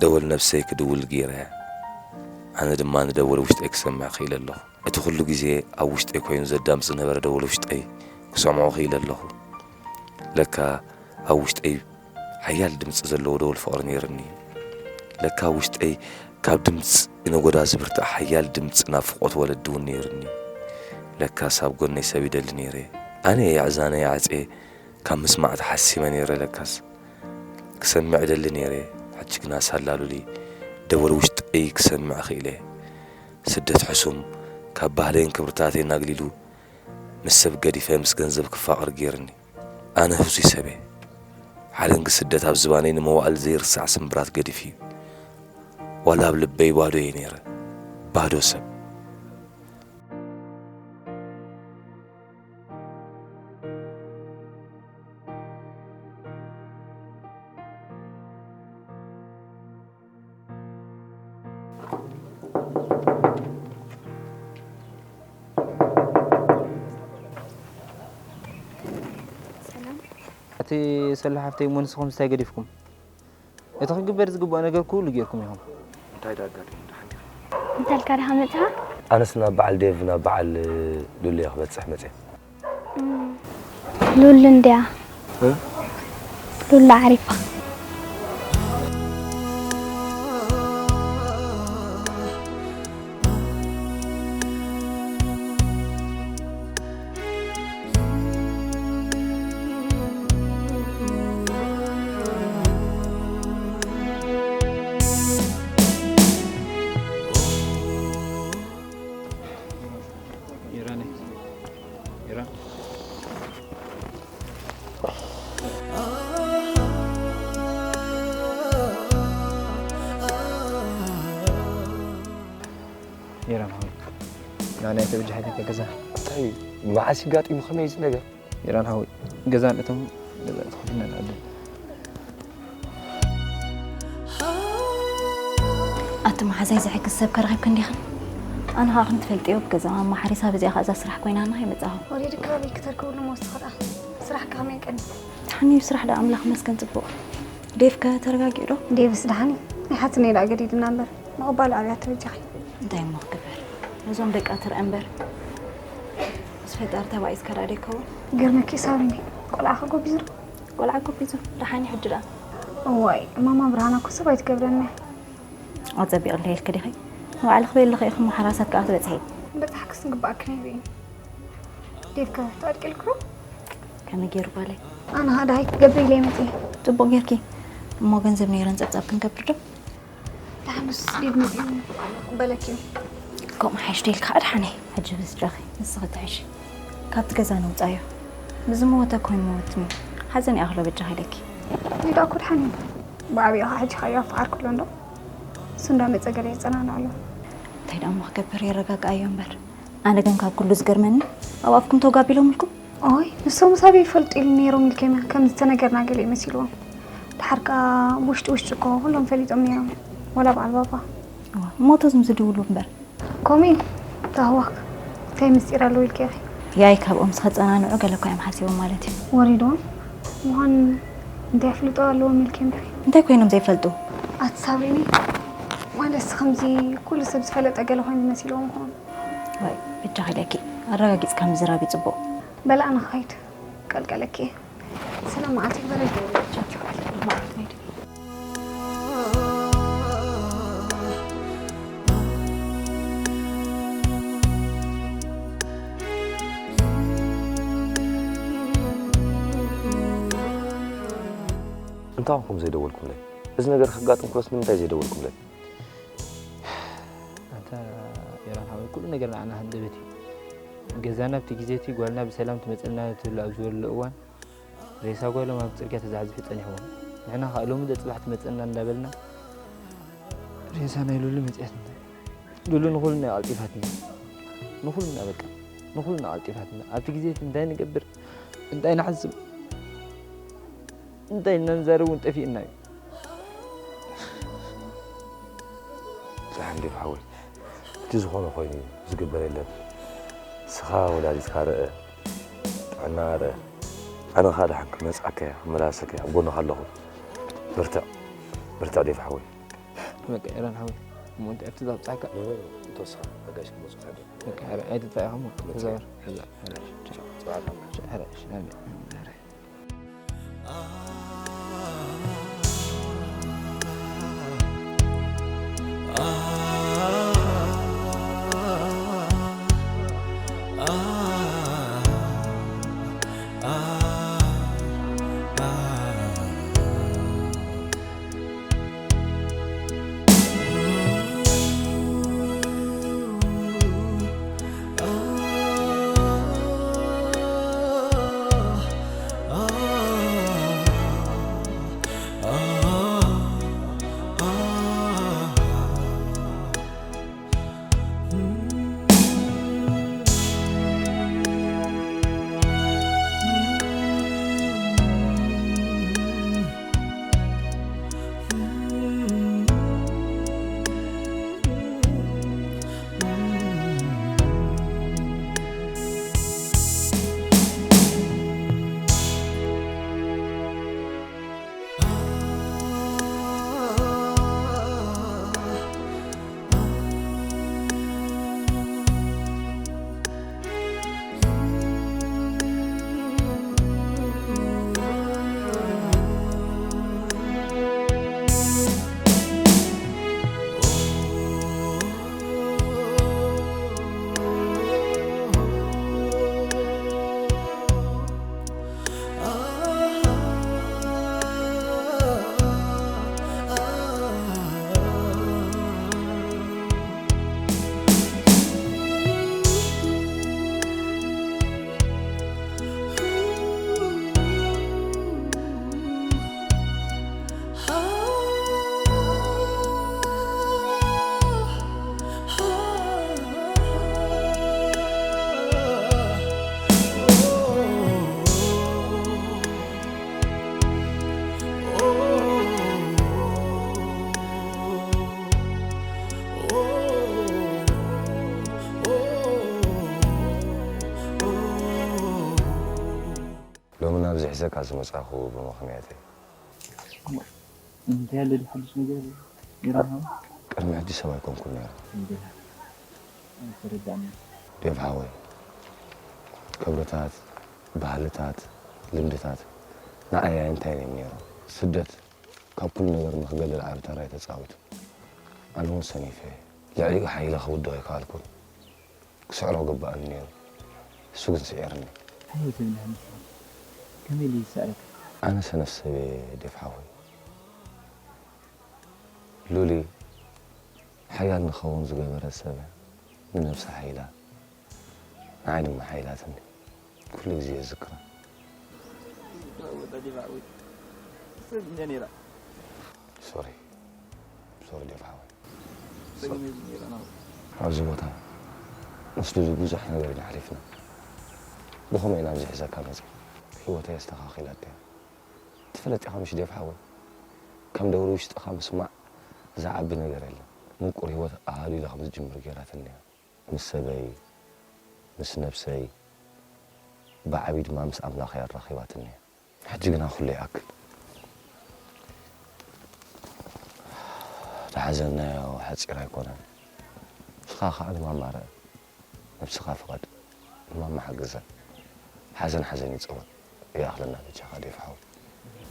ደወል ነብሰይ ክድውል ገይረያ። ኣነ ድማ ንደወል ውሽጠይ ክሰምዕ ክኢለ ኣለኹ። እቲ ኩሉ ግዜ ኣብ ውሽጠይ ኮይኑ ዘዳምጽ ዝነበረ ደወል ውሽጠይ ክሰምዖ ክኢለ ኣለኹ። ለካ ኣብ ውሽጠይ ሓያል ድምጺ ዘለዎ ደወል ፍቕሪ ነይርኒ። ለካ ኣብ ውሽጠይ ካብ ድምጺ ነጎዳ ዝብርትዕ ሓያል ድምጺ ናፍቖት ወለዲ እውን ነይርኒ። ለካስ ኣብ ጎነይ ሰብ ይደሊ ነይረ። ኣነ እየ ኣዕዛነይ ዓጽየ ካብ ምስማዕ ተሓሲመ ነይረ። ለካስ ክሰምዕ እደሊ ነይረ። ሕጂ ግና ሳላ ሉሊ ደወል ውሽጠይ ክሰምዕ ክኢለ። ስደት ሕሱም ካብ ባህለይን ክብርታተይን ኣግሊሉ ምስ ሰብ ገዲፈ ምስ ገንዘብ ክፋቐር ገይርኒ። ኣነ ህዙይ ሰብ እየ። ሓደንጊ ስደት ኣብ ዝባነይ ንመዋእል ዘይርሳዕ ስምብራት ገዲፉ እዩ። ዋላ ኣብ ልበይ ባዶ እየ ነይረ። ባዶ ሰብ። እቲ ሰሎ ሓፍተይ እሞ ንስኹምስ እንታይ ገዲፍኩም? እቲ ክግበር ዝግብኦ ነገር ኩሉ ጌርኩም ኢኹም። እንታይ ደኣ ኣጋጢሙ? ደሓን ዲኺ? እንታይ ኢልካ ዲኻ መጺኻ? ኣነስ ናብ በዓል ዴቭ ናብ በዓል ሉሊ እየ ክበጽሕ መጽየ። ሉሊ እንድያ። ሉላ ዓሪፋ። ዮራን ሓወይ፣ ንዓና ኣይተበጃሕካን ገዛ። እንታይ እዩ? መዓስ እዩ ጋጢሙ? ከመይ እዩ እዚ ነገር? ዮራን ሓወይ፣ ገዛ ንእቶም፣ ገዛ ንእቶም፣ ንኣድን። ኣቲ መሓዛይ ዝሕግዝ ሰብ ከ ረኺብኪ እንዲኽን? ኣነ ኸዓ ከም ትፈልጥዮ ኣብ ገዛ ማማ ሓሪሳ በዚኣ ኸዓ እዛ ስራሕ ኮይናና ኣይመጻኹ። ወሊድካ ኣበይ ክተርክብሉ እሞ እስኻ ደኣ ስራሕካ ከመይ ቀኒ? ደሓን እዩ ስራሕ ደኣ ኣምላኽ ይመስገን ጽቡቕ። ዴቭ ከ ተረጋጊኡ ዶ? ዴቭስ ደሓን እዩ። ኣይሓትነይ ደኣ ገዲድና እምበር ምቕባሉ ኣብያ ተበጃኺ። እንታይ እሞ ክግበር ነዞም ደቃ ትርአ እምበር ምስ ፈጣሪ ተባኢስካ ደኣ ዶ ይከውን? ይገርመኪ ሳሚኒ ቆልዓኺ ጎቢዙ ዶ? ቆልዓ ጎቢዙ ደሓን እዩ ሕጂ ደኣ። እዋይ ማማ ብርሃና እኮ ሰብ ኣይትገብረኒ እያ። ኣጸቢቕለይ ኢልኪ ዲኺ? ንባዕልኺ በሊ ኸ ኢኺ እሞ ሓራሳት ከኣ ትበጽሒ። ምብጻሕክስ ዝግብኣኪ ነይሩ እዩ። ዴቭ ከ ተቐልቂልኪ ዶ? ከመይ ገይሩ ጓለይ? ኣነ ኸኣ ደሃይ ክገብር ኢለ እየ መጺኤ። ጽቡቕ ጌርኪ። እሞ ገንዘብ ነይረን ጸብጻብ ክንገብር ዶ? ደሓንስ ዴቭ መጺኡ ክቕበለኪ እዩ። ከምኡ ሓይሽ ዶ ኢልኪ ከኣ ደሓነይ። ሕጂ ብዝጃኺ ንስኺ ትሕሺ። ካብቲ ገዛ ነውጻዮ። ብዝመወተ እኮ ኣይመወትን እዩ። ሓዘን ይኣኽሎ በጃኺ ኢለኪ። ሊዳ እኮ ድሓን እዩ። ብዓብይኻ ሕጂ ኸኣ ኣፍዓር ክብሎ እንዶ እሱ እንዳመጸ ገለ የጸናንዖ ኣሎ። እንታይ ደኣ እሞ ክገብር፣ የረጋግኣዮ እምበር። ኣነ ግን ካብ ኩሉ ዝገርመኒ ኣብ ኣፍኩም ተጋቢሎምልኩም። ኦይ ንሶም ሳበይ ይፈልጡ ኢሉ ነይሮም ኢልከ ከምዚ ተነገርና ገለ ይመሲልዎም። ድሓር ከኣ ውሽጢ ውሽጢ እኮ ኩሎም ፈሊጦም ነይሮም ወላ በዓል ባባ። እሞ እቶም ዝድውሉ እምበር። ኮሚን ታህዋክ እንታይ ምስጢር ኣለዎ ኢልኪ ኢኺ? ያይ ካብኦም ዝኸጸናንዑ ገለ እኳ እዮም ሓሲቦም ማለት እዩ። ወሪዶም ምዃን እንታይ ኣፍልጦ ኣለዎም ኢልኪ እምበር? እንታይ ኮይኖም ዘይፈልጡ? ኣቲ ሳብሪኒ ማለት ከምዚ ኩሉ ሰብ ዝፈለጠ ገለ ኮይኑ መሲልዎም ይኾኑ። ወይ ብጃኺ ኢለኪ ኣረጋጊጽካ ምዝራብ እዩ ጽቡቕ። በላ ኣነ ክኸይድ ቀልቀለኪ እየ። ሰላም መዓልቲ ይግበረልኪ። እንታይ ኹም ዘይደወልኩምለይ? እዚ ነገር ከጋጥም ክሎስ ንምንታይ ዘይደወልኩምለይ? ኣንታ ኤራን ሓወይ ኩሉ ነገር ንዓና ሃንደበት እዩ። ገዛና ኣብቲ ግዜ እቲ ጓልና ብሰላም ትመፀልና ትብሉ ኣብ ዝበለሉ እዋን ሬሳ ጓሎም ኣብ ፅርግያ ተዛሕዚሑ ፀኒሕዎም። ንሕና ከዓ ሎሚ ዶ ፅባሕ ትመፀና እንዳበልና ሬሳ ናይ ሉሉ መፅያትና። ሉሉ ንኹልና እዩ ኣልጢፋትና። ንኹልና በቃ ንኹልና ኣልጢፋትና። ኣብቲ ግዜ እቲ እንታይ ንገብር እንታይ ንሓስብ እንታይ ነንዛረብ እውን ጠፊእና እዩ። ጸሓም ዴቭ ሓወይ፣ እቲ ዝኾነ ኮይኑ እዩ፣ ዝግበር የለን። ንስኻ ወላዲትካ ርእ፣ ጥዕና ርእ። ኣነ ኸኣ ደሓን ክመጽኣካ እየ፣ ክመላሰካ እየ፣ ኣብ ጎንኻ ኣለኹ። በርትዕ፣ በርትዕ ዴቭ ሓወይ። በቃ ኤረን ሓወይ፣ እሞ እንታይ ኣብቲ ዘብጽሓካ? ተወሳኺ ኣጋይሽ ክመጹኻ ዶ? በቃ ኧረ ኣይትጥፋእ ኢኻ እሞ ተዛወር። ተዛወር። ኧረ፣ ቻው። ቻው። ኧረ፣ ቻው። ኧረ፣ ቻው። ኧረ፣ ቻው። ሎሚ ናብዚ ሒዘካ ዝመጻኹ ብምኽንያተይ። እንታይ ኣሎ ድዩ ሓድሽ ነገር? ይረሃው ቅድሚ ሕጂ ሰብ ኣይኮንኩን ነይረ። ተረዳእና። ዴቭ ሓወይ፣ ክብርታት፣ ባህልታት፣ ልምድታት ንዓይ እንታይ እዮም ነይሮም? ስደት ካብ ኩሉ ነገር ንክገልል ዓቢ ተራ እዩ ተጻዊቱ። ኣነ እውን ሰኒፈ እየ። ልዕሊኡ ሓይለ ክውድቕ ኣይከኣልኩን። ክስዕሮ ግባእኒ ነይሩ። እሱ ግን ስዒርኒ። እንታይ ትብል ኣለኻ? ከመይ ኢሉ ይስዕረካ? ኣነ ሰነፍ ሰብ እየ ዴፍ ሓወይ። ሉሊ ሓያል ንኸውን ዝገበረ ሰብ ንነብሳ ሓይላ ንዓይ ድማ ሓይላትኒ። ኩሉ ግዜ እዝክራ። ሰብ እኛ ነይራ። ሶሪ ሶሪ ዴቭ ሓወይ። ጸገም የብሉን ነይራ ናው። ኣብዚ ቦታ ምስ ልዙ ብዙሕ ነገር ኢና ሓሊፍና። ብኸመይ ኢና ኣብዚ ሒዘካ መፅእ? ህይወተይ ኣስተኻኺላተያ። ትፍለጥ ኢኻ ምሽ ዴቭ ሓወይ? ከም ደውሪ ውሽጥኻ ምስማዕ ዝዓቢ ነገር የለን። ምቁር ህይወት ኣሃሊላ ከም ዝጅምር ገይራትኒ እያ። ምስ ሰበይ፣ ምስ ነብሰይ፣ ብዓብዪ ድማ ምስ ኣምላኸይ ኣራኺባትኒ እያ። ሕጂ ግና ኩሉ ይኣክል። ዝሓዘናዮ ሓፂር ኣይኮነን። ንስኻ ከዓ ንማማ ርኣ፣ ነብስኻ ፍቐድ፣ ንማማ ሓግዛ። ሓዘን ሓዘን ይፀወት፣ ይኣኽለና በጃኻ ዴቭ ሓወይ።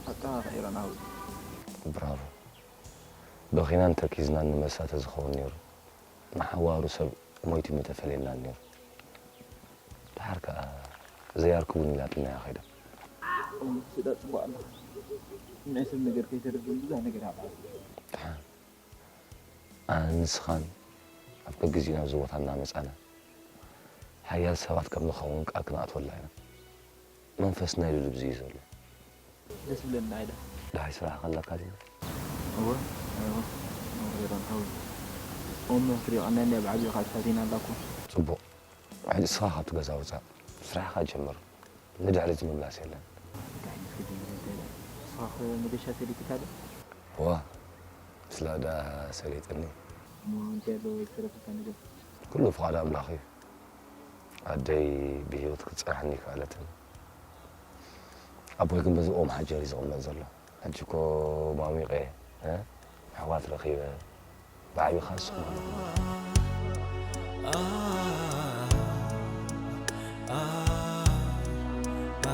ሓቅኻ ኢኻ ኤረን ሓወይ። ብራቮ። በኺናን ተኪዝናን ንመሳ ተዝኸውን ነይሩ፣ ንሓዋሩ ሰብ ሞይቱ ምተፈለየናን ነይሩ። ደሓር ከኣ ዘያርኩ እውን ኢላትናያ ኸይዳ። እም፣ ስዳ ጽቡቕ ኣለኻ። ናይ ሰብ ነገር ከይተደብር ብዙሕ ነገር ኣብኣ። ደሓን ኣነ ንስኻን ኣብ ገግዜኡ ናብዚ ቦታ እናመጻና ሓያል ሰባት ከም ንኸውን ቃል ክንኣትወላ ኢና። መንፈስና ኢሉ ልብዚ እዩ ዘሎ። ደስ ብለኒ ኣይዳ። ደሃይ ስራሕ ከለካ ድዩ? እወ፣ እወ፣ እወ፣ ኤረን ሓወይ። እሞ ፍሪቓና እንድያ ብዓቢኡ ካብ ተፈቲና ኣላ እኮ። ጽቡቕ። ሕጂ ንስኻ ካብቲ ገዛ ውጻእ። ስራሕኻ ጀምር። ንድሕሪት ምምላስ የለን። እንታይ ዓይነት ክጅምር እንታይ ኢለ? ንስኻ ኸ መገሻ ሰሊጥካ ዶ? እዋ፣ ስለ ኣዳ ሰሊጥኒ። እሞ እንታይ ኣሎ ዝተረፈካ ነገር? ኩሉ ፍቓድ ኣምላኽ እዩ። ኣደይ ብህይወት ክትጸንሓኒ ኣይከኣለትን። ኣቦይ ግን በዚ ኦም ሓጀር እዩ ዝቕመጥ ዘሎ። ሕጂ እኮ ሟሚቐ፣ እ? ኣሕዋት ረኺበ፣ ብዓቢኻ ዝስምዖ። ኣታ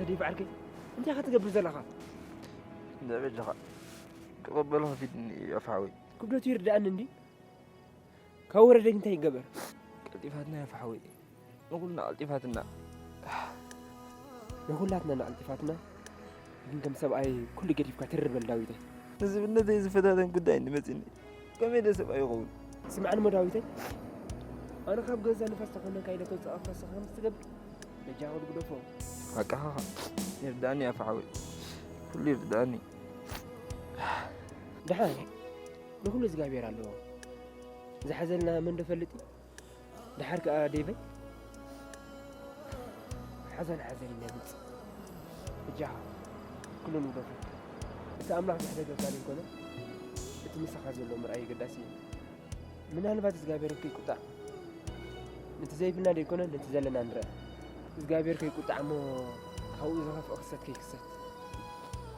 ዴቭ ዓርከይ፣ እንታይ ኢኻ ትገብር ዘለኻ? እንዳ በጃኻ ክቕበል ከፊትኒ እዩ ኣፍ ሓወይ። ክብደቱ ይርድኣኒ እንዲ። ካብ ወረደ እንታይ ይገበር? ቀልጢፋትና ኣፍ ሓወይ። ንኹልና ቀልጢፋትና። ንኹላትና እናቐልጢፋትና፣ ግን ከም ሰብኣይ ኩሉ ገዲፍካ ትርር በል ዳዊተይ። ንዝብነተይ ዝፈታተን ጉዳይ እንዲ መፂኒ ከመይ ኢለ ሰብኣይ ይኸውን? ስምዓኒ እሞ ዳዊተይ፣ ኣነ ካብ ገዛ ንፋስ ተኾነካ ኢለ ተውፅኣካ ንስኻ ምስ ትገብር በጃኻ ግደፎ። ሓቅኻ ይርድኣኒ ኣፍ ሓወይ፣ ኩሉ ይርድኣኒ። ደሓን ንኹሉ እግዚኣብሔር ኣለዎ። ዝሓዘልና መን ዶ ፈልጥ እዩ? ደሓር ከኣ ዴቨይ ሓዘን ሓዘን እዩ ነምጽእ። በጃኻ ኩሉ ንግደፎ። እቲ ኣምላኽ ዘሕደገካ ዘይኮነ እቲ ምሳኻ ዘሎ ምርኣይ ኣገዳሲ እዩ። ምናልባት እግዚኣብሔር ከይቁጣዕ ነቲ ዘይብልና ዘይኮነ ነቲ ዘለና ንርኣ። እግዚኣብሔር ከይቁጣዕ እሞ ካብኡ ዝኸፍእ ክሰት ከይክሰት።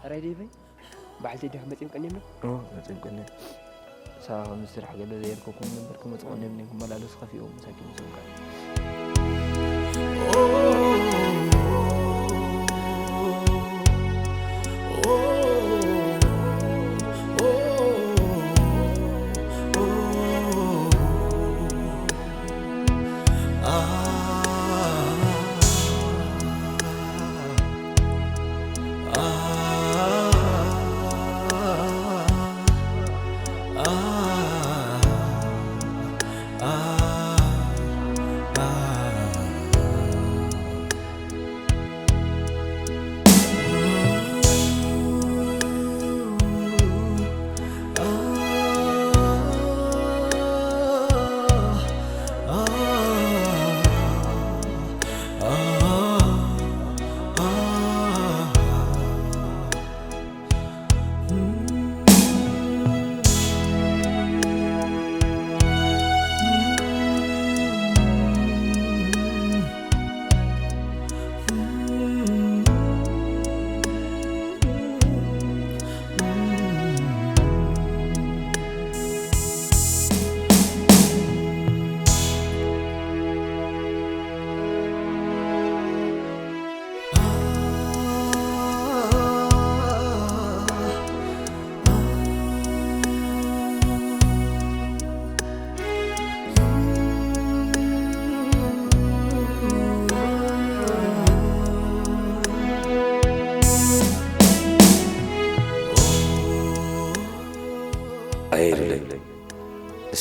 ሕራይ ዴቨይ በዓልቲ ዲኻ መጺኦም ቀንዮም? እዎ መጺኦም ቀንዮም። ንሳ ከም ስራሕ ገለ ዘየርከብኩም ነበር ክመጹ ቀንዮም ነይም ክመላለሱ ከፊኦም መሳኪን ምስኦም ቀን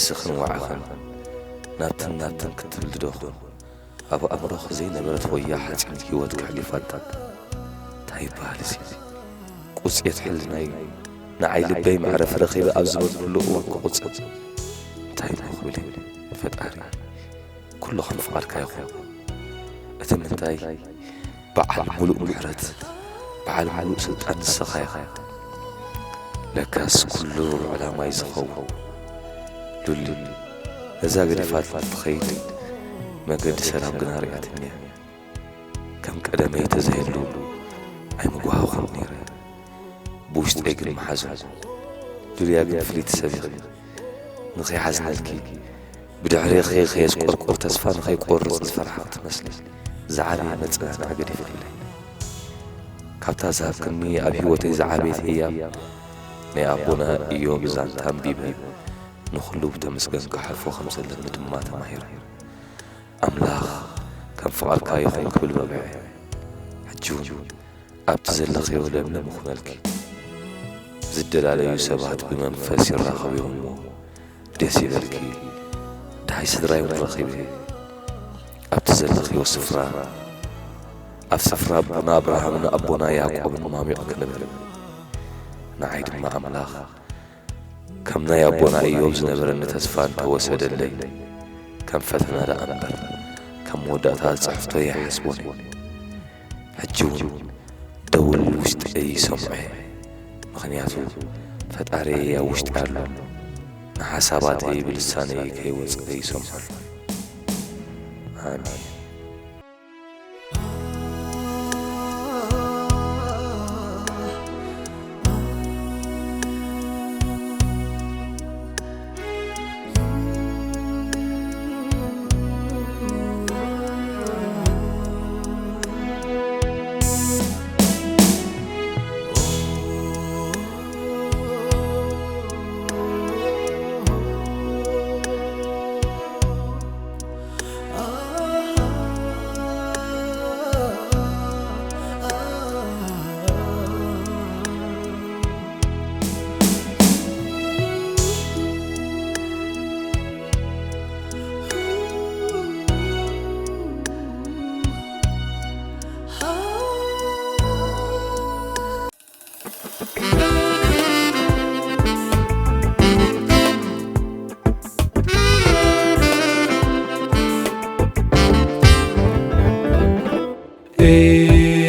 ንስኽን ዋዕኽን ናብትን ናብትን ክትብል ድደኹን ኣብ ኣእምሮኺ ዘይነበረት ወያ ሓፂን ህይወት ከሕሊፋታ እንታይ ይበሃል እዚ? ቁፅየት ሕልናይ ንዓይ ልበይ መዕረፊ ረኺበ ኣብ ዝበልኩሉ እዋን ክቑፅእ እንታይ እሞ ክብል እየ? ፈጣሪ ኩሉ ከም ፍቓድካ ይኹን። እቲ ምንታይ በዓል ሙሉእ ምሕረት በዓል ሙሉእ ስልጣን ንስኻ ኢኻ። ለካስ ኩሉ ዕላማይ ዝኸውን ሉል ነዛ ገዲፋት ትኸይድ መገዲ ሰላም ግና ርያትኒ እያ። ከም ቀደመይ ተዘይህሉ ኣይምጓሃኹን ነይረ። ብውሽጠይ ግን መሓዞ ሉልያ ግን ፍልይቲ ሰብ ኢኺ። ንኸይሓዝነልኪ ብድሕሬኺ ከየስቆርቆር ተስፋ ንኸይቆርጽ ዝፈርሓ ክትመስሊ ዝዓበየ መጸናንዒ ገዲፍክለይ። ካብታ ዝሃብክኒ ኣብ ህይወተይ ዝዓበየት ህያብ ናይ ኣቦና ኢዮብ ዛንታ ኣንቢበ ንኹሉ ብተመስገን ክሓልፎ ከም ዘለኒ ድማ ተማሂረ። ኣምላኽ ከም ፍቓድካ ይኹን ክብል በብዐ። ሕጂ እውን ኣብቲ ዘለኽዮ ለምለም ይኹነልኪ። ዝደላለዩ ሰባት ብመንፈስ ይራኸቡ እዮም እሞ ደስ ይበልኪ። ደሃይ ስድራይ እውን ረኺበ ኣብቲ ዘለኽዮ ስፍራ ኣብ ስፍራ ኣቦና ኣብርሃምን ኣቦና ያዕቆብን ማሚቕ ክንብል ንዓይ ድማ ኣምላኽ ከም ናይ ኣቦና ኢዮብ ዝነበረኒ ተስፋ እንተወሰደለይ ከም ፈተና ደኣ እምበር ከም መወዳእታ ዝጽሕፍቶ ኣይሓስቦን እየ። ሕጂ እውን ደውል ውሽጠይ ይሰምዖ እየ። ምኽንያቱ ፈጣሪየይ ኣብ ውሽጠይ ኣሎ። ንሓሳባተይ ብልሳነይ ከይወጸ ይሰምዖ ኣሎ። ኣሜን።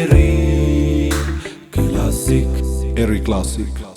Eric Classic. Eric Classic.